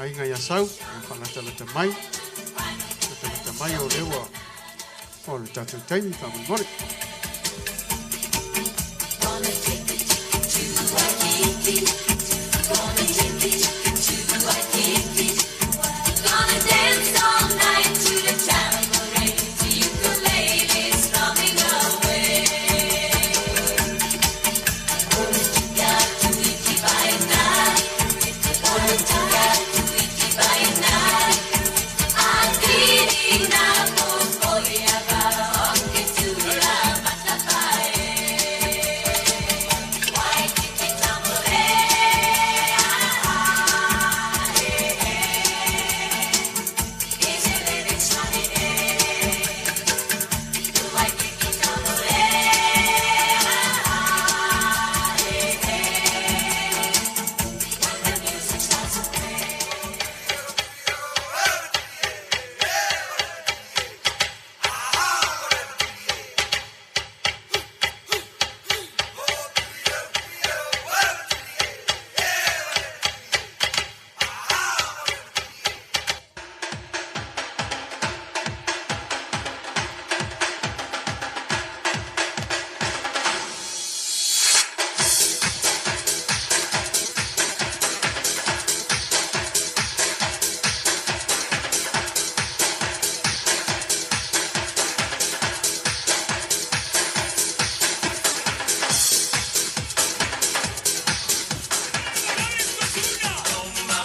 aiga ia sau, faalatalata mai. Latalata mai o lea ua o le tatou taimi faamolemole. Gonna take the ticket to Waikiki. Gonna take the ticket to Waikiki. Gonna dance all night to the tambourine, to ukuleles strumming away. Tika tuiki by night. Tika tuiki by night. Atini na popoia ba oke tula matapae. Waikiki tamore, ah, eh, eh. Easy living sunny day. Waikiki tamore, ah, eh, eh. When the music starts to play.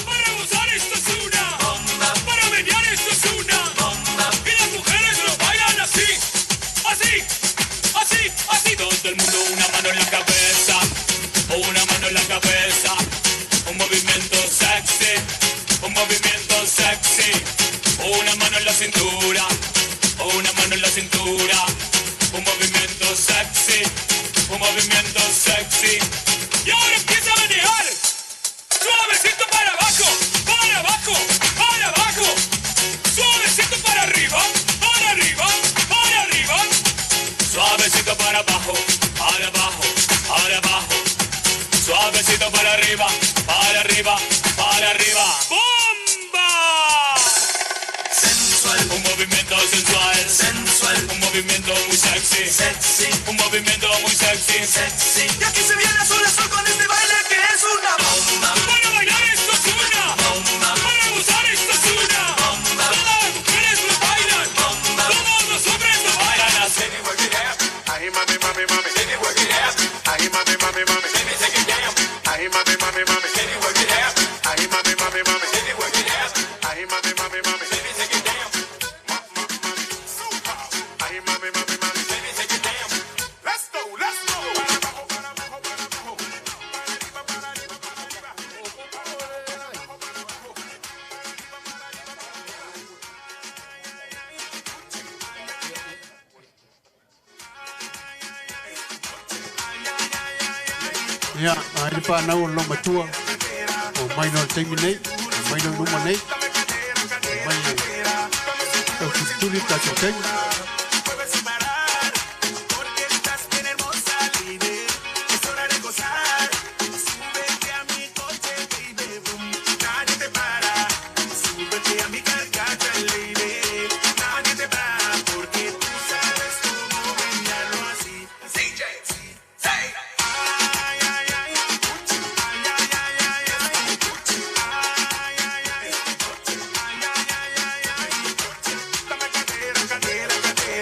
Para gozar esto es una bomba. Para menear esto es una bomba. Y las mujeres lo bailan así, así, así, así. Todo el mundo una mano en la cabeza, una mano en la cabeza. Un movimiento sexy, un movimiento sexy. Una mano en la cintura, una mano en la cintura. Un movimiento sexy, un movimiento sexy. Y ahora empieza a menear. Suavecito para abajo, para abajo, para abajo. Suavecito para arriba, para arriba, para arriba. Suavecito para abajo, para abajo, para abajo. Suavecito para arriba, para arriba, para arriba. ¡Bomba! Sensual, un movimiento sensual, sensual, un movimiento muy sexy, sexy, un movimiento muy sexy, sexy. Y aquí se viene azul azul con este baile que es una bomba. Para bailar esto es una bomba. Para gozar esto es una bomba. Todas las mujeres lo bailan, bomba. Todos los hombres lo bailan así. Ay, mami, mami, mami. Ay, mami, mami, mami. Ay, mami, mami, mami. Ay, mami, mami, mami. Ay, mami, mami, mami. Ay, mami, mami, mami. Let's go, let's go. Ia, ai le whanau o lo matua. O mai no le taimi nei, o mai no luma nei. O mai e tau tutuli tatou taimi. Porque estás bien hermosa, lady. Es hora de gozar. Súbete a mi coche, baby. Boom. Nadie te para. Súbete a mi carcacha, lady. Nadie te para. Porque tú sabes cómo menearlo así. CJ, say. Ay, ay, ay. Ay, ay, ay, ay, ay. Ay, ay, ay. Ay, ay, ay, ay, ay. Dame cadera, cadera, cadera.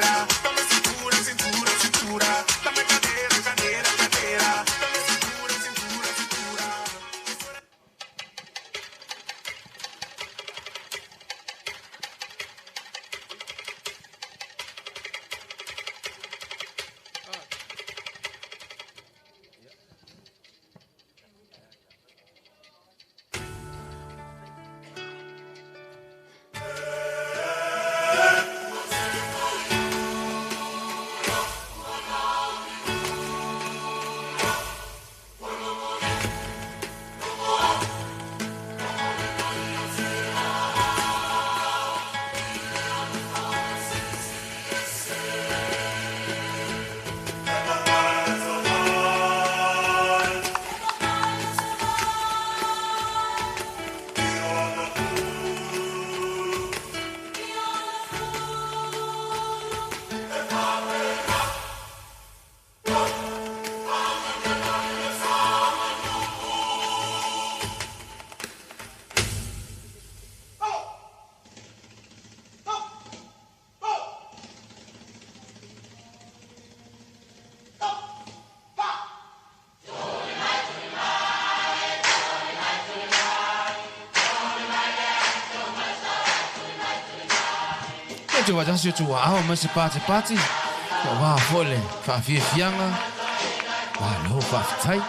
te watasi o tua ao ma se pate pati. Ia wā fo le whaafiafianga. Wā lo whaafitai.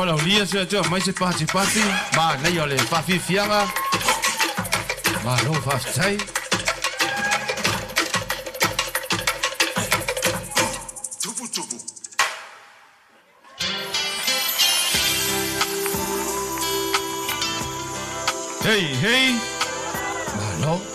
Falaulia se atua mai se pati pati. Ma nei o le whawhiwhianga. Ma lo whawhitai. Tupu tupu. Hey, hey. Ma lo.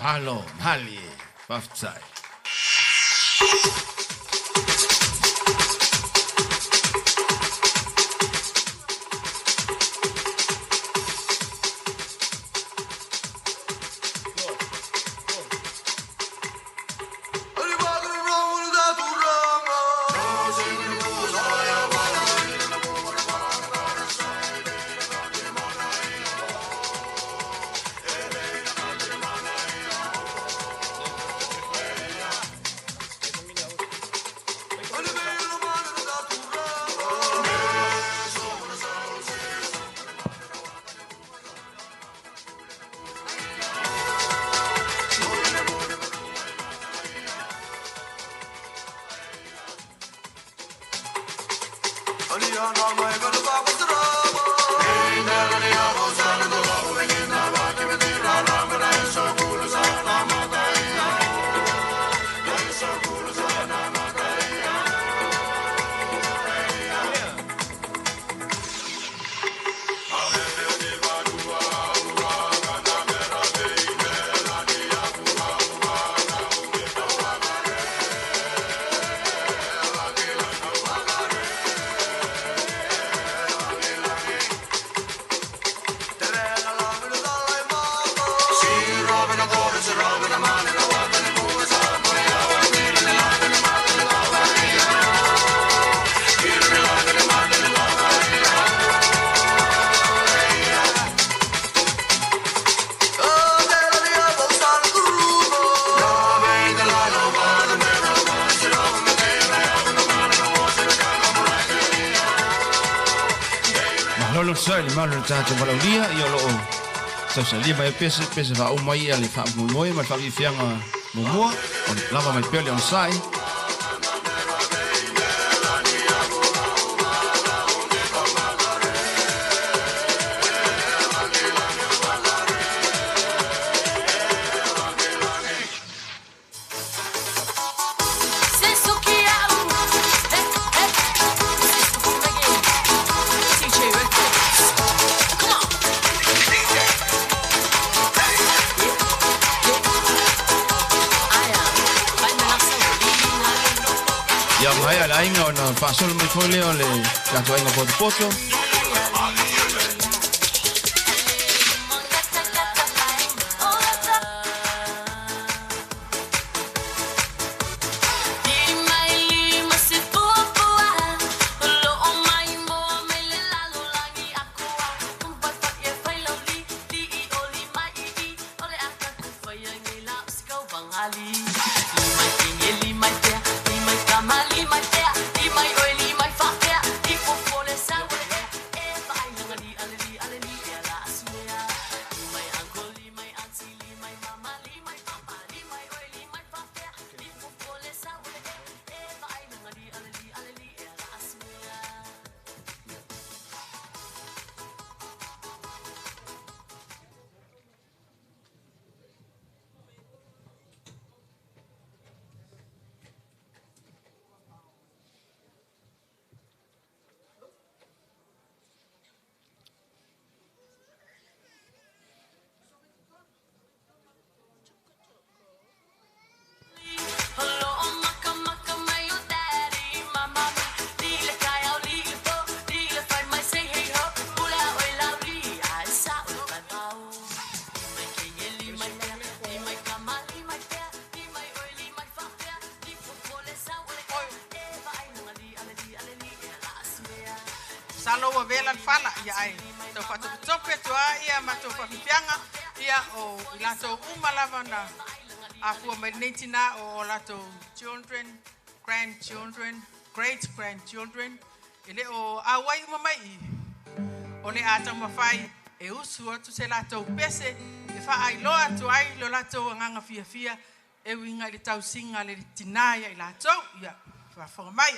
Malo, mali, whawhitai. Malo sa le malo tatou valaulia ia o loo tausalia mai pese pese faauma ia le faamoemoe ma le faafiafiaga muamua o lava mai pea le onosai. Ia maea le aiga ona faasolo mai foi lea o le tatou aiga potopoto. Salo ua vela le fala ia ai tau faatopetope atu a ia matou faafiafiaga ia o i latou uma lava na afua mai lenei tinā o latou children, grandchildren, great grandchildren e le o auai uma mai i o le a taumafai e usu atu se latou pese e faailoa atu ai lo latou agaga fiafia e uiga i le tausiga le tinā ia i latou ia faafofoga mai.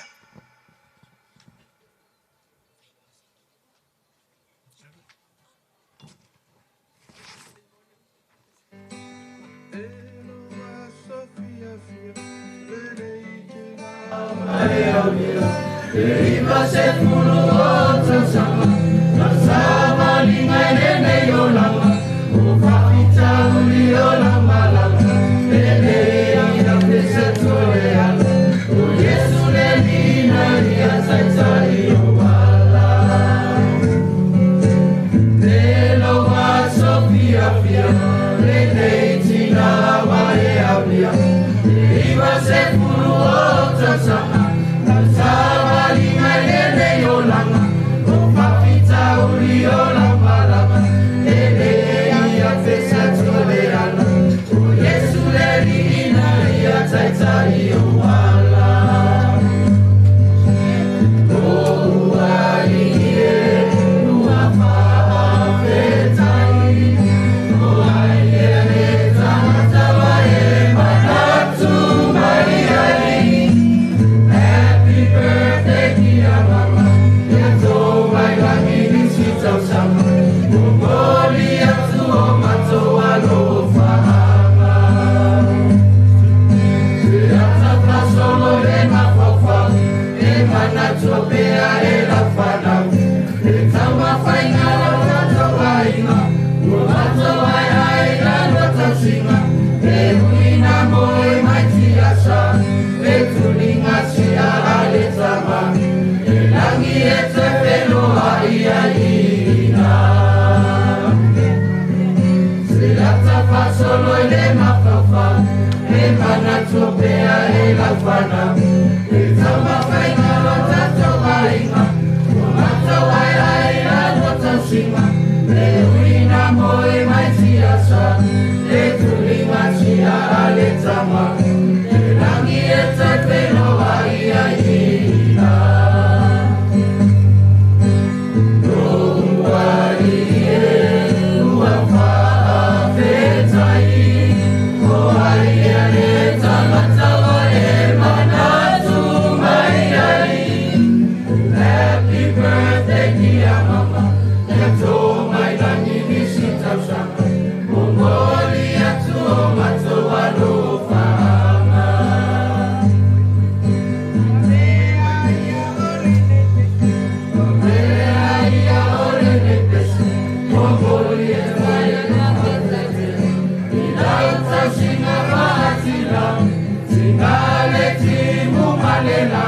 Tingale timu malela,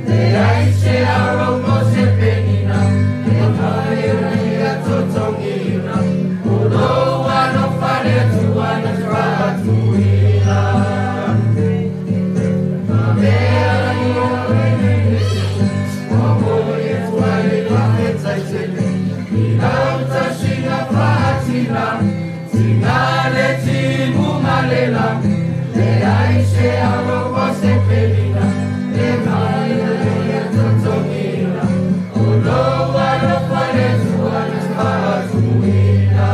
le aise aro se penina, e maia totongina, ulo ano fale tuana fatuina. Tingale timu malela, le aise aro se penina, e maia totongina, ulo ano fale tuana fatuina.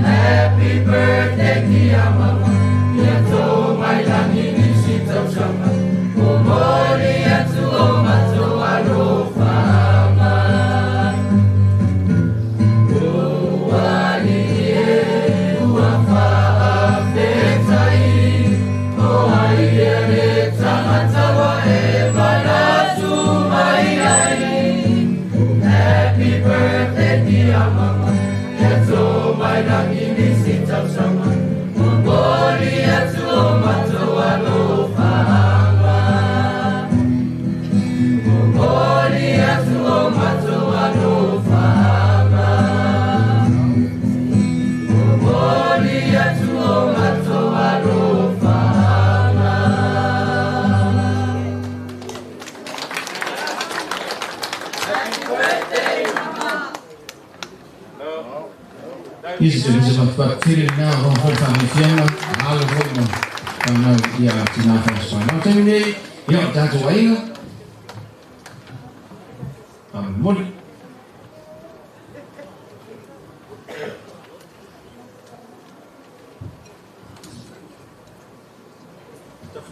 Happy birthday, dear mama. Ia tō mai langi nisi tausanga. O mori atu o mato alofanga. O ali e ua whaafetai. O ai e le tangata wa e manatu mai ai. Happy birthday, dear mama. Ia tō mai langi nisi tausanga. O mori atu o mato alofanga. O mori atu o mato alofanga. O mori atu o mato alofanga. Happy birthday, mama. Isi se lese faatele na ro ho fa mi fianga alo ho mo na ia tina fa sa na te nei ia tatou aiga moli.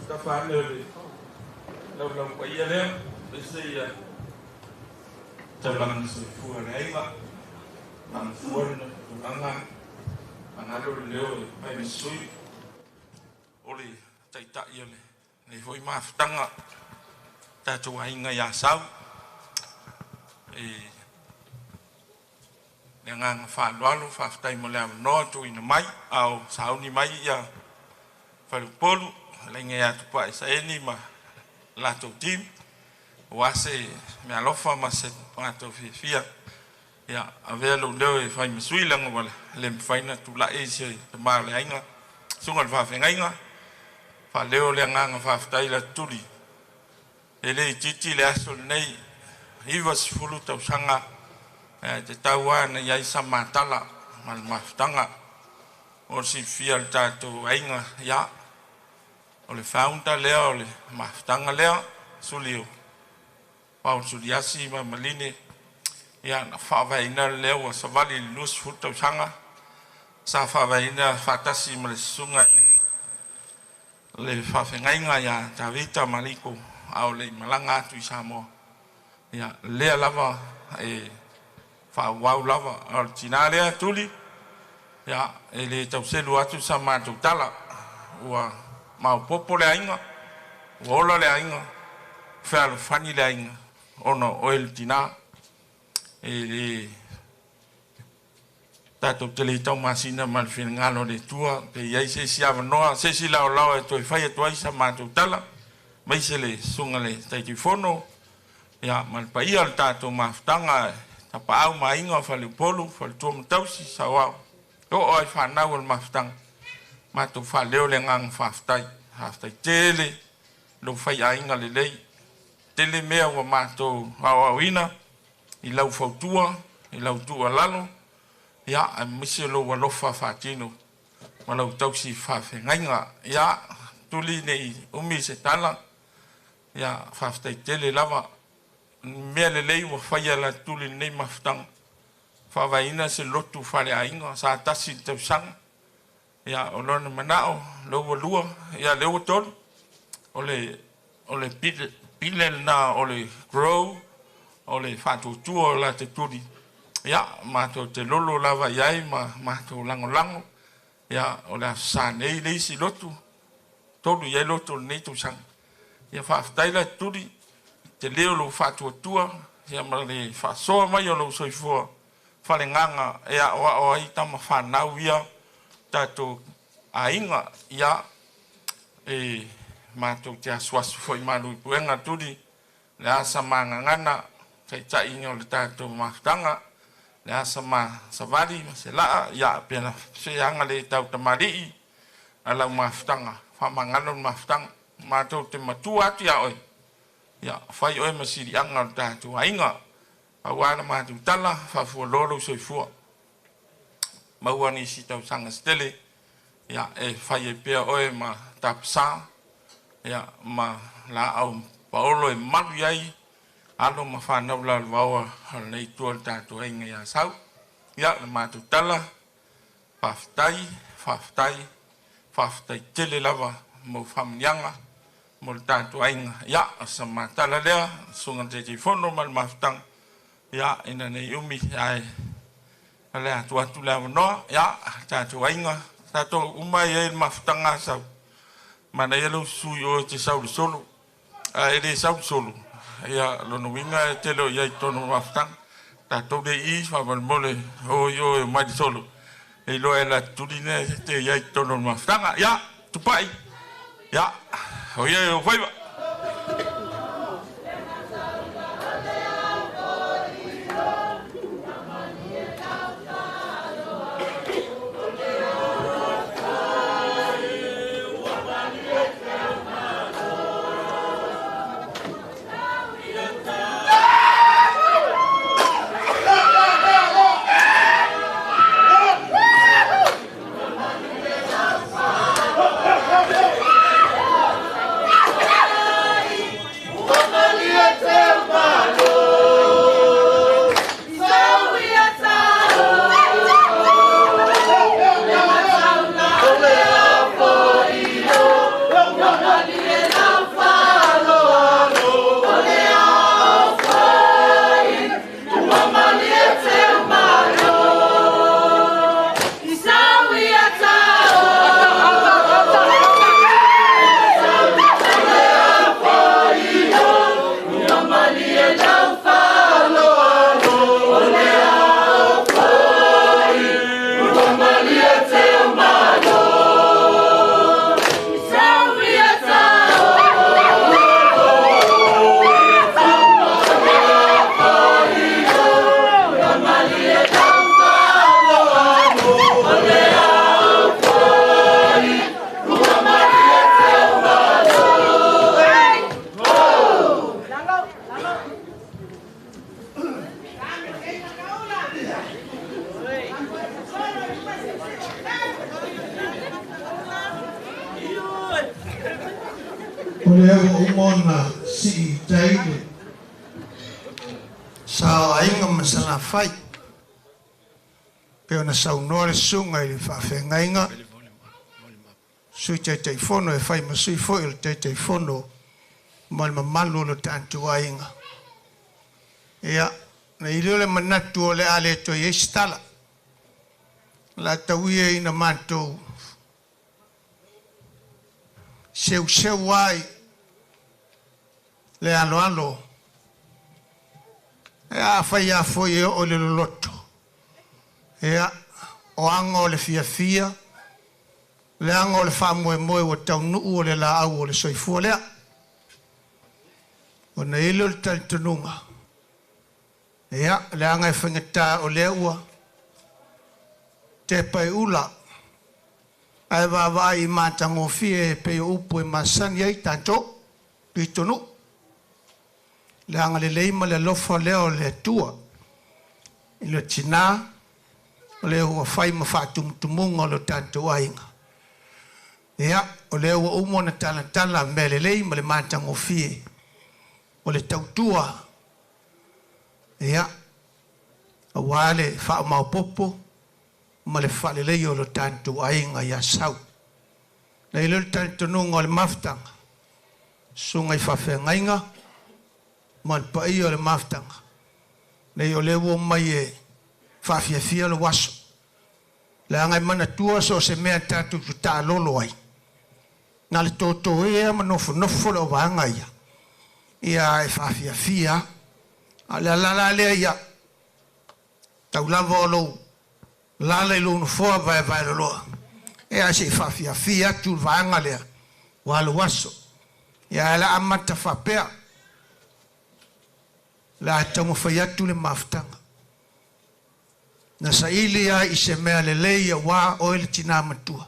Tafa le lau lau paia lea se ia taulanga soifua le aiga mangafua le tulaga magalo le leo e pai masui o le taita'i o lenei foi mafutaga tatou aiga iā sau e le agaga faaaloalo faafetai mo le avanoa tuuina mai ao sauni mai ia faleupolu laiga ia Tupa'i Saeni ma latou team ua se mealofa ma se matou fiafia ia avea lou leo e fai masui laga ua le mafai na tula'i se tamā o le aiga suga le faafegaiga faaleo le agaga faafetai la tuli e le itiiti le aso lenei 90 tausaga te tau ana iai sa matala ma le mafutaga o le silafia le tatou aiga ia o le founder lea o le mafutaga lea suli o Paul Suliasi ma Maline ia na faavaeina lea ua savali i le 20 tausaga sa faavaeina faatasi ma le susuga le faafegaiga ia Tavita Maliko a o le i malaga atu i Samoa ia lea lava e faaauau lava o le tinā lea tuli ia e le tauselu atu sa matou tala ua maopopo le aiga ua ola le aiga fealofani le aiga ona o oe le tinā e le tatou te le taumasina ma le finagalo o le Atua pe i ai se isi avanoa se isi laolao e toe fai atu ai sa matou tala maise le susuga le Taitaifono ia ma le paia o le tatou mafutaga tapaau ma aiga o Faleupolu faletua ma tausi sauao oo ai fanau o le mafutaga matou faaleo le agaga faafetai faafetai tele lou faiaiga lelei tele mea ua matou aoaoina i lau fautua i lau tuualalo ia aemaise lou alofa faatino ma lau tausi faafegaiga ia tuli nei umi se tala ia faafetai tele lava mea lelei ua faia la tuli lenei mafutaga faavaeina se lotu faleaiga sa tasi le tausaga ia o lona manao lea ua lua ia lea ua tolu o le pile lena o le grow o le faatuatua o la te tuli ia matou te lolo lava i ai ma matou lagolago ia o le aso sa nei le isi lotu tolu i ai loto o lenei tausaga. Ia faafetai la tuli te leo lou faatuatua ia ma le faasoa mai o lou soifua falegaga e aoao ai tama fanau ia tatou aiga ia e matou te asuasu foi malu i puega tuli le asa magagana taitaiga o le tatou mafutaga le asa ma savali ma se laa ia pena seaga le tautamalii a lau mafutaga faamagalo le mafutaga matou te matua atu ia oe ia fai oe ma siliaga o le tatou aiga auā le matou tala faafualoa lou soifua maua nisi tausaga se tele ia e fai ai pea oe ma tapasā ia ma laau paolo e malu i ai alo ma fanau lalovaoa o lenei itu o le tatou aiga iā Sau. Ia le matou tala faafetai faafetai faafetai tele lava mo faamanuiaga mo le tatou aiga. Ia o sa matala lea susuga i le Taitaifono ma le mafutaga ia ina nei umi ae o le a tuu atu le avanoa ia tatou aiga tatou uma e i ai le mafutaga a Sau. Manaia lou susu i o e te sau i le solo a e le sau le solo ia lona uiga e te le o i ai i totonu o le mafutaga. Tatou le i faamolemole o i o e omai i le solo e iloa e le atutuli lea e te i ai i totonu o le mafutaga. Ia tupai ia o ia e ou faiva. O lea ua uma ona sii i tai le sa o Aiga ma Salafai, pei ona saunoa le susuga i le faafeagaiga, Sui Taitaifono e fai ma sui foi o le Taitaifono ma le mamalu o lo tatou aiga. Ia, na i ai lea o le manatu o le a le toe i ai se tala. O le a tau ia ina matou seuseu ai le aloalo e afai lava foi e oo i le loloto, ia, o aga o le fiafia, leaga o le faamoemoe ua taunuu o le laau o le soifua lea. Ona i ai lea o le talitonuga, ia, leaga e faigata o lea ua tepa i ula ae vaavaai i matagofie e pei o upu e masani ai tatou pitonuu. Le agalelei ma le alofa lea o le Atua i le tinā o lea ua fai ma faatumutumuga o lo tatou aiga. Ia, o lea ua uma ona talatala mea lelei ma le matagofie o le tautua, ia, aua le faamaopoopo ma le faaleleia o lo tatou aiga i Asau. Na i ai lea o le talitonuga o le mafutaga, susuga i faafeagaiga ma le paia o le mafutaga, nei o lea ua omai e faafiafia lou aso. Leaga e manatua so o se mea tatou te taalolo ai, Na le tōtō ea ma nofonofo le o vaega ia. Ia e faafiafia. A le alala lea ia. Tau lava o lou lala i lou nofoa vaevaeloloa. E a seʻi faafiafia atu le vaega lea. Ua alu aso. Ia ae la amata faapea. Le a taumafai atu le mafutaga. Na saili ai i se mea lelei auā oe le tinā matua.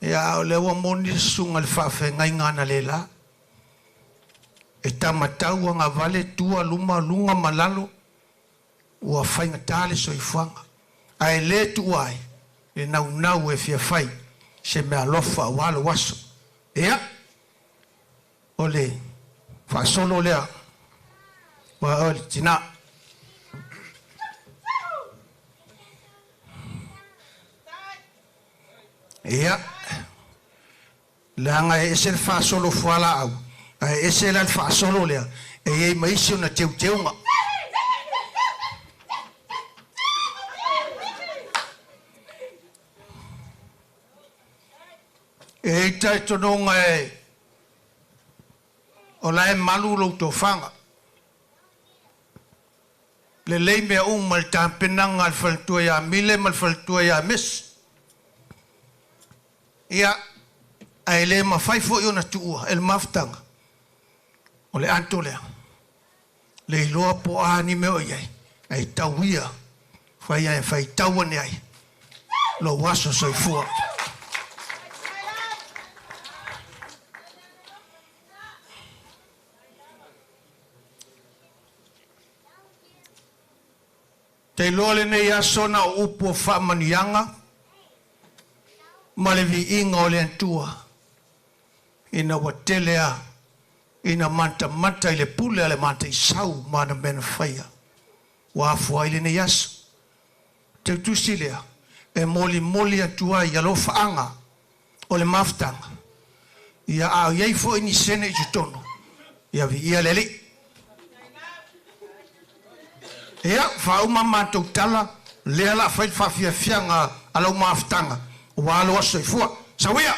Ia a o lea ua moni le susuga i le faafeagaiga analeila. E tamatau agavale tua luma luga ma lalo ua faigatā le soifuaga. Ae lē tuua ai le naunau e fia fai se mea alofa auā lou aso. Ia, o le faasolo lea ua oe le tinā. Ia, leaga e ese le faasolo fualaau, ae ese la le faasolo lea e i ai ma isi ona teuteuga. E i ai talitonuga e o la e malu lou tofaga. Lelei mea uma i le tapenaga a le faletua ia Mile ma le faletua ia Mesi. Ia, ae le mafai foi ona tuua e le mafutaga o le ato lea. Le iloa po o a ni mea o i ai, ae tau ia fai ae faitau ane ai lou aso soifua. Te iloa lenei aso na o upu o faamanuiaga ma le viiga o le Atua ina ua tele a ina matamata i le pule a le Mataisau ma ana mea na faia ua afua ai lenei aso. Teutusi lea e molimoli atu ai alofaaga o le mafutaga ia a o i ai foi ni sene i totonu ia viia le Alii. Ia, faauma matou tala, lea la fai le faafiafiaga a lau mafutaga, ua alo aso soifua. Sauia!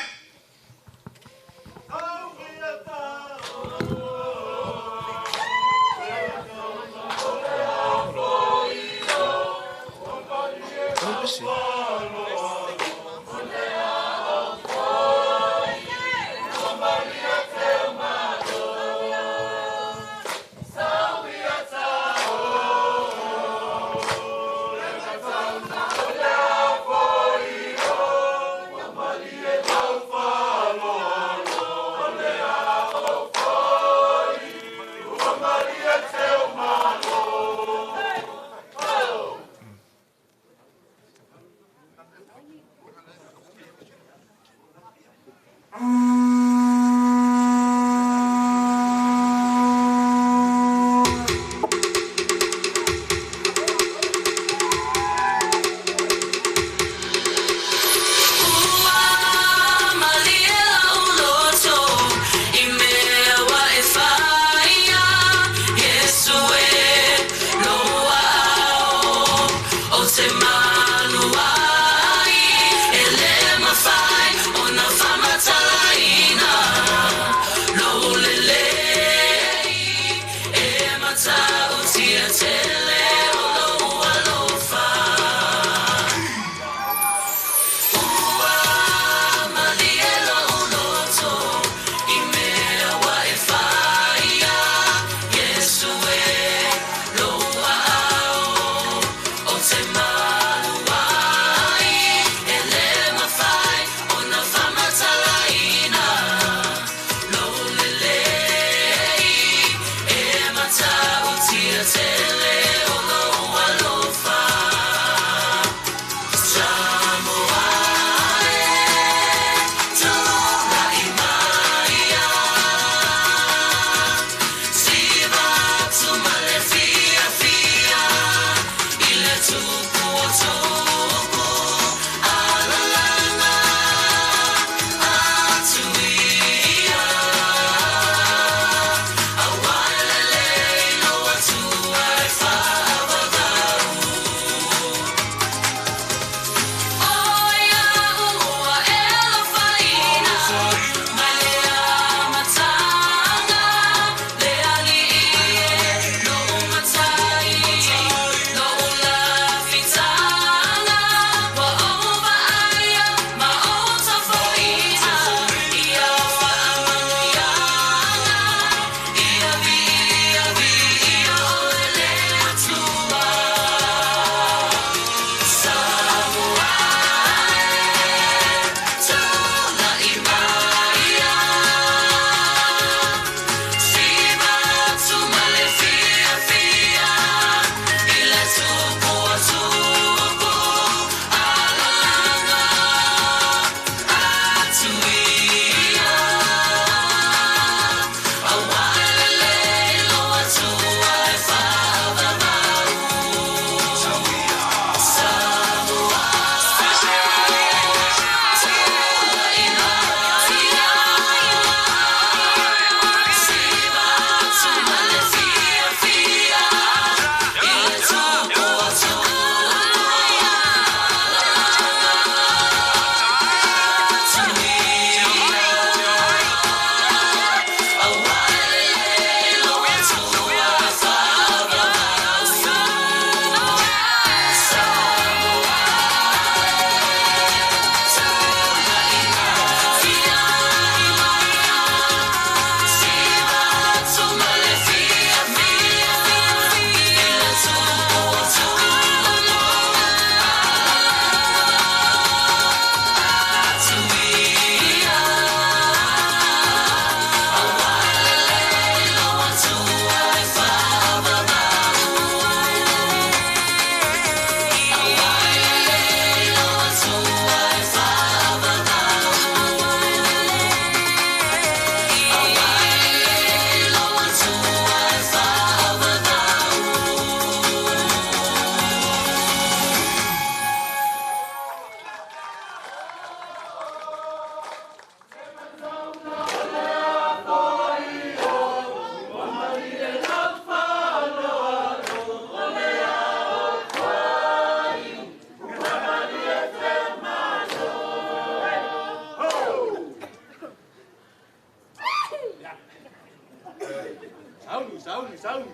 Sauni, sauni, sauni.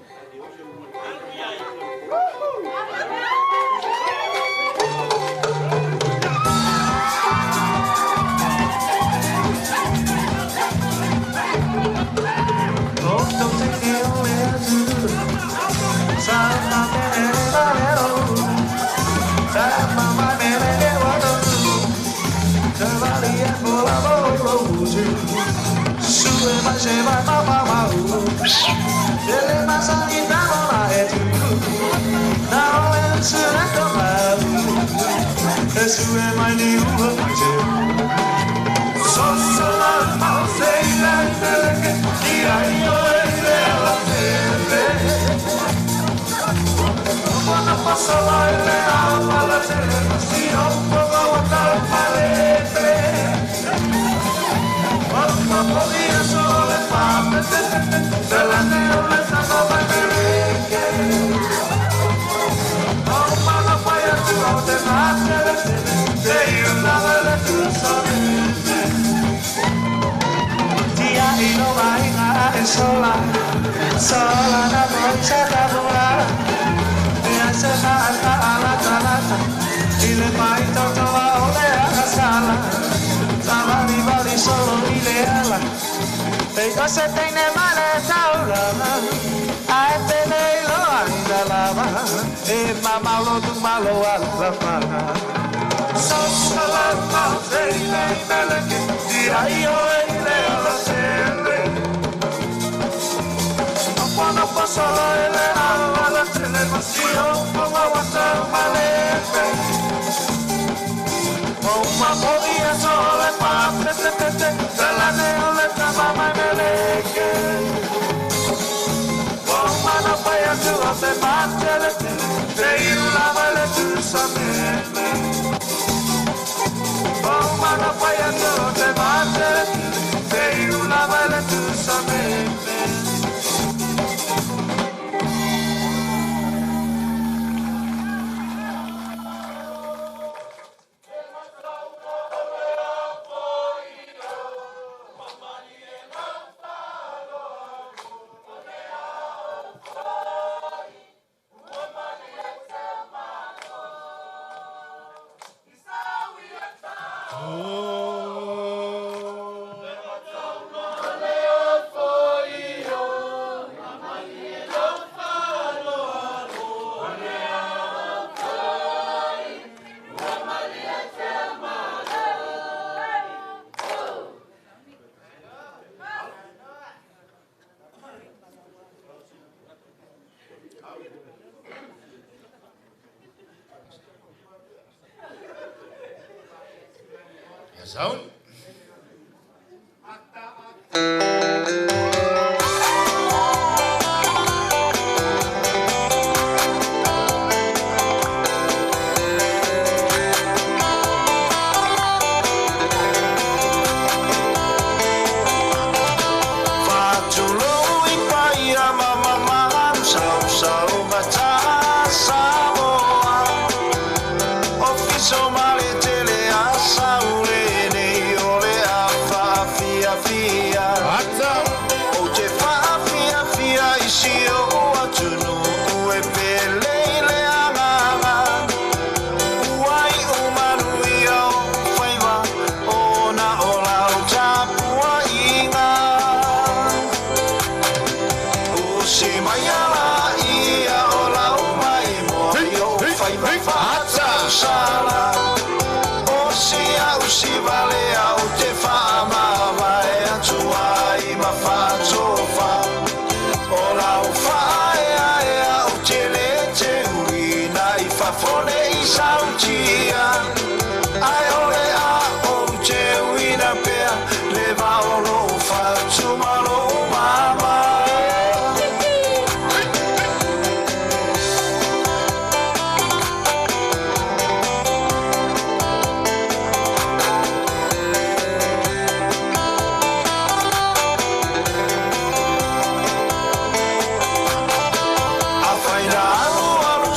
Sola, sola na bolsa tabula, e se ha ala talata, ile mai totoa ole asala, savali vali solo ile ala, e ose teine male taulama, a tene lo anda lava, e mamalo tu malo ala fala. Sola ma ile meleke, di aio ile ala sele. Solo ele ala televisión con agua malete. Uma podia sole pa te te te te la ne le tama meleke. Uma na paia tu te mate le te la vale tu samele. Uma na paia tu te mate te la vale tu samele. Zone.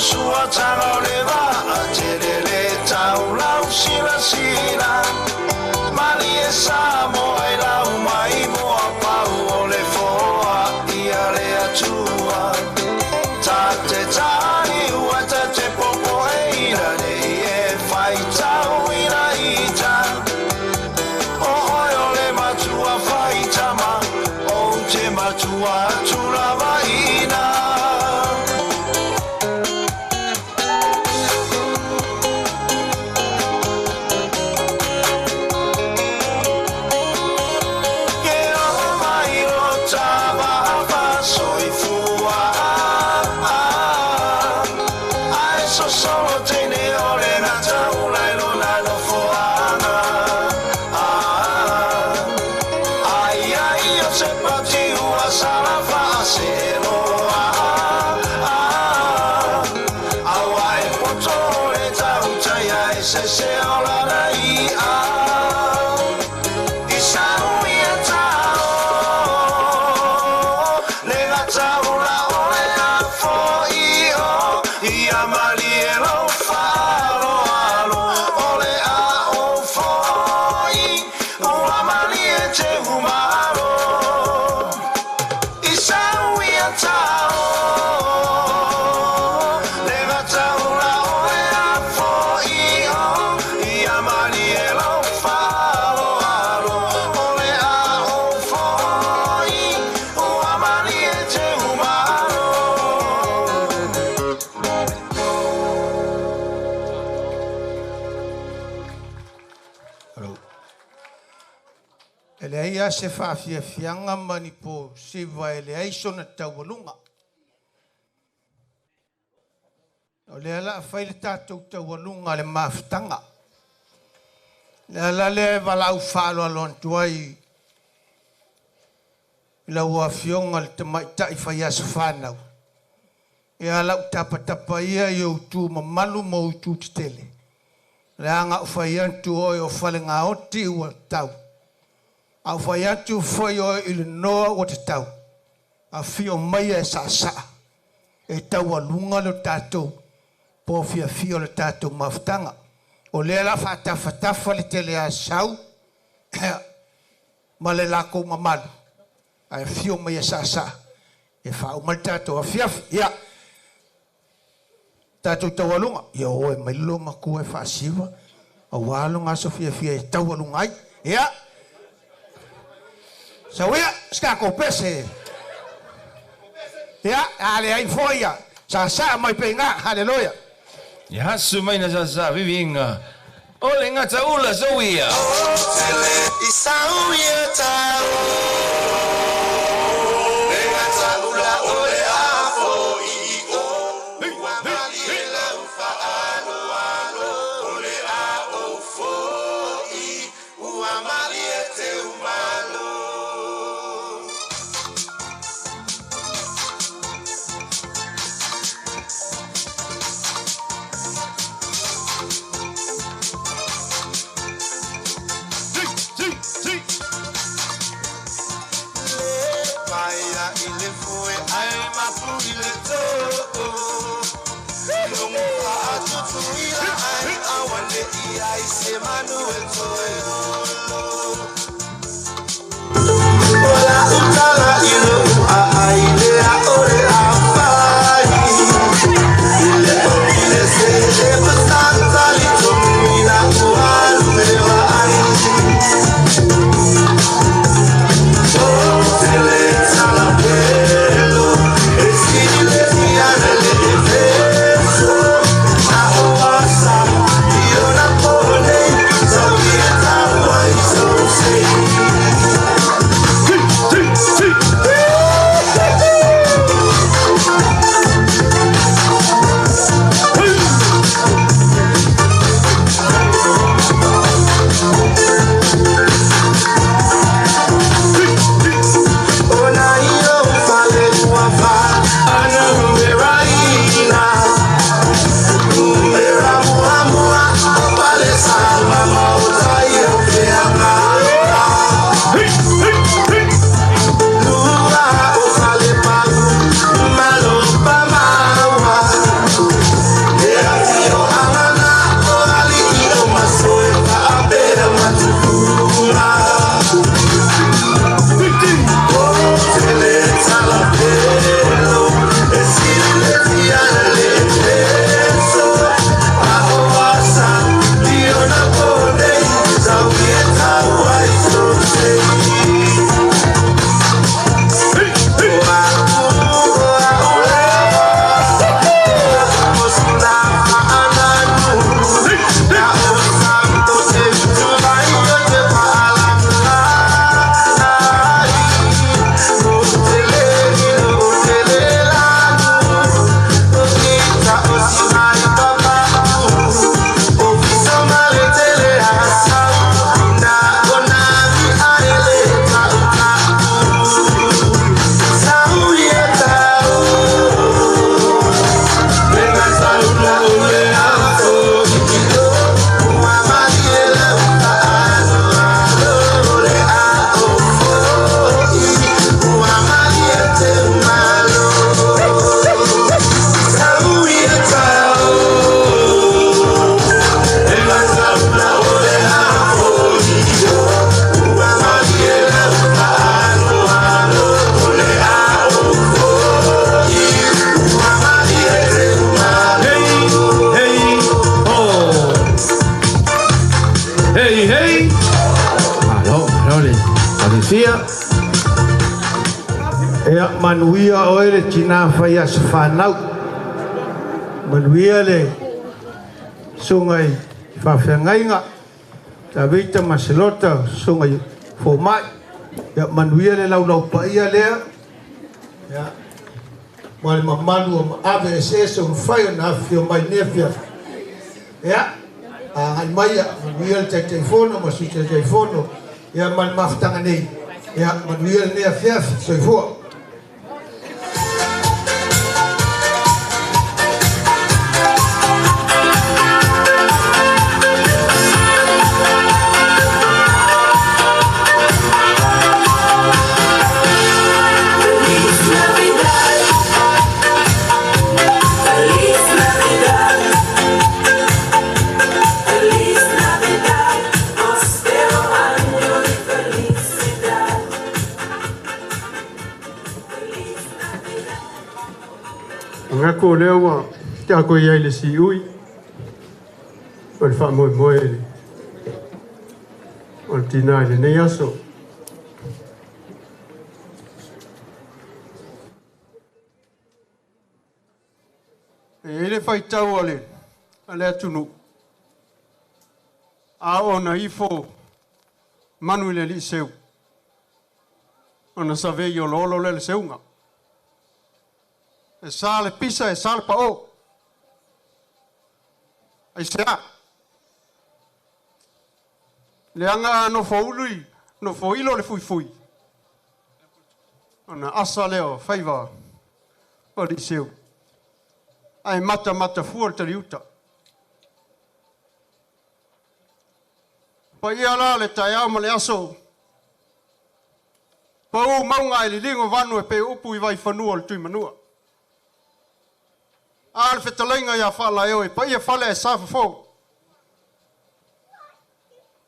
Sua tanga o le vaa, te lele. ua atu lava ina. Ke o mai o tava fa soifua. Ai so solo teine o le gata ula i lona nofoaga. Ai ai o se pati ua sala faaseloa. Aua e poto le tautai ai se se o lana i'a. I sau ia tao, le gata ula o le afo i o, ia malie lau faaaloalo, o le a o foi, ua malie te umalo. I sau ia tao, le gata ula o le afo i o, ia malie lau faaaloalo, o le a o foi, ua malie te umalo. E leai a se faafiafiaga ma ni po siva e leai sona taualuga. O lea la fai le tatou taualuga le mafutaga. Le ala lea e valaau faaaloalo atu ai i lau afioga le tamaitai fai aso fanau. Ia lau tapatapa ia i outu mamalu ma outu tetele. Leaga o fai atu oe o falegaoti ua tau. A o fai atu foi oe i le noa ua tatau. A fio mai e saasaa. E taualuga le tatou po fiafia o le tatou mafutaga. O lea la faatafatafa le tele a sau ma le lakou mamalu. Ae fio mai e saasaa. E faauma le tatou afiafi. Ia, tatou taualuga. Ia o e mai lo matua e faasiva. Auā loga aso fiafia e taualuga ai. Ia, sauia, se tatou pese. Ia, a le ai foi ia. Saasaa mai peiga. Haleluia. Ia asu mai na sasa viviga. O le gata ula sauia. I sau ia tao, le gata ula o le afo i o, ua malie lau faaaloalo, o le a o foi, ua malie te umalo. Paia i le foe ai mapu i le tō. Lungu faatutuila ai awane i ai se manu e toe olo. Ola utala i lou a ai le a ore a fai. I le o i le se le pasata li tumina ua lumewa ai. Tele talapelo, e sile tiare le efeso. Na oasa, i ona pone, sau ia tau ai Ea manuia oe le tina fai aso fanau. Manuia le susuga i faafeagaiga Tavita ma Selota susuga i fomai. Ia manuia le laulau paia lea. Ia ma le mamalu o maave eseese o mafai ona afifio mai nei afiafi. Ia agai mai ia manuia le Taitaifono ma Sui Taitaifono ia ma le mafutaga nei. Ia manuia lenei afiafi. Soifua. Feliz Navidad. Feliz Navidad. Feliz Navidad. Prospero año y felicidad. Aga ko lea ua tako i ai le siui o le faamoemoe le o le tinā i lenei aso. E i ai le faitau a le a le atunuu a oo na ifo manu i le alii seu ona savei oloolo lea le seuga. E sa le pisa, e sa le pao. Ai sea. Le anga no fo ului, no fo ilo le fui fui. Ona asa leo, faiva, o li seu. Ai mata mata fua le taliuta. Pa ia la le taeao ma le aso. Pa u maunga e liligo vanu e pe upu i vai fanua o le tui manua. A le fetalaiga ia faalaeo e paia fale e sa fofo.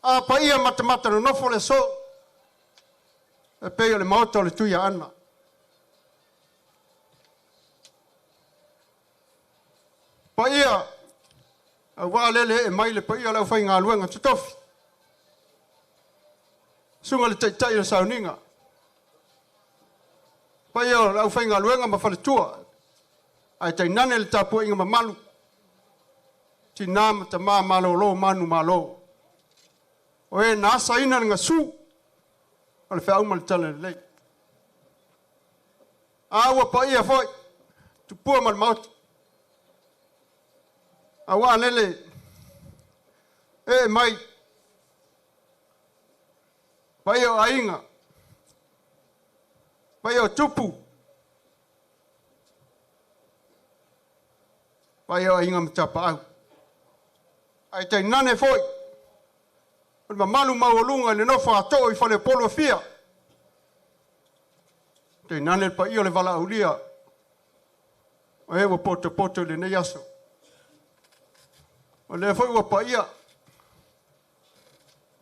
A paia matamata nonofo le aso. E pei o le maota o le tui aana. Paia, auā lele e mai le paia o le aufaigaluega totofi. Susuga le taitai o le sauniga. Paia o le aufaigaluega ma faletua. Ae tainane le tapuaiga mamalu. Tinā ma tamā malōlō manu malo. O e na asaina le gasū o le feau ma le tala lelei. A ua paia foi, tupua ma le maota. Auā lele e mai paia o aiga, paia o tupu, paia o aiga ma tapaau. Ae tainane foi, o le mamalu maualuga i le nofo ato'o i faleupolu afia. Tainane le paia o le valaaulia o e ua potopoto i lenei aso. O lea foi ua paia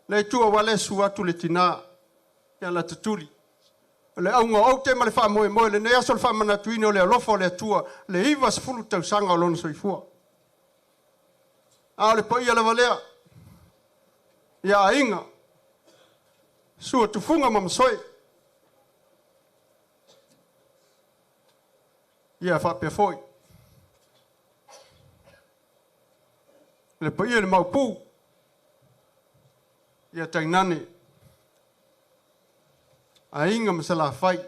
le Atua ua le su atu le tinā ia latatuli. O le auga o aute ma le faamoemoe lenei aso le faamanatuina o le alofa o le Atua le 90 tausaga o lona soifua. A o le paia lava lea ia aiga, sua tufuga ma masoe. Ia faapea foi le paia i le maopu ia tainane aiga ma Salafai.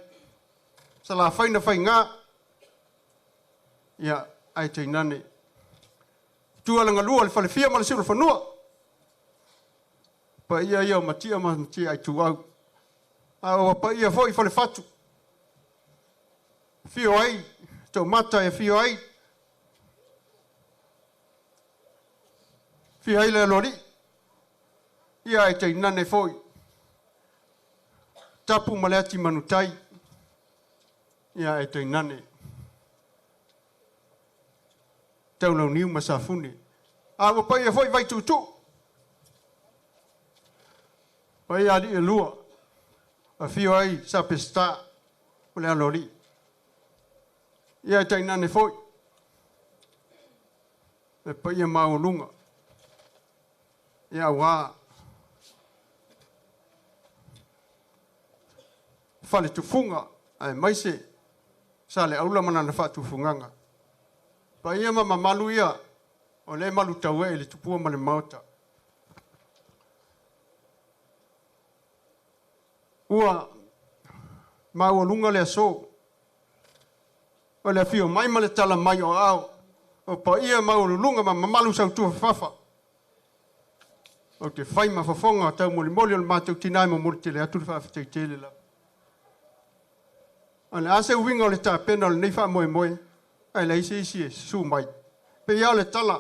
Salafai na faigā ia ae tainane tua lagalua le falefia ma le siulefanua. Paia ia o matia ma matia ai tuau. A ua paia foi falefatu. Fio ai, taumata e fio ai. Fio ai le aloalii. Ia ae tainane foi. Tapu ma le ati manutai. Ia ae tainane. Taulauniu ma Safune. A ua paia foi vai tuutuu. Paia alii e lua. Afio ai sa Peseta o le aloalii. Ia e tainane foi. Le paia maualuga. Ia auā faletufuga Ae maise sa le aula mana na whaatufungaga. Pa ia ma mamalu ia o le malu taue i le tupua ma le maota. Ua maualuga le aso. O le afio mai ma le tala mai o ao. O paia maualuluga ma mamalu sautua fafafa. O te fai ma fofoga tau molimoli o le matou tinā e momoli tele atu le faafetai lava. O le a se uiga o le tapena o lenei faamoemoe, ae leai se isi e susu mai. Pei lava o le tala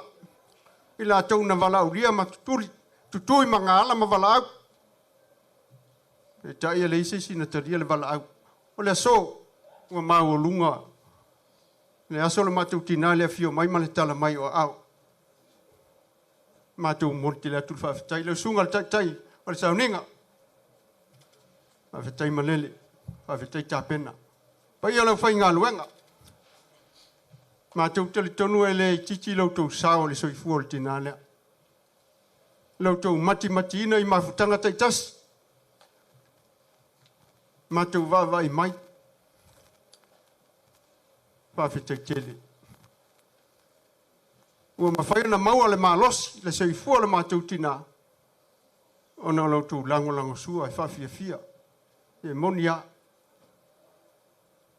i latou na valaaulia ma tutuli, tutui ma gaala ma valaau. Peitai e leai se isi na talia le valaau. O le aso ua maualuga le aso o le matou tinā le afio mai ma le tala mai o aao. Matou momoli tele atu le faafetai. Lau susuga i le taitai o le sauniga, faafetai malele, faafetai tapena. Paia o le aufaigaluega, matou talitonu e le itiiti lo outou sao i le soifua o le tinā lea. Lo outou matimatiina i mafutaga taitasi, matou vaavaai mai, faafetai tele. Ua mafai ona maua le malosi, le soifua o le matou tinā, ona o lo outou lagolagosua e faafiafia. E moni lava.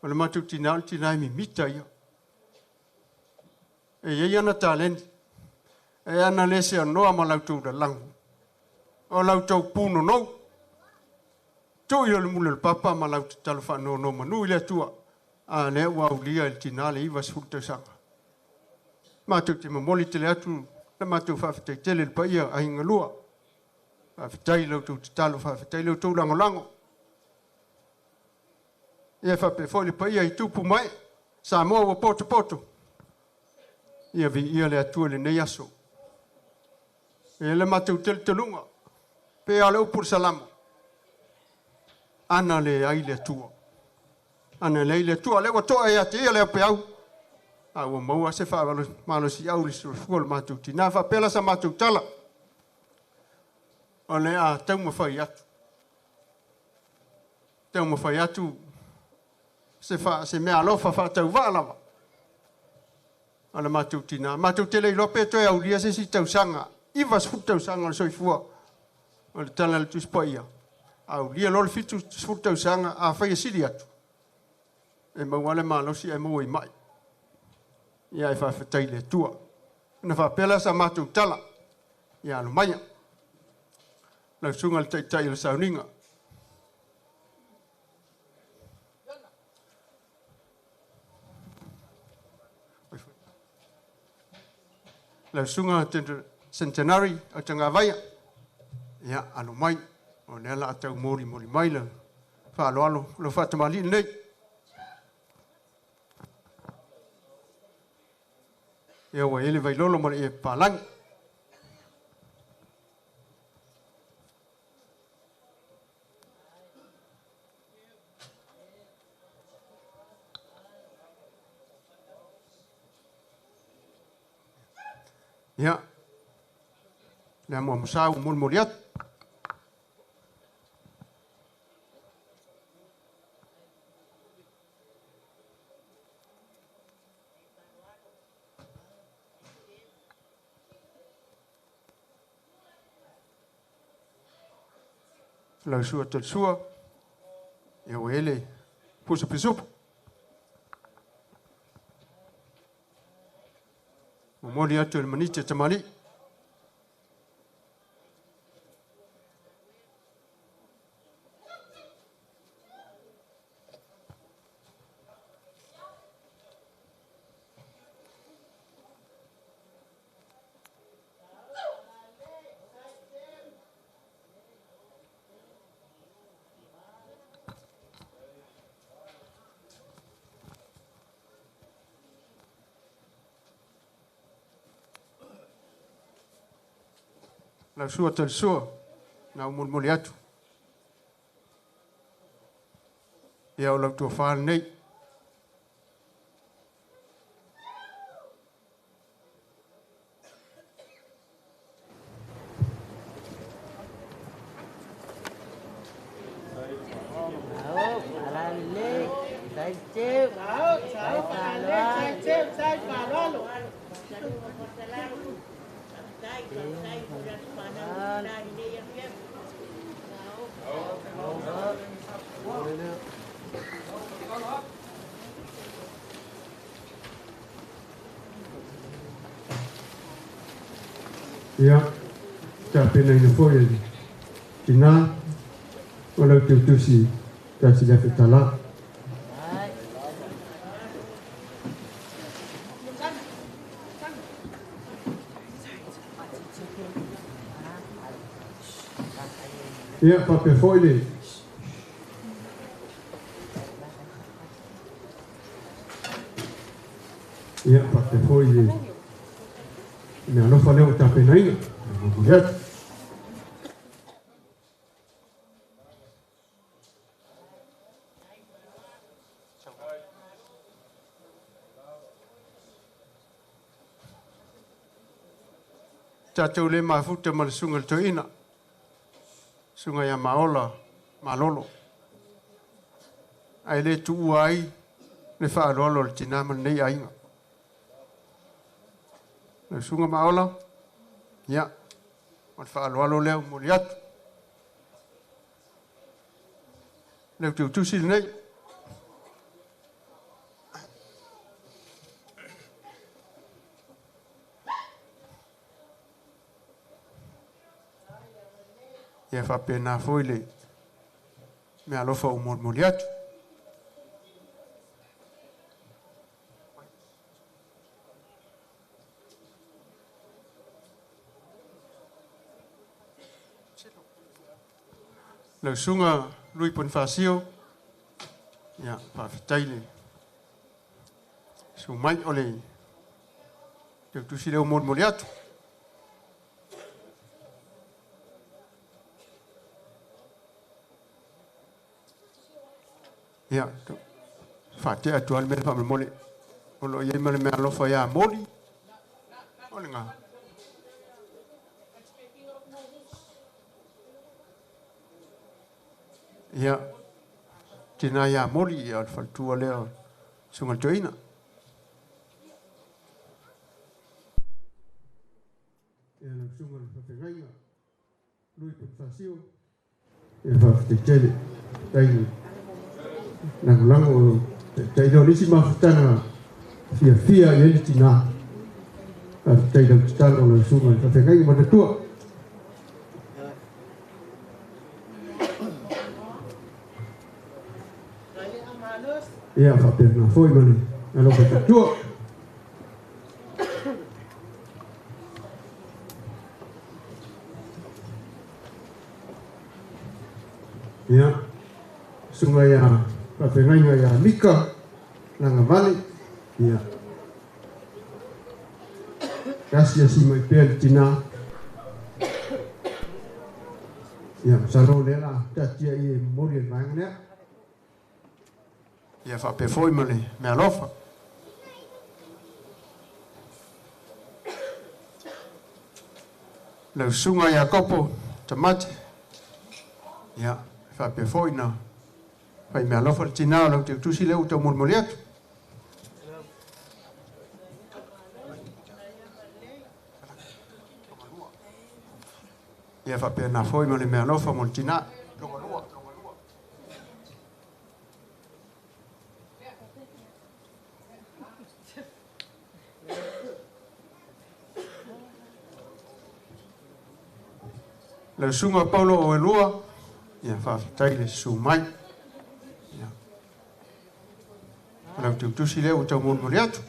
O le matou tinā o le tinā e mimita ia. E iai ana taleni, e ana le seanoa ma la outou lalago. O la outou punonou, tuu i o le mule o le papa ma lau tatalo faanonomanu i le Atua. A lea ua aulia e le tinā le 90 tausaga. Matou te momoli tele atu le matou faafetai tele i le paia aiga lua. Faafetai i la outou tatalo, faafetai i la outou lagolago. Ia faapea foi le paia i tupu mai, Samoa ua potopoto. Ia viia le Atua i lenei aso. E le matou talitonuga, pe a o le upu i le Salamo, ana le ai le Atua. Ana le ai le Atua, lea ua to'a ia te ia le aupeau, a ua maua se faamalosiau i le soifua o le matou tinā. Faapea la sa matou tala, o le a taumafai atu. Taumafai atu se mea alofa faatauvaa lava o le matou tinā. Matou te le iloa pe toe aulia se isi tausaga, 90 tausaga o le soifua o le tala a le Tusi Paia. Aulia loa le 70 tausaga, afai e sili atu, e maua le malosi ae maua i mai. Ia e faafetai i le Atua. Ona faapea la sa matou tala, ia alo maia. Lau susuga i le taitai o le sauniga. Lau susuga Centenary o Tagavaia, ia alo mai, o lea la a tau molimoli mai le faaaloalo lau faatamalii lenei. Ia ua i ai le vailolo ma le ie papalagi. Ia, le amuamusa ua molimoli atu. Lau sua talisua, ia ua i ai le pusa pisupu. Momoli atu e le maniti a tamalii. Lau sua talisua, na u molimoli atu. Ia o lau tuafā lenei. Ia, tapenaina foi e le tinā o lau teutusi 1,000 talā. Ia, faapea foi le ia faapea foi le meaalofa lea ua tapenaina momoli atu. Tatou le mafuta ma le susuga i le toeaina, susuga ia Maola Malolo. Ae le tuua ai le faaaloalo a le tinā ma lenei aiga. Lau susuga Maola, ia, o le faaaloalo lea ua momoli atu. Le utiutusi lenei. Ia faapena foi le meaalofa ua molimoli atu. Lau susuga Lui Ponifasio, ia faafetai le susu mai o le teutusi lea ua molimoli atu. Ia, faatea atu lava le mea faamolemole. O lo o i ai ma le meaalofa ia Moli. O lena. Ia, tina ia Moli, ia o le faletua lea o le susuga i le toeaina. Ia, lau susuga i le faafeagaiga, Lui Ponifasio, ia faafetai tele. Faafetai le lagolago o lo taitai lea o le isi mafutaga fiafia i ai le tinā. Faafetai i lau tatalo lau susuga i le faafeagaiga ma le faletua. Ia faapena foi ma le alofa faletua. Ia, susuga ia faafeagaiga ia Mika Lagavale, ia, asiasi mai pea le tinā. Ia, masalo o lea o le a taatia i e momoli e le vaega lea. Ia faapea foi ma le meaalofa. Lau susuga Iakopo Tamate, ia, faapea foi na fai meaalofa le tinā o lau teutusi lea ua taumolimoli atu. Ia faapena foi ma le meaalofa mo le tinā. Lau susuga Paulo o Elua, ia faafetai le susu mai. Ia, o lau teutusi lea ua taumolimoli atu.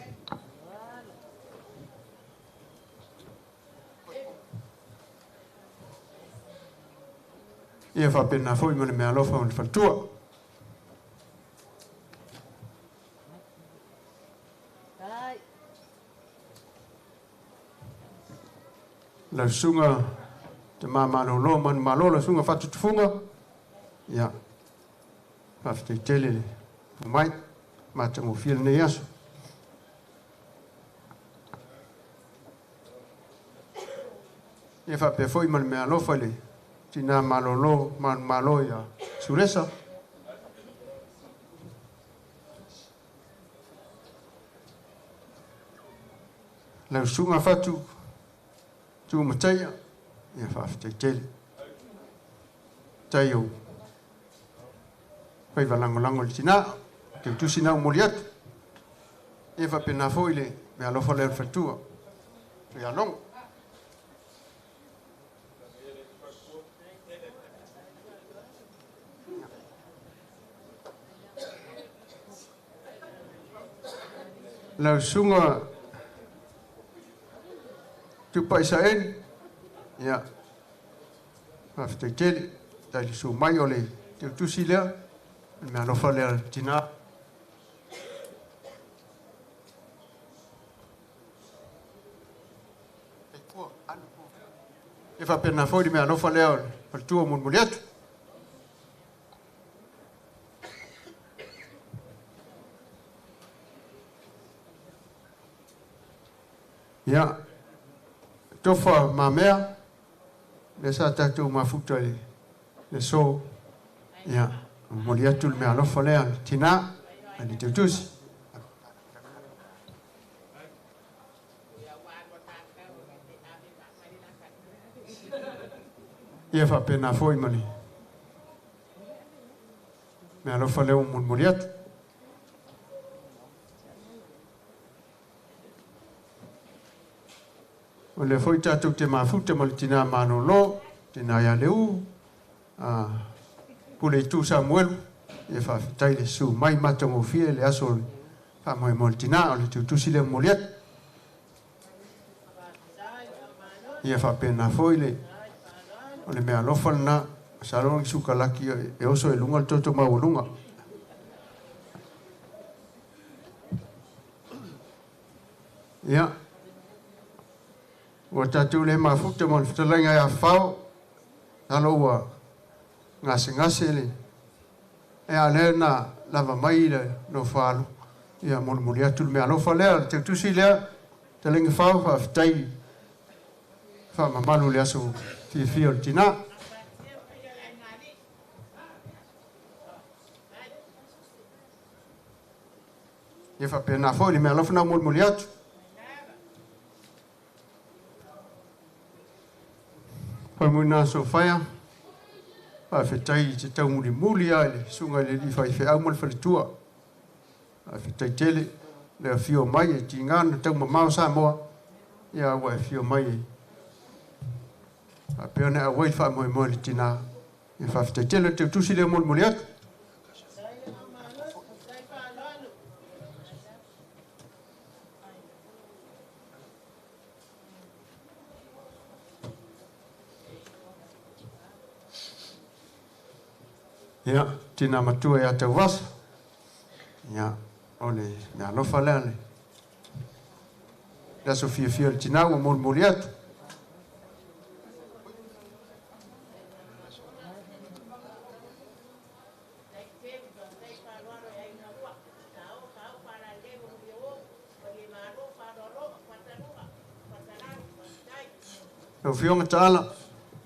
Ia faapena foi ma le meaalofa o le faletua. Lau susuga Tama Malolo Manumalo, lau susuga Fatutufuga, ia, faafetai tele le mai, matagofie lenei aso. Ia faapea foi ma le meaalofa i le tinā malolo manumalo ia Sulesa. Lau susuga Fatu Tumataia, ia faafetai tele. Tai o faiva lagolago i le tinā, teutusi na umoli atu. Ia faapena foi le meaalofa lea o le faletua. Tuialogo. Lau susuga Tupai Saeni, ia, faafetai tele, tai le susu mai o le teutusi lea, le meaalofa lea le tinā. E faapena foi le meaalofa lea o le faletua molimoli atu. Ia, tofa mamea, lea sa tatou mafuta i le aso. Ia, momoli atu le meaalofa lea le tinā a le teutusi. Ia faapena foi ma le meaalofa lea ua molimoli atu. O lea foi tatou te mafuta ma le tinā malōlō, tinā ia Leu, a Pule Itu Samuelu, ia faafetai le susu mai matagofie le aso o le faamoemoe o le tinā, o le teutusi lea momoli atu. Ia faapena foi le o le meaalofa lena, masalo ni sukalaki e oso i luga le toto maualuga. Ia, ua tatou le mafuta ma le fetalaiga ia Fao, masalo ua gasegase le e a lea na lava mai le nofoalu, ia molimoli atu le meaalofa lea, le teutusi lea, fetalaiga Fao, faafetai faamamalu le aso fiafia o le tinā. Ia faapena foi le meaalofa na molimoli atu. Faumuina Sofaia, faafetai i te taumulimuli lava i le susuga i le alii faifeau ma le faletua. Faafetai tele le afio mai e tiga ona taumamao Samoa, ia ua e afio mai e faapea ona e auai le faamoemoe i le tinā. Ia faafetai tele le teutusi lea molimoli atu. Ia, tinā matua ia Tauvasa. Ia, o le meaalofa lea le aso fiafia o le tinā ua molimoli atu. Lau Afioga Taala,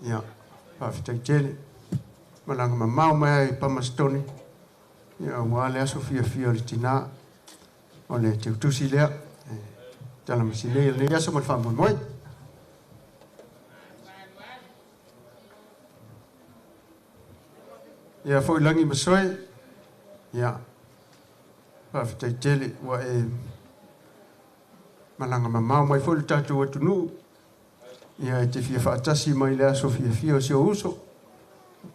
ia, faafetai tele. Malaga mamao mai ai i Palmerston, ia, aua le aso fiafia o le tinā, o le teutusi lea, e tala masinei o lenei aso ma le faamoemoe. Ia foi lagi ma soe, ia, faafetai tele ua e malaga mamao mai foi le tatou atunuu, ia e te fia faatasi mai le aso fiafia o si ou uso,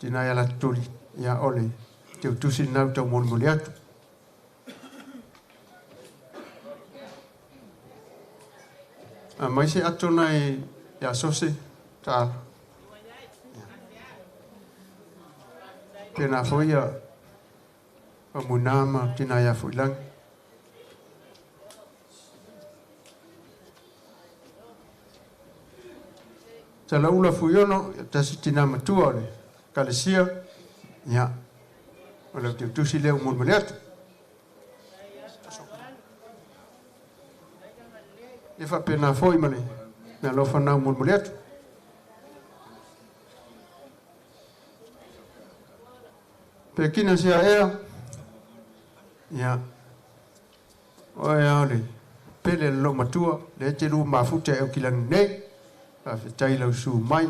tinā ia Latutuli, ia o le teutusi lena ua taumolimoli atu. A mai se ato na e ia Sose, Taala. Tēnā foi ia Faumuina ma tinā ia Fuilangi. Talaula Fuiono, ia tasi tinā matua o le Ekalesia, ia, o le teutusi lea ua molimoli atu. Ia faapena foi ma le meaalofa na ua molimoli atu. Pekina sia ea, ia, o ea o le Pele le lou matua, lea e te lua mafuta e aukilagi nei. Faafetai lau su mai.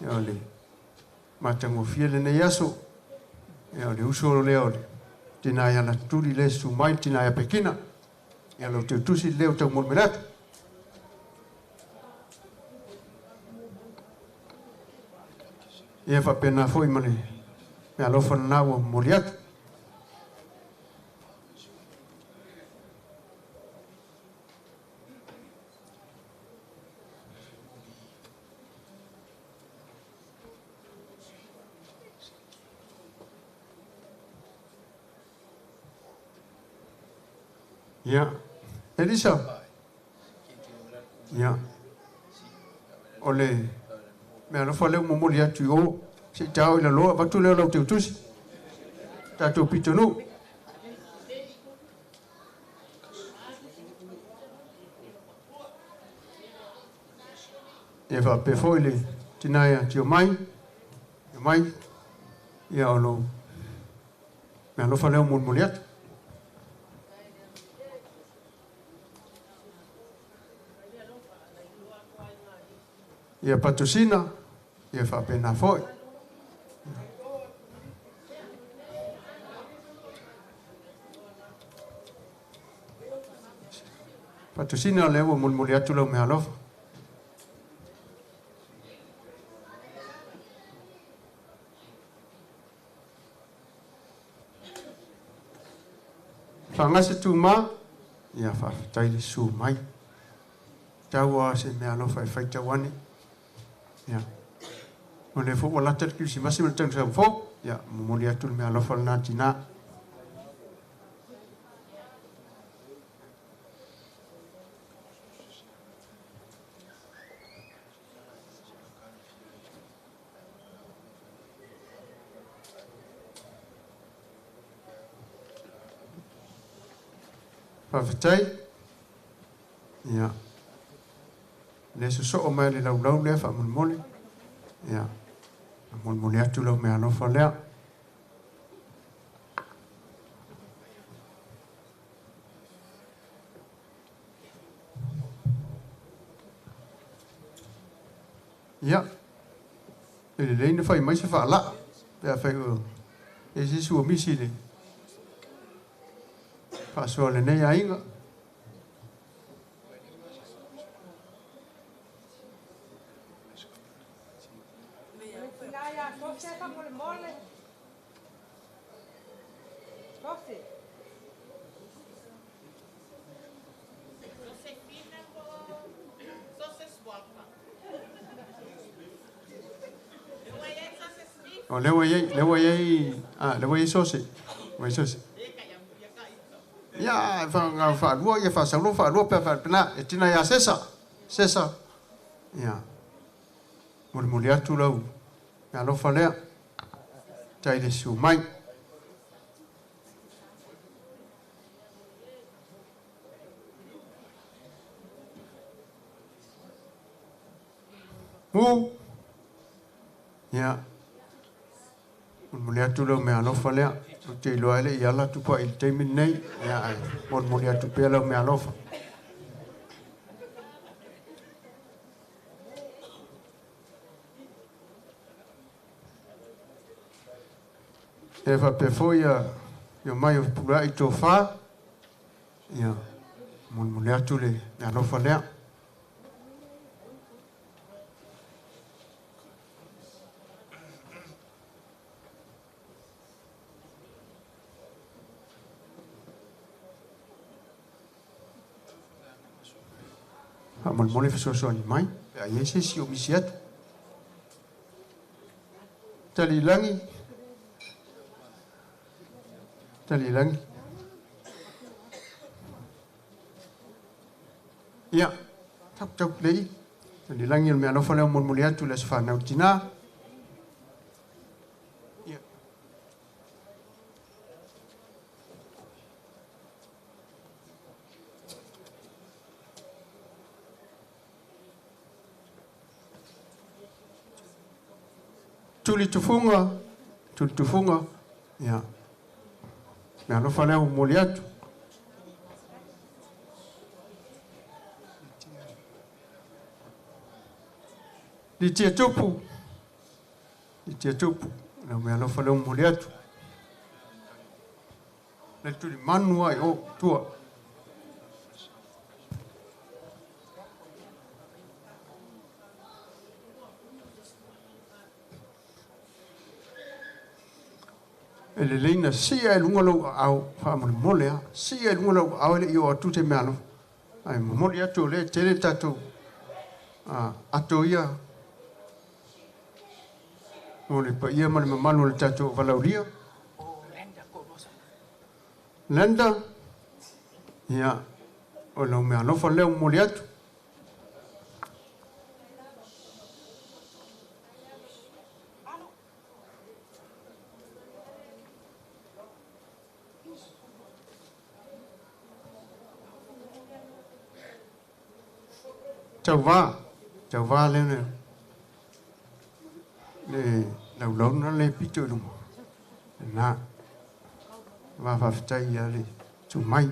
Ia o le matagofie lenei aso. Ia o le uso lea o le tina ia latuli le su mai, tina ia Pekina. Ia lau teutusi lea o taumolimoli atu. Ia faapena foi ma le meaalofa lena ua momoli atu. Ia, Elisa. Ia. O le meaalofa lea ua momoli atu i o, se i tao i laloa, avatu lea o lau teutusi. Tatou pitonuu. Ia faapea foi le tina ia Tiomai, Tiomai, ia o lou meaalofa lea ua molimoli atu. Ia Patosina, ia faapena foi. Patosina lea ua molimoli atu lau meaalofa. Faagase Tuma, ia faafetai le susu mai. Tau lava se meaalofa e faitau ane. Ia. O lea foi ua lata le Kerisimasi ma le tausaga fou, ia momoli atu le meaalofa lena tina. Faafetai. Ia. Le sosoo mai le laulau lea faamolemole. Ia. Molimoli atu lau meaalofa lea. Ia. E lelei na fai mai se faalaa. Pe afai o e se isi ua misi le faasoa lenei aiga. O lea ua i ai, lea ua i ai, ah, lea ua i ai sose. Ua i ai sose. Ia, fa faalua, ia faasaulo faalua pe faapena, e tina ia Sesa. Sesa. Ia. Molimoli atu lau meaalofa lea. Tai le susu mai. Mu. Ia. Molimoli atu lau meaalofa lea. Ou te iloa ai le i ala atu i le taimi lenei. Ia, ae molimoli atu pea lau meaalofa. E faapea foi ia i mai o Pulai Tofa. Ia, molimoli atu le meaalofa lea. Faamolemole fesoasoani mai pe a i ai se isi o misi atu. Taliilagi. Taliilagi. Ia, tau tau lei. Taliilagi o le meaalofa lea o molimoli atu le aso fanau tina. Ia. Tuli tufunga, tuli tufunga. Ia. Meaalofa lea o momoli atu. Litia tupu. Litia tupu. Lau mea alofa lea momoli atu. Le tuli manu ai o tua. E lelei na sia e luga lou aao faamolemole a. Sia e luga lou aao e le i oo atu se mea alofa. Ae momoli atu o lea e tele tatou ato ia mo le paia ma le mamalu o le tatou valaaulia. Lenda, ia, o lau mea alofa lea ua momoli atu. Tauvā, tauvā lea le, le laulauna le pito i luma. Lena, va faafetai ia le tu mai.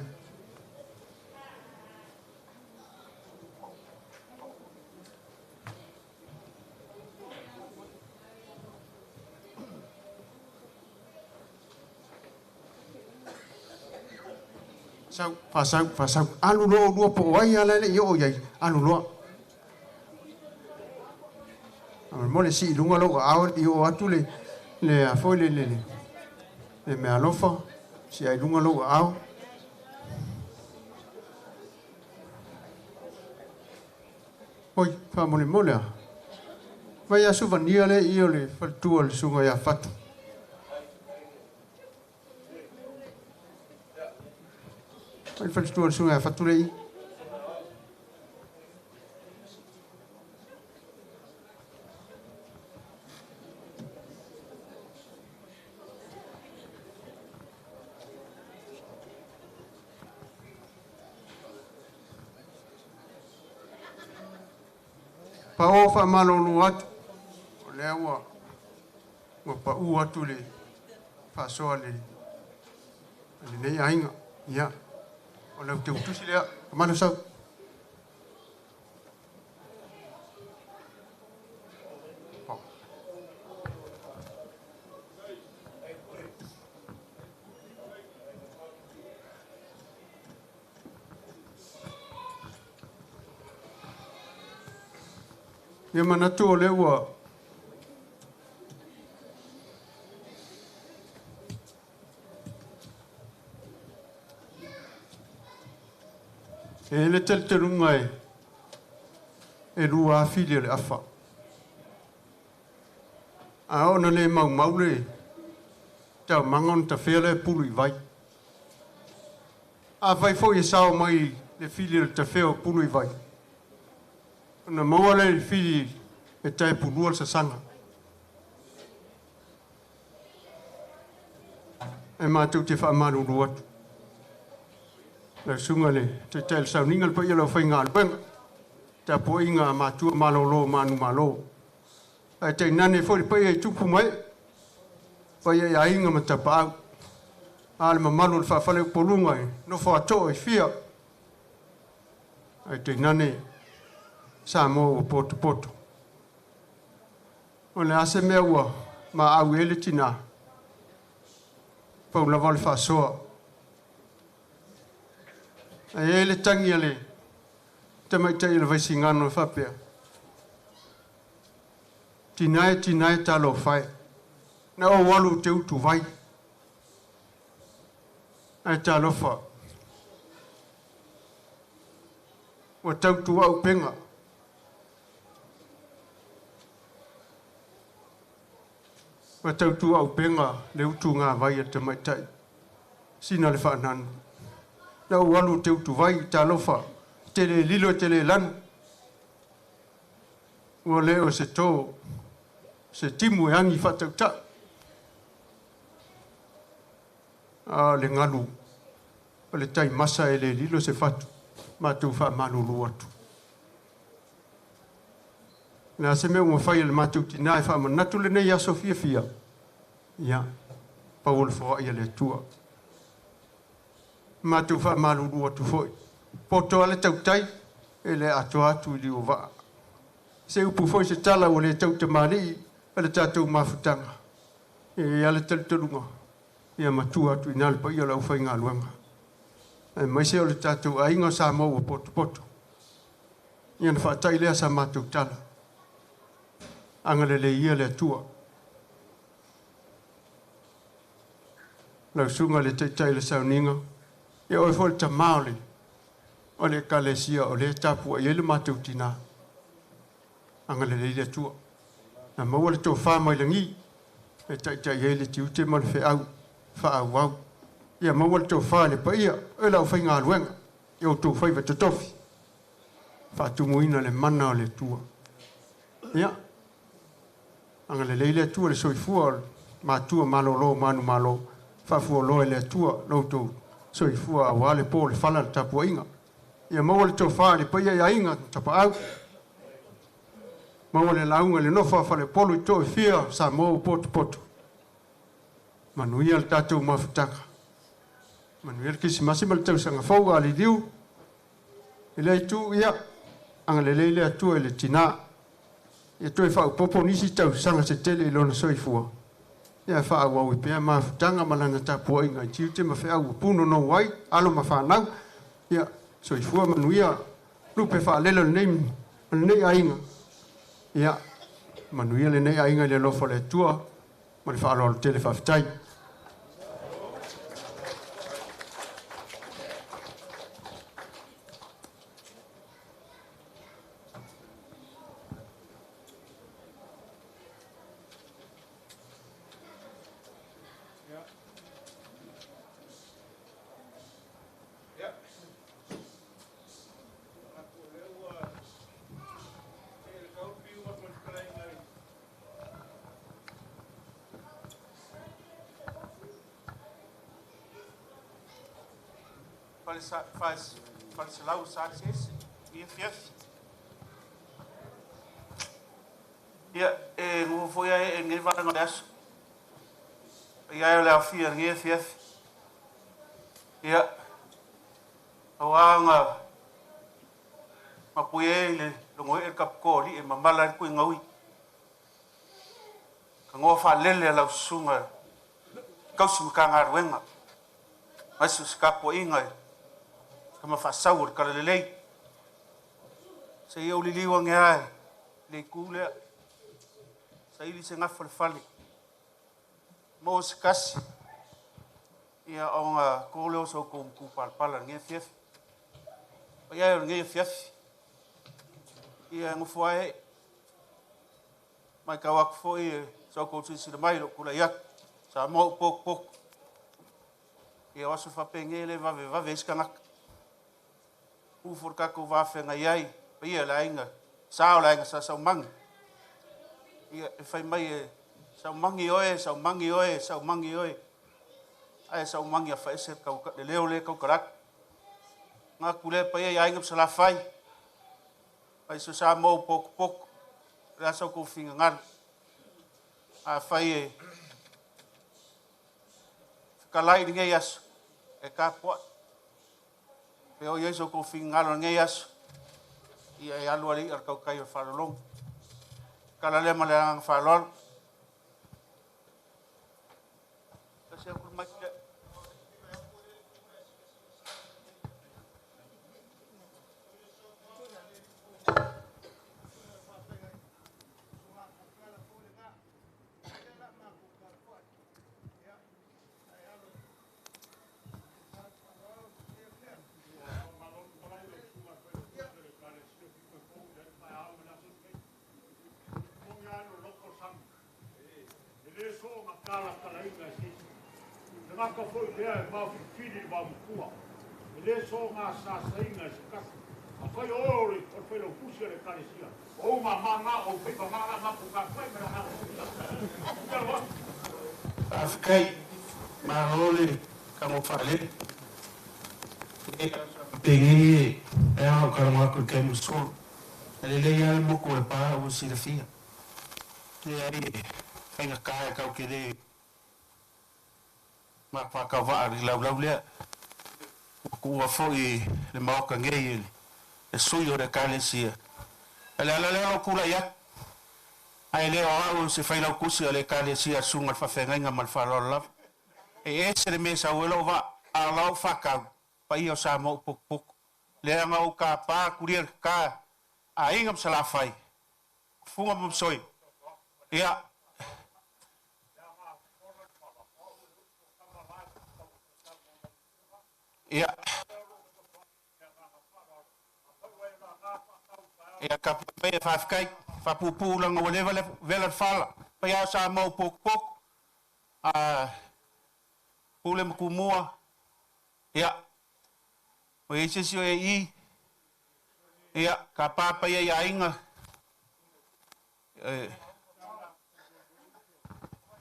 Sau, faasau, faasau. Alu loa oulua po o ai lava la e le i oo i ai, alu loa. Faamolemole sii i luga lou aao i oo atu le, le a foi le, le, le, le meaalofa, sii ai i luga lou aao. Oi, faamolemole a. Vai aso vania le i o le faletua o le susuga ia Fatu. Vai le faletua o le susuga ia Fatu le i. Pao faamalolo atu, o lea ua ua pau atu le faasoa a le lenei aiga. Ia, o lau teutusi lea, Kamalo Sau. Ia manatu o lea ua E i ai le talitonuga e lua afili o le afa. A oo ina le maumau le taumaga ona tafea lea e pulu i vai. Afai foi e sao mai le fili o le tafea o pulu i vai, ona maua lea i le fili e tae pulua le sasaga. E matou te faamalulu atu. Lau Susuga i le Taitai o le Sauniga, le paia o le aufaigaluega, tapuaiga a matua malolo o manumalo. Ae tainane foi le paia i tupu ma ee, paia i aiga ma tapaau, a le mamalu o le faafaleupoluga i nofo a too e fia, ae tainane Samoa ua potopoto. O le a se mea ua maau i ai le tinā? Pau lava o le faasoa. Ae i ai le tagi a le tamaitai o le Vaisigano e faapea, Tinā e tinā e talofa e, na ou alu ou te utuvai. Ae talofa, ua tau tuaupega. Ua tau tuaupega le utugāvai a le tamaitai, sina le faananu. Na ou alu ou te utuvai, talofa, e te le lilo e te le lanu. Ua le o se tō, se timu e agi faatautau. A o le galu o le tai masa e le lilo se fatu, matou faamalulu atu. O le a se mea ua mafai e le matou tinā e faamanatu lenei aso fiafia? Ia, pau o le foai a le Atua. Matou faamalulu atu foi. Poto lava le tautai e le atoa atu i liu o vaa. Se upu foi se tala ua le tautamali'i a le tatou mafutaga. E i ai le talitonuga, ia matua atu i ina le paia o le aufaigaluega. Aemaise o le tatou aiga o Samoa ua potopoto. Ia ona faatai lea sa matou tala. Agalelei ia le Atua. Lau susuga i le Taitai o le Sauniga, ia oe foi le tamā o le o le Ekalesia o lea e tapuai ai le matou tinā. Agalelei le Atua. Na maua le tofa mai lagi e taitai ai le tiute ma le feau faaauau. Ia maua le tofa i le paia o le aufaigaluega i outou faiva totofi, faatumuina le mana o le Atua. Ia, agalelei le Atua i le soifua o le matua malolo o manumalo, faafualoa e le Atua lo outou soifua aua le po, le fala, le tapuaiga. Ia maua le tofa i le paia i aiga tapaau, maua le lauga i le nofo a faleupolu i too e fia o Samoa ua potopoto. Manuia le tatou mafutaga. Manuia le Kerisimasi ma le tausaga fou a liliu. I lea itu, ia, agalelei le Atua i le tinā. Ia toe faaopoopo nisi tausaga se tele i lona soifua, ia faaauau ai pea mafutaga ma lana tapuaiga i tiute ma feau ua punonou ai alo ma fanau. Ia, soifua manuia lupe faalele o lenei aiga. Ia, manuia lenei aiga i le alofa o le Atua ma le faaaloalo tele. Faafetai. Faleselau Saliseese i afiafi. Ia, e nofo foi ae e lenei vaega o le aso. Ia ai o le aofia i lenei afiafi. Ia, auā ga mapui ai le logoe'e le kapikoali'i e mamala ai le kuigaui. Tagoa faalele a lau susuga tausi Matagaluega, aemaise o se tapuaiga i tama faasau o le Talalelei. Se i ou liliu ane lava i le itu lea, saili se gafa o le fale, maua se tasi, ia ona to lea o sa outou matupalapala i lenei afiafi. Paia e o lenei afiafi, ia e nofo lava ee, matau atu foi e sa outou silasila mai i lou tulai atu, Samoa ua potopoto. Ia o aso faapenei e le vavevave ai se tagata. Pule foi le tatou va feagai ai, paia i le aiga, sa o le aiga Sa Saumagi. Ia e fai mai e Saumagi oe, Saumagi oe, Saumagi oe, ae Saumagi afaese le leo lea e tautala atu. Manatu lea paia i aiga ma Salafai, aemaise o Samoa ua potopoto, o le a sa outou finagalo. Afai e fetalai i lenei aso, e tapuai. Pe o i ai so outou finagalo i lenei aso, ia e alu lava le i'a a le tautai o le faalologo. Tala lea ma le agaga faaaloalo. Tasi atu le mic lea. Tagata foi lea e maofilifili i le vaomatua, e le soona asaasaina e se tasi. Afai o oe o le failautusi a le Ekalesia, o ou mama na, o ou faiva na la matou tapuai ma le agaga paia. Faafetai, malo le tago faalele. Penei e ao lou talanoa atu i le taimi ua sola. E lelei lava le motu o Lepa ua silafia. Leai e faigata e tatou te le mafaakauvaa i le laulau lea. Ua tuua foi le Maota nei e le sui o le Ekalesia. Le ala lea o lou kula'i atu, ae le o a'u se failaukusi o le Ekalesia a le Susuga i le Faafeagaiga ma le faaaloalo lava. E ese le mea e sau ai lo'u vaa, a o la ou faatau, paia o Samoa ua potopoto. Leaga ou tapa kulia le ka aiga ma Salafai, Fuga ma Masoi. Ia. Ia. Ia tapuai maia faafetai, faapuupuu leaga ua leva le vela le fala. Paia o Samoa ua potopoto, a Pule ma Tumua, ia, ua i ai se isi o e i i? Ia, tapa paia i aiga.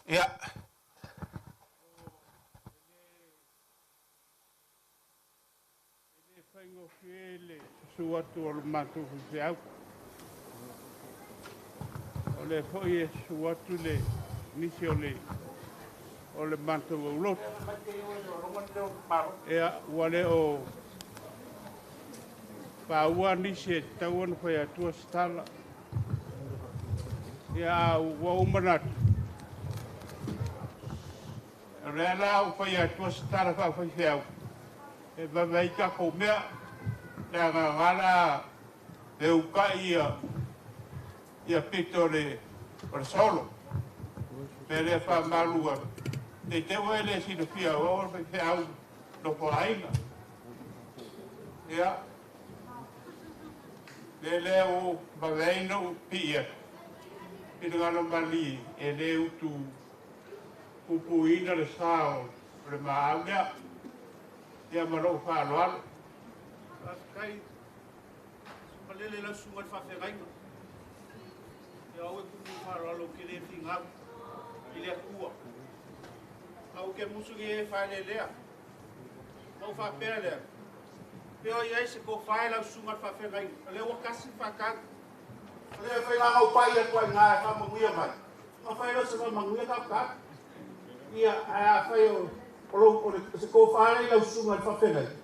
Ia. E le faigofie le susu atu o le matou faifeau. O lea foi e susu atu le nisi o le o le matou aulotu. Ia, ua le o paua nisi e tatau ona fai atua se tala. Ia, a ua ou manatu, o lea la ua fai atua se tala faafaifeau e vave ai tatou mea, leaga o la e utai ia ia pito o le o le solo. Mea lea faamalu atu, ne i te i ua e le silafia o au o le faifeau nofo aiga. Ia, le lea ua vave ai ona ou pipii atu, finagalo malie e le utu puipuiina le sa o le maau lea. Ia ma lou faaaloalo. Faafetai malele lau susuga i le faafeagaiga. Ia aua e tumu i faaaloalo ou te le finau i le Atua. Ae ou te musu i e faalelea. Ona ou faapea lea, pe o i ai se tofa i lau susuga i le faafeagaiga, o lea ua tasi le faatau. O lea e fai la au pai atu ai i ina e faamanuia mai, ona fai lea o se faamanuia tatou ta alu. Ia, ae afai o, o, lou, o, le, o se tofa lea i lau susuga i le faafeagaiga,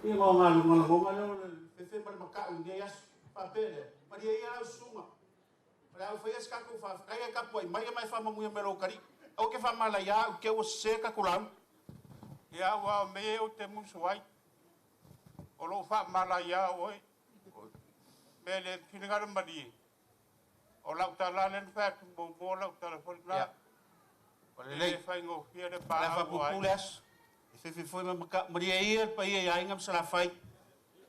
ia ona o galuega lagona lea o le fefe ma le mata'u i lenei aso. Faapea lea, malie ia lau susuga, o le a ou faia se tatou faafetai ae tapuai mai ma e faamanuia mai e lou Atalii. Aua e te faamalaia au te ua sese tatou lauga. Ia, aua o mea ia ou te musu ai, o lou faamalaia oe. Mea le finagalo malie, o lau tala lea na fai atu muamua, o lau tala foi lena. Ia. Ua E lelei. le faigofie le O le a paau o faapuupuu le aiga. aso. E fefe foi ma mata'u. Malie ia le paia i aiga ma Salafai.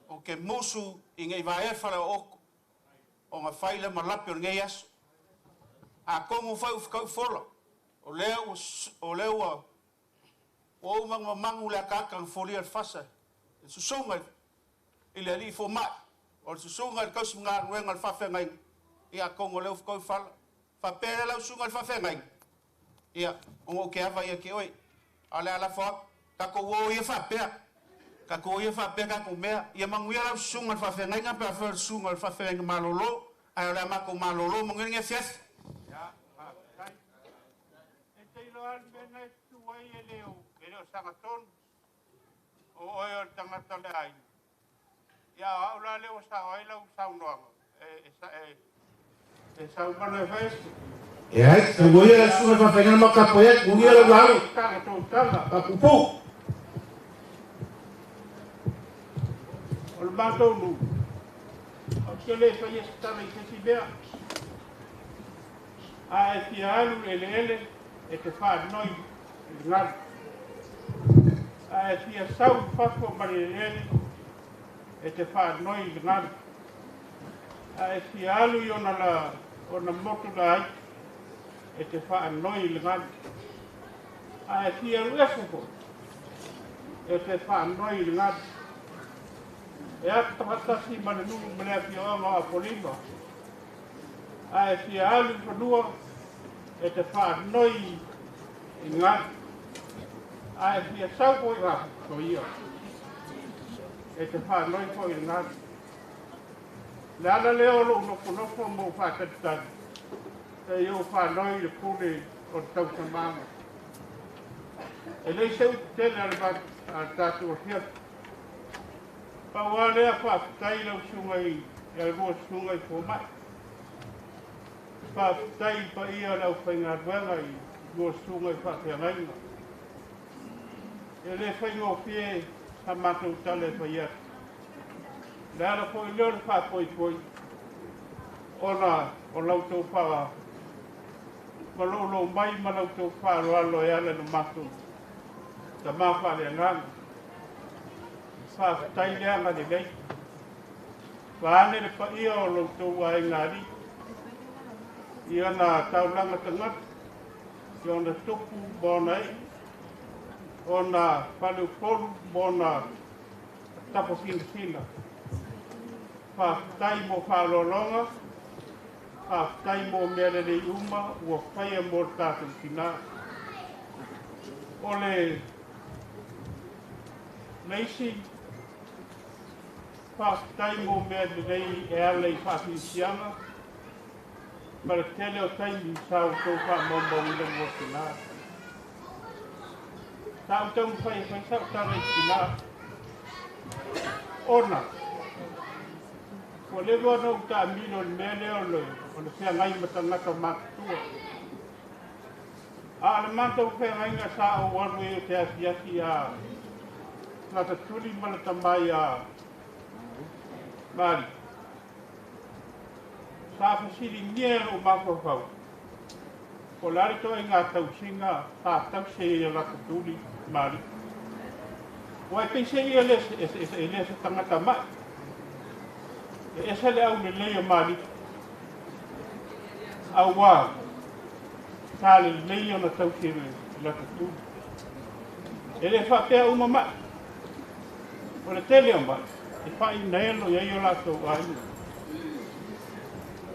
Ou te musu ina i vaea le falaooto ona fai lea ma lape o lenei aso. Atonu foi ua fetaui fola, o lea ua, o lea ua, ua uma ona mamanu le akaaka na folia e le fasa e le susuga i le alii fomai, o le susuga i le tausigaluega o le faafeagaiga, ia atonu o lea ua fetaui fala. Faapea lea lau susuga i le faafeagaiga, ia, ona ou te ava ia te oe, a o le a lafo atu, tatou o ia faapea, tatou o ia faapea tatou mea, ia manuia lau susuga i le faafeagaiga pe afai o le susuga i le faafeagaiga malolo, ae o le a matou malolo, manuia lenei afiafi. Ia, faafetai. E te iloa lava le mea lena e tutu ai e le o, e le o sagatonu. O oe o le tagata o le aiga. Ia, o au la lea ua sao ai lau saunoaga, e, e, e, e sau mana e fai se. Ia, saunoa ia lau susuga i le faafeagaiga ma tapuai atu, manuia lau lauga. Tatou tala. Faapuupuu. O le matou nuu, ou te le faia se tala i se isi mea. A e fia alu i le eleele, e te faanoi i le galu. A e fia sau i fafo ma le eleele, e te faanoi i le galu. A e fia alu i ona la, ona motu laiti, e te faanoi i le galu. A e fia alu ese foi, e te faanoi i le galu. E ata faatasi ma le nuu ma le afioaga o Apolima. A e fia alu i fanua, e te faanoi i galu. A e fia sau foi i fafo, soia, e te faanoi foi i le galu. Le ala lea o lou nofonofo ma ou faatalitali, se i ou faanoi i le pule o le tausamaga. E leai se upu tele a le a le tatou afiafi. Pau lava lea faafetai i lau susuga i a lua susuga i fomai. Faafetai i le paia o le aufaigaluega i lua susuga i faafeagaiga. E le faigofie sa matou tala e fai atu. O le ala foi lea o le faapoipoi ona o la outou faamaloulou mai ma la outou faaaloalo e ala i lo matou tama faaleagaga. Faafetai le agalelei. Vaeane le paia o lo outou aiga alii i ona taulaga tagata, i ona tupu ma ona i'i, ona faleupolu ma ona tapasinasina. Faafetai mo faaaloaloga, faafetai mo mea lelei uma ua faia mo le tatou tinā. O le isi faafetai mo mea lelei e ala i faafiafiaga ma le tele o taimi sa outou faamaumauina mo tinā. Sa ou taumafai e fai sau tala i tinā, ona ua leva ona ou taamilo i le mea lea o le feagai ma tagata matutua. A o le matou feagaiga sa ou alu ai ou te asiasi ia Latatuli ma le tama ia Mali, sa fesiligia e lou mafaufau po o le a le ituaiga tausiga sa tausi ai e Latatuli Mali. Aua e peiseai e le o se tagata mai. E ese le aulelei o Mali, aua sa lelei ona tausi e Latatuli. E le faapea uma mai. O le tele o mai, e faainaelo i ai o latou aiga.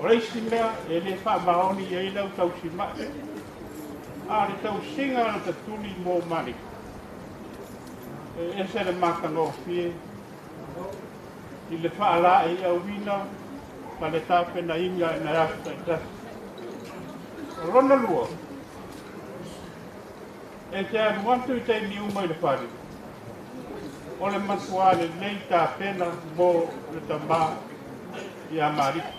O le isi mea e le faamaoni i ai lau tausi mai, a o le tausiga o Latatuli mo Mali, e ese le matagofie i le faalaeiauina ma le tapenaina i nai aso taitasi. O lona lua, e te alu atu i taimi uma i le fale, o le matua lelei tapena mo le tama ia Marika.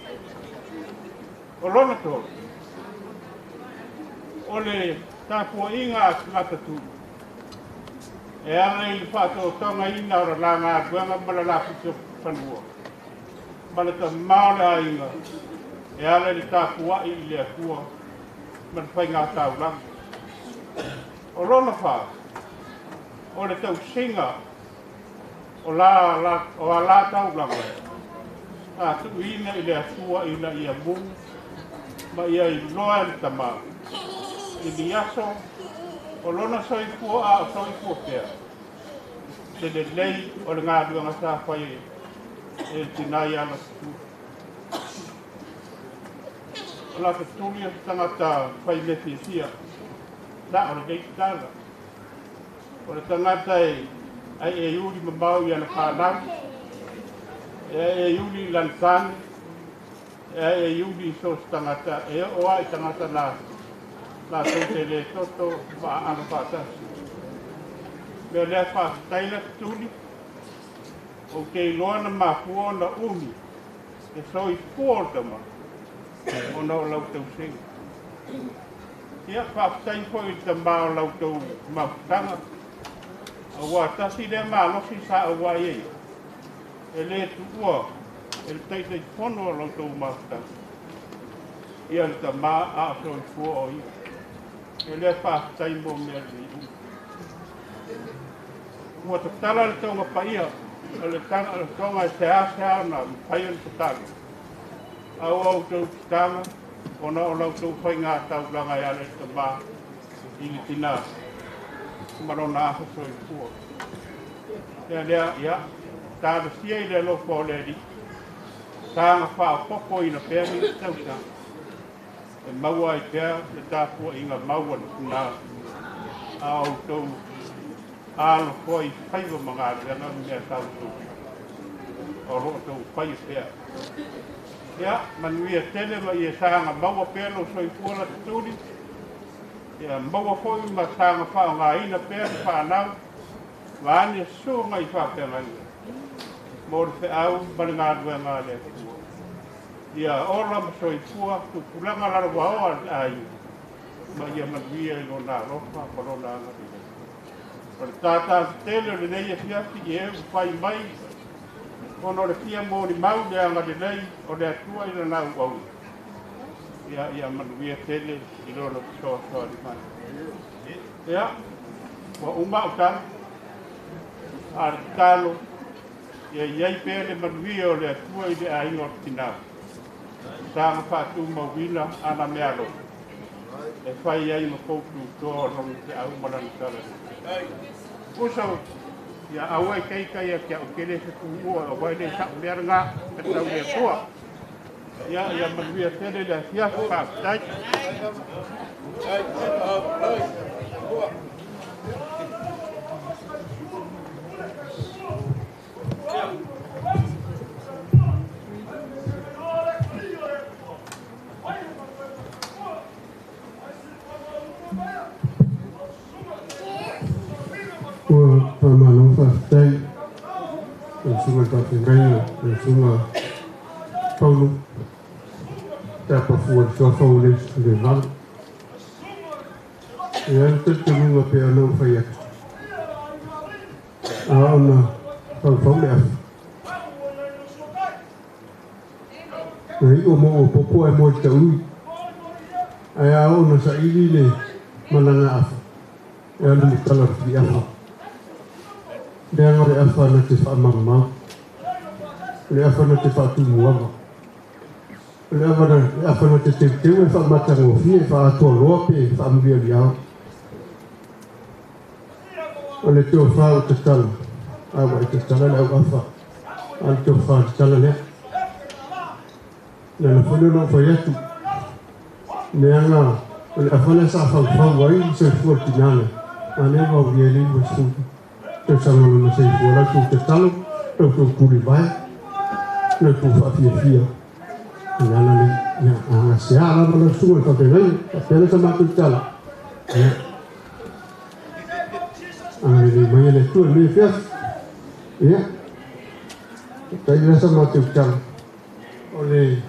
O lona tolu, o le tapuaiga a Latatuli, e ala i le faatotogaina o le la galuega ma le la pito fanua, ma le tamā o le aiga, e ala i le tapuai i le Atua ma le faigataulaga. O lona fā, o le tausiga o la, la, o a la taulaga, sa tuuina i le Atua ina ia mu ma ia iloa e le tamā i ni aso o lona soifua a o soifua pea se lelei o le galuega sa fai e le tinā ia Latatuli. O Latatuli o se tagata fai mea fiafia, sa o lenei tala. O le tagata e ai e uli mamao i ana fanau, e ai e uli i lana tane, e ai e uli i so o se tagata, e oo lava i tagata na latou te le toto ma aano faatasi. Mea lea faafetai Latatuli, ou te iloa na mafua ona umi e soifua o le tama ona o lau tausiga. Ia, faafetai foi i le tamā o la outou mafutaga, aua tasi lea malosi sa auai ai e le tuua e le Taitaifono o la outou mafutaga ia le tamā a o soifua o ia. E lea faafetai mo mea lelei uma. Ua tatala le toga paia, o le toga e seasea ona mafai ona tatala, a ua outou tatala ona o la outou faigataulaga e ala i le tamā i le tinā ma lona aso soifua. Ia lea, ia, talosia i le alofa o le Alii, saga faaopoopoina pea nisi tausaga, e maua ai pea le tapuaiga mau a le tinā, a o outou alo foi faiva ma galuega ma mea sa outou o lo o outou faia pea. Ia, manuia tele ma ia saga maua pea lou soifua Latatuli, ia maua foi ma saga faaaogaina pea le fanau, vaeane susuga i faafeagaiga mo le feau ma le galuega a le Atua. Ia ola ma soifua tupulaga lalovaoa a le aiga ma ia manuia i lona alofa ma lona agalelei. O le tātātetele o lenei afiafi i e ua fai mai ona o le fia molimau le agalelei o le Atua i lana auauna. Ia ia manuia tele i lona fesoasoani mai. Ia, ua uma a'u tala, a o le tatalo, ia i ai pea le manuia o le Atua i le aiga o le tinā, saga faatumauina ana meaalofa e fai ai ma poututoa o lona feau ma lana talalelei. Uso, ia aua e taita ia te a'u tele se pūua aua e le sa'u mea lagā e tau le Atua. Ia, ia manuia tele le afiafi, faafetai. Ua faamalo faafetai lau Susuga i le Faafeagaiga, lau Susuga Paulo Tapafua i le suafa o le 18. E i ai le talitonuga pei ona ou fai atu, a ona faufau le afa, na iu mo ua popo ae moe i le taului, ae a oo na saili le malaga afa, e alu i le tala o le filiafa. Leaga o le afa na te faamaumau, o le afa na te faatumuaga, o le afa na, le afa na te teuteu e faamatagofie, e faaatoaloa pe faamulialiao. O le tofa o tatala, a ua e tatala le auafa, a o le tofa tatala lea. Le ala foi lea ona ou fai atu, leaga o le afa lea sa faufau ai le soifua o le tinā lea, a lea ua aulia ai le 90 tausaga o lona soifua. La outou tatalo, la outou tulivae, la outou faafiafia i le ala lea. Ia, a gasea lava lau susuga i le faafeagaiga, faapea lea sa matou tala. Ia, agalelei mai e le Atua i lenei afiafi. Ia, faafetai lea sa matou tala. O le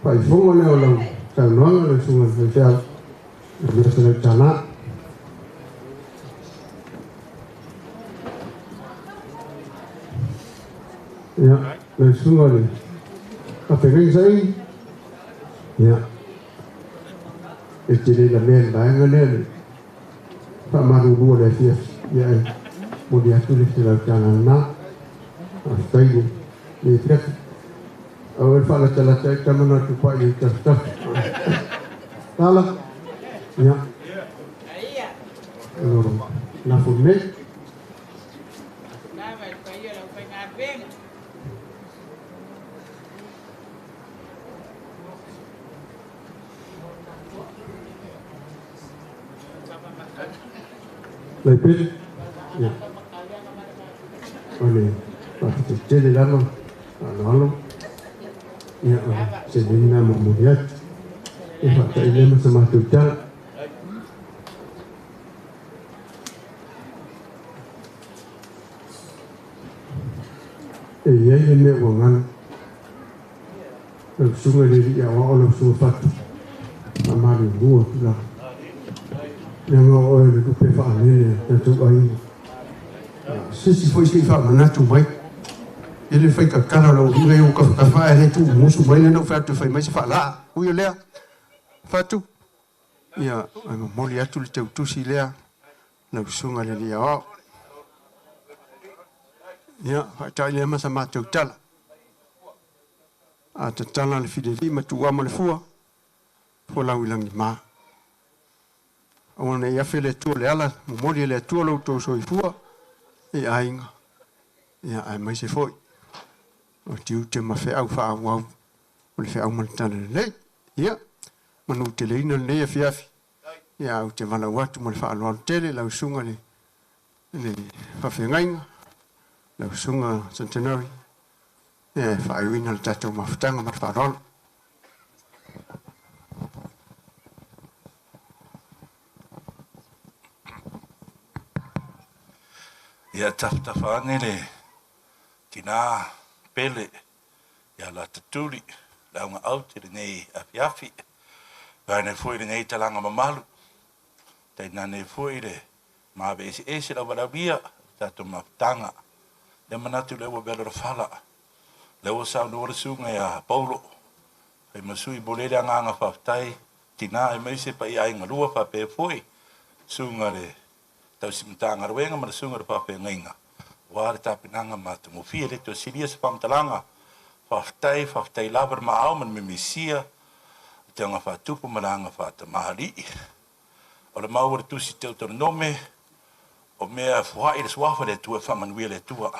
faaifoga lea o lau saunoaga lau susuga i le faifeau, e $200. Ia, lau susuga i le faafeagaiga Saili, ia, e te le lavea i le vaega lea le faamalulu o le afiafi, ia e momoli atu le $100 lena. Faafetai i le afiafi. Aua le faalatalata ai tama na tupai i tafatafa. Tala, ia, o lo lafo nei. Lai pele, ia, o le faafetai tele lava, faaaloalo, ia, o le seleni lena momoli atu. Ia faafetai lea ma sa matou tala. E i ai le mea ua galo, lau susuga i le alii aoao lau susuga Fatu, faamalulu atu lava. Leaga o oe o le lupe faalele a tatou aiga. Se isi foi se i faamanatu mai, e le fai tatala o lau uiga i ou tafatafa ae le tuumusu mai lea na ou fai atu e fai mai se faalaa. Ui o lea, Fatu, ia, e momoli atu le teutusi lea lau susuga i le alii aoao. Ia, faaitai lea ma sa matou tala. A tatala le fileli ma tuuama le fua, folau i lagima. Aua ne i afe le Atua le ala, momoli e le Atua lo outou soifua i aiga, ia aemaise foi o tiute ma feau faaauau o le feau ma le talalelei. Ia, manuteleina lenei afiafi, ia ou te valaau atu ma le faaaloalo tele lau susuga i le faafeagaiga, lau susuga Centenary, e faaiuina le tatou mafutaga ma le faaaloalo. Ia tafatafa ane le tinā pele ia Latatuli le auga aute i lenei afiafi. Vaeane foi lenei talaga mamalu, tainane foi le maave eseese le auvalaulia o le tatou mafutaga. Lea manatu lea ua vela le fala, lea ua saunoa le susuga ia Paulo, fai ma sui momoli ai le agaga faafetai, tina aemaise paia aiga lua faapea foi susuga i le tausi Matagaluega ma le susuga i le faafeagaiga aua le tapenaga matagofie. E le toe silia se faamatalaga, faafetai, faafetai lava le maao ma le mimisia, le aga faatupu ma le aga faatamalii. O le mau o le tusi Teutoronome, o mea foai i le suafa o le Atua e faamanuia le Atua.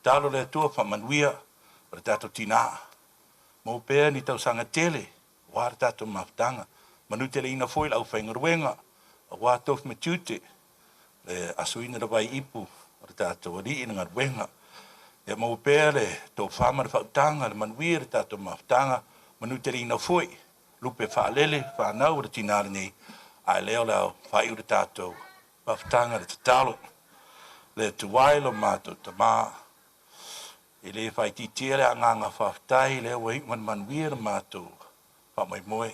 Talo le Atua faamanuia o le tatou tina. Maua pea ni tausaga tele aua le tatou mafutaga. Manuteleina foi le aufaigaluega aua tofi ma tiute, le asuina le vai ipu o le tatou alii i le galuega. Ia maua pea le tofa ma le faautaga, le manuia i le tatou mafutaga, manuteleina foi lupe faalele fanau o le tina lenei, ae lea o le a faaiu le tatou mafutaga i le tatalo. Le Atua e lo matou Tama, e le faaitiitia le agaga faafetai lea ua iu ma le manuia le matou faamoemoe.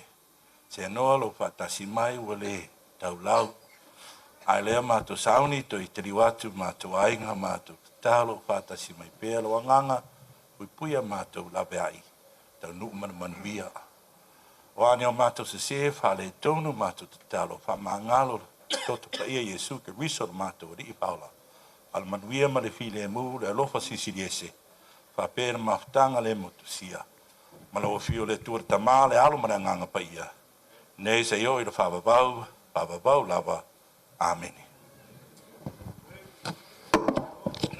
Seanoa lou faatasi mai ua le taulau. Ae lea matou sauni toe taliu atu matou aiga matou tatalo faatasi mai pea lou agaga puipuia matou laveai taunuu ma le manuia. O a ni o matou sesē faaletonu matou tatalo faamagalo le toto paia Iesu Keriso lo matou Alii Paola a le manuia ma le filemu le alofa silisili ese faapea le mafutaga le motusia ma lau afio le Atua le Tama le Alo ma le Agaga Paia nei seia oo i le faavavau faavavau lava. Amene.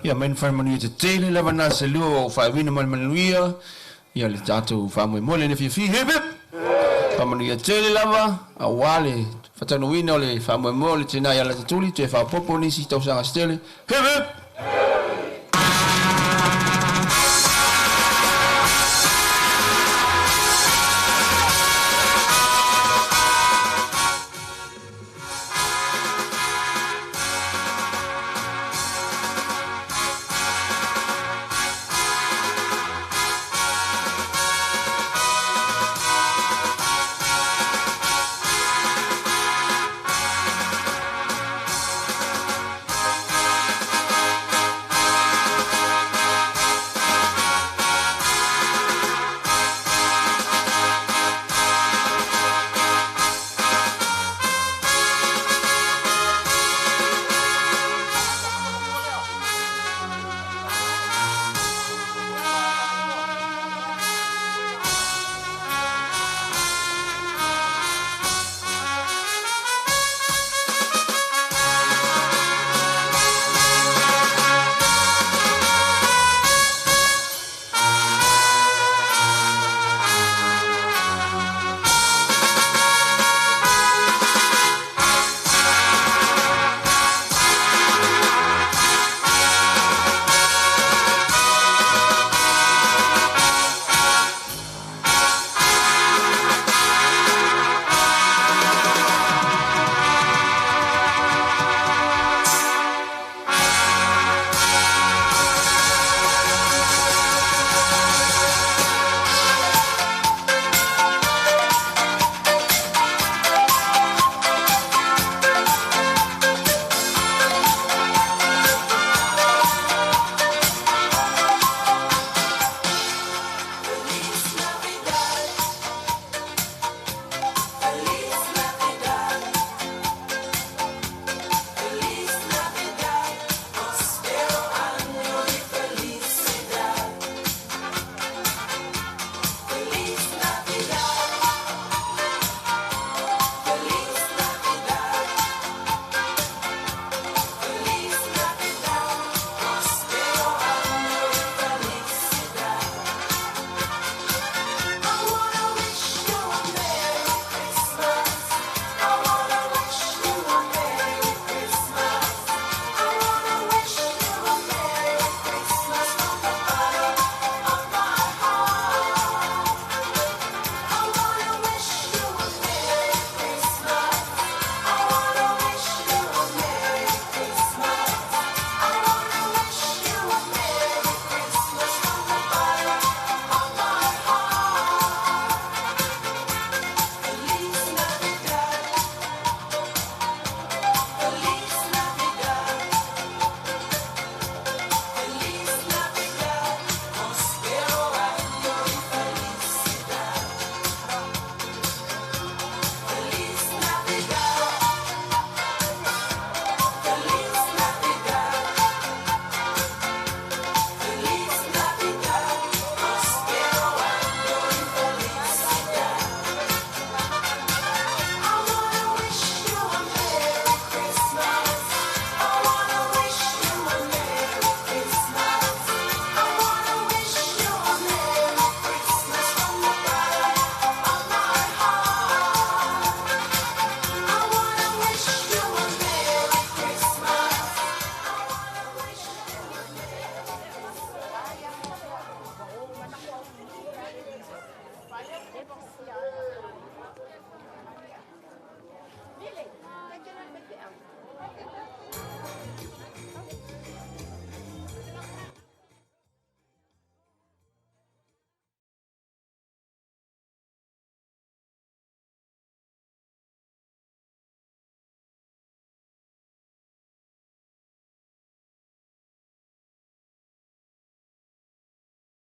Ia mai na faamanuia tetele lava na se lua ua ou faaiuina ma le manuia ia le tatou faamoemoe lenei fiafia. Hip hip! Faamanuia tele lava aua le faataunuuina o le faamoemoe o le tina ia Latatuli toe faaopoopo nisi tausaga se tele. Hip hip!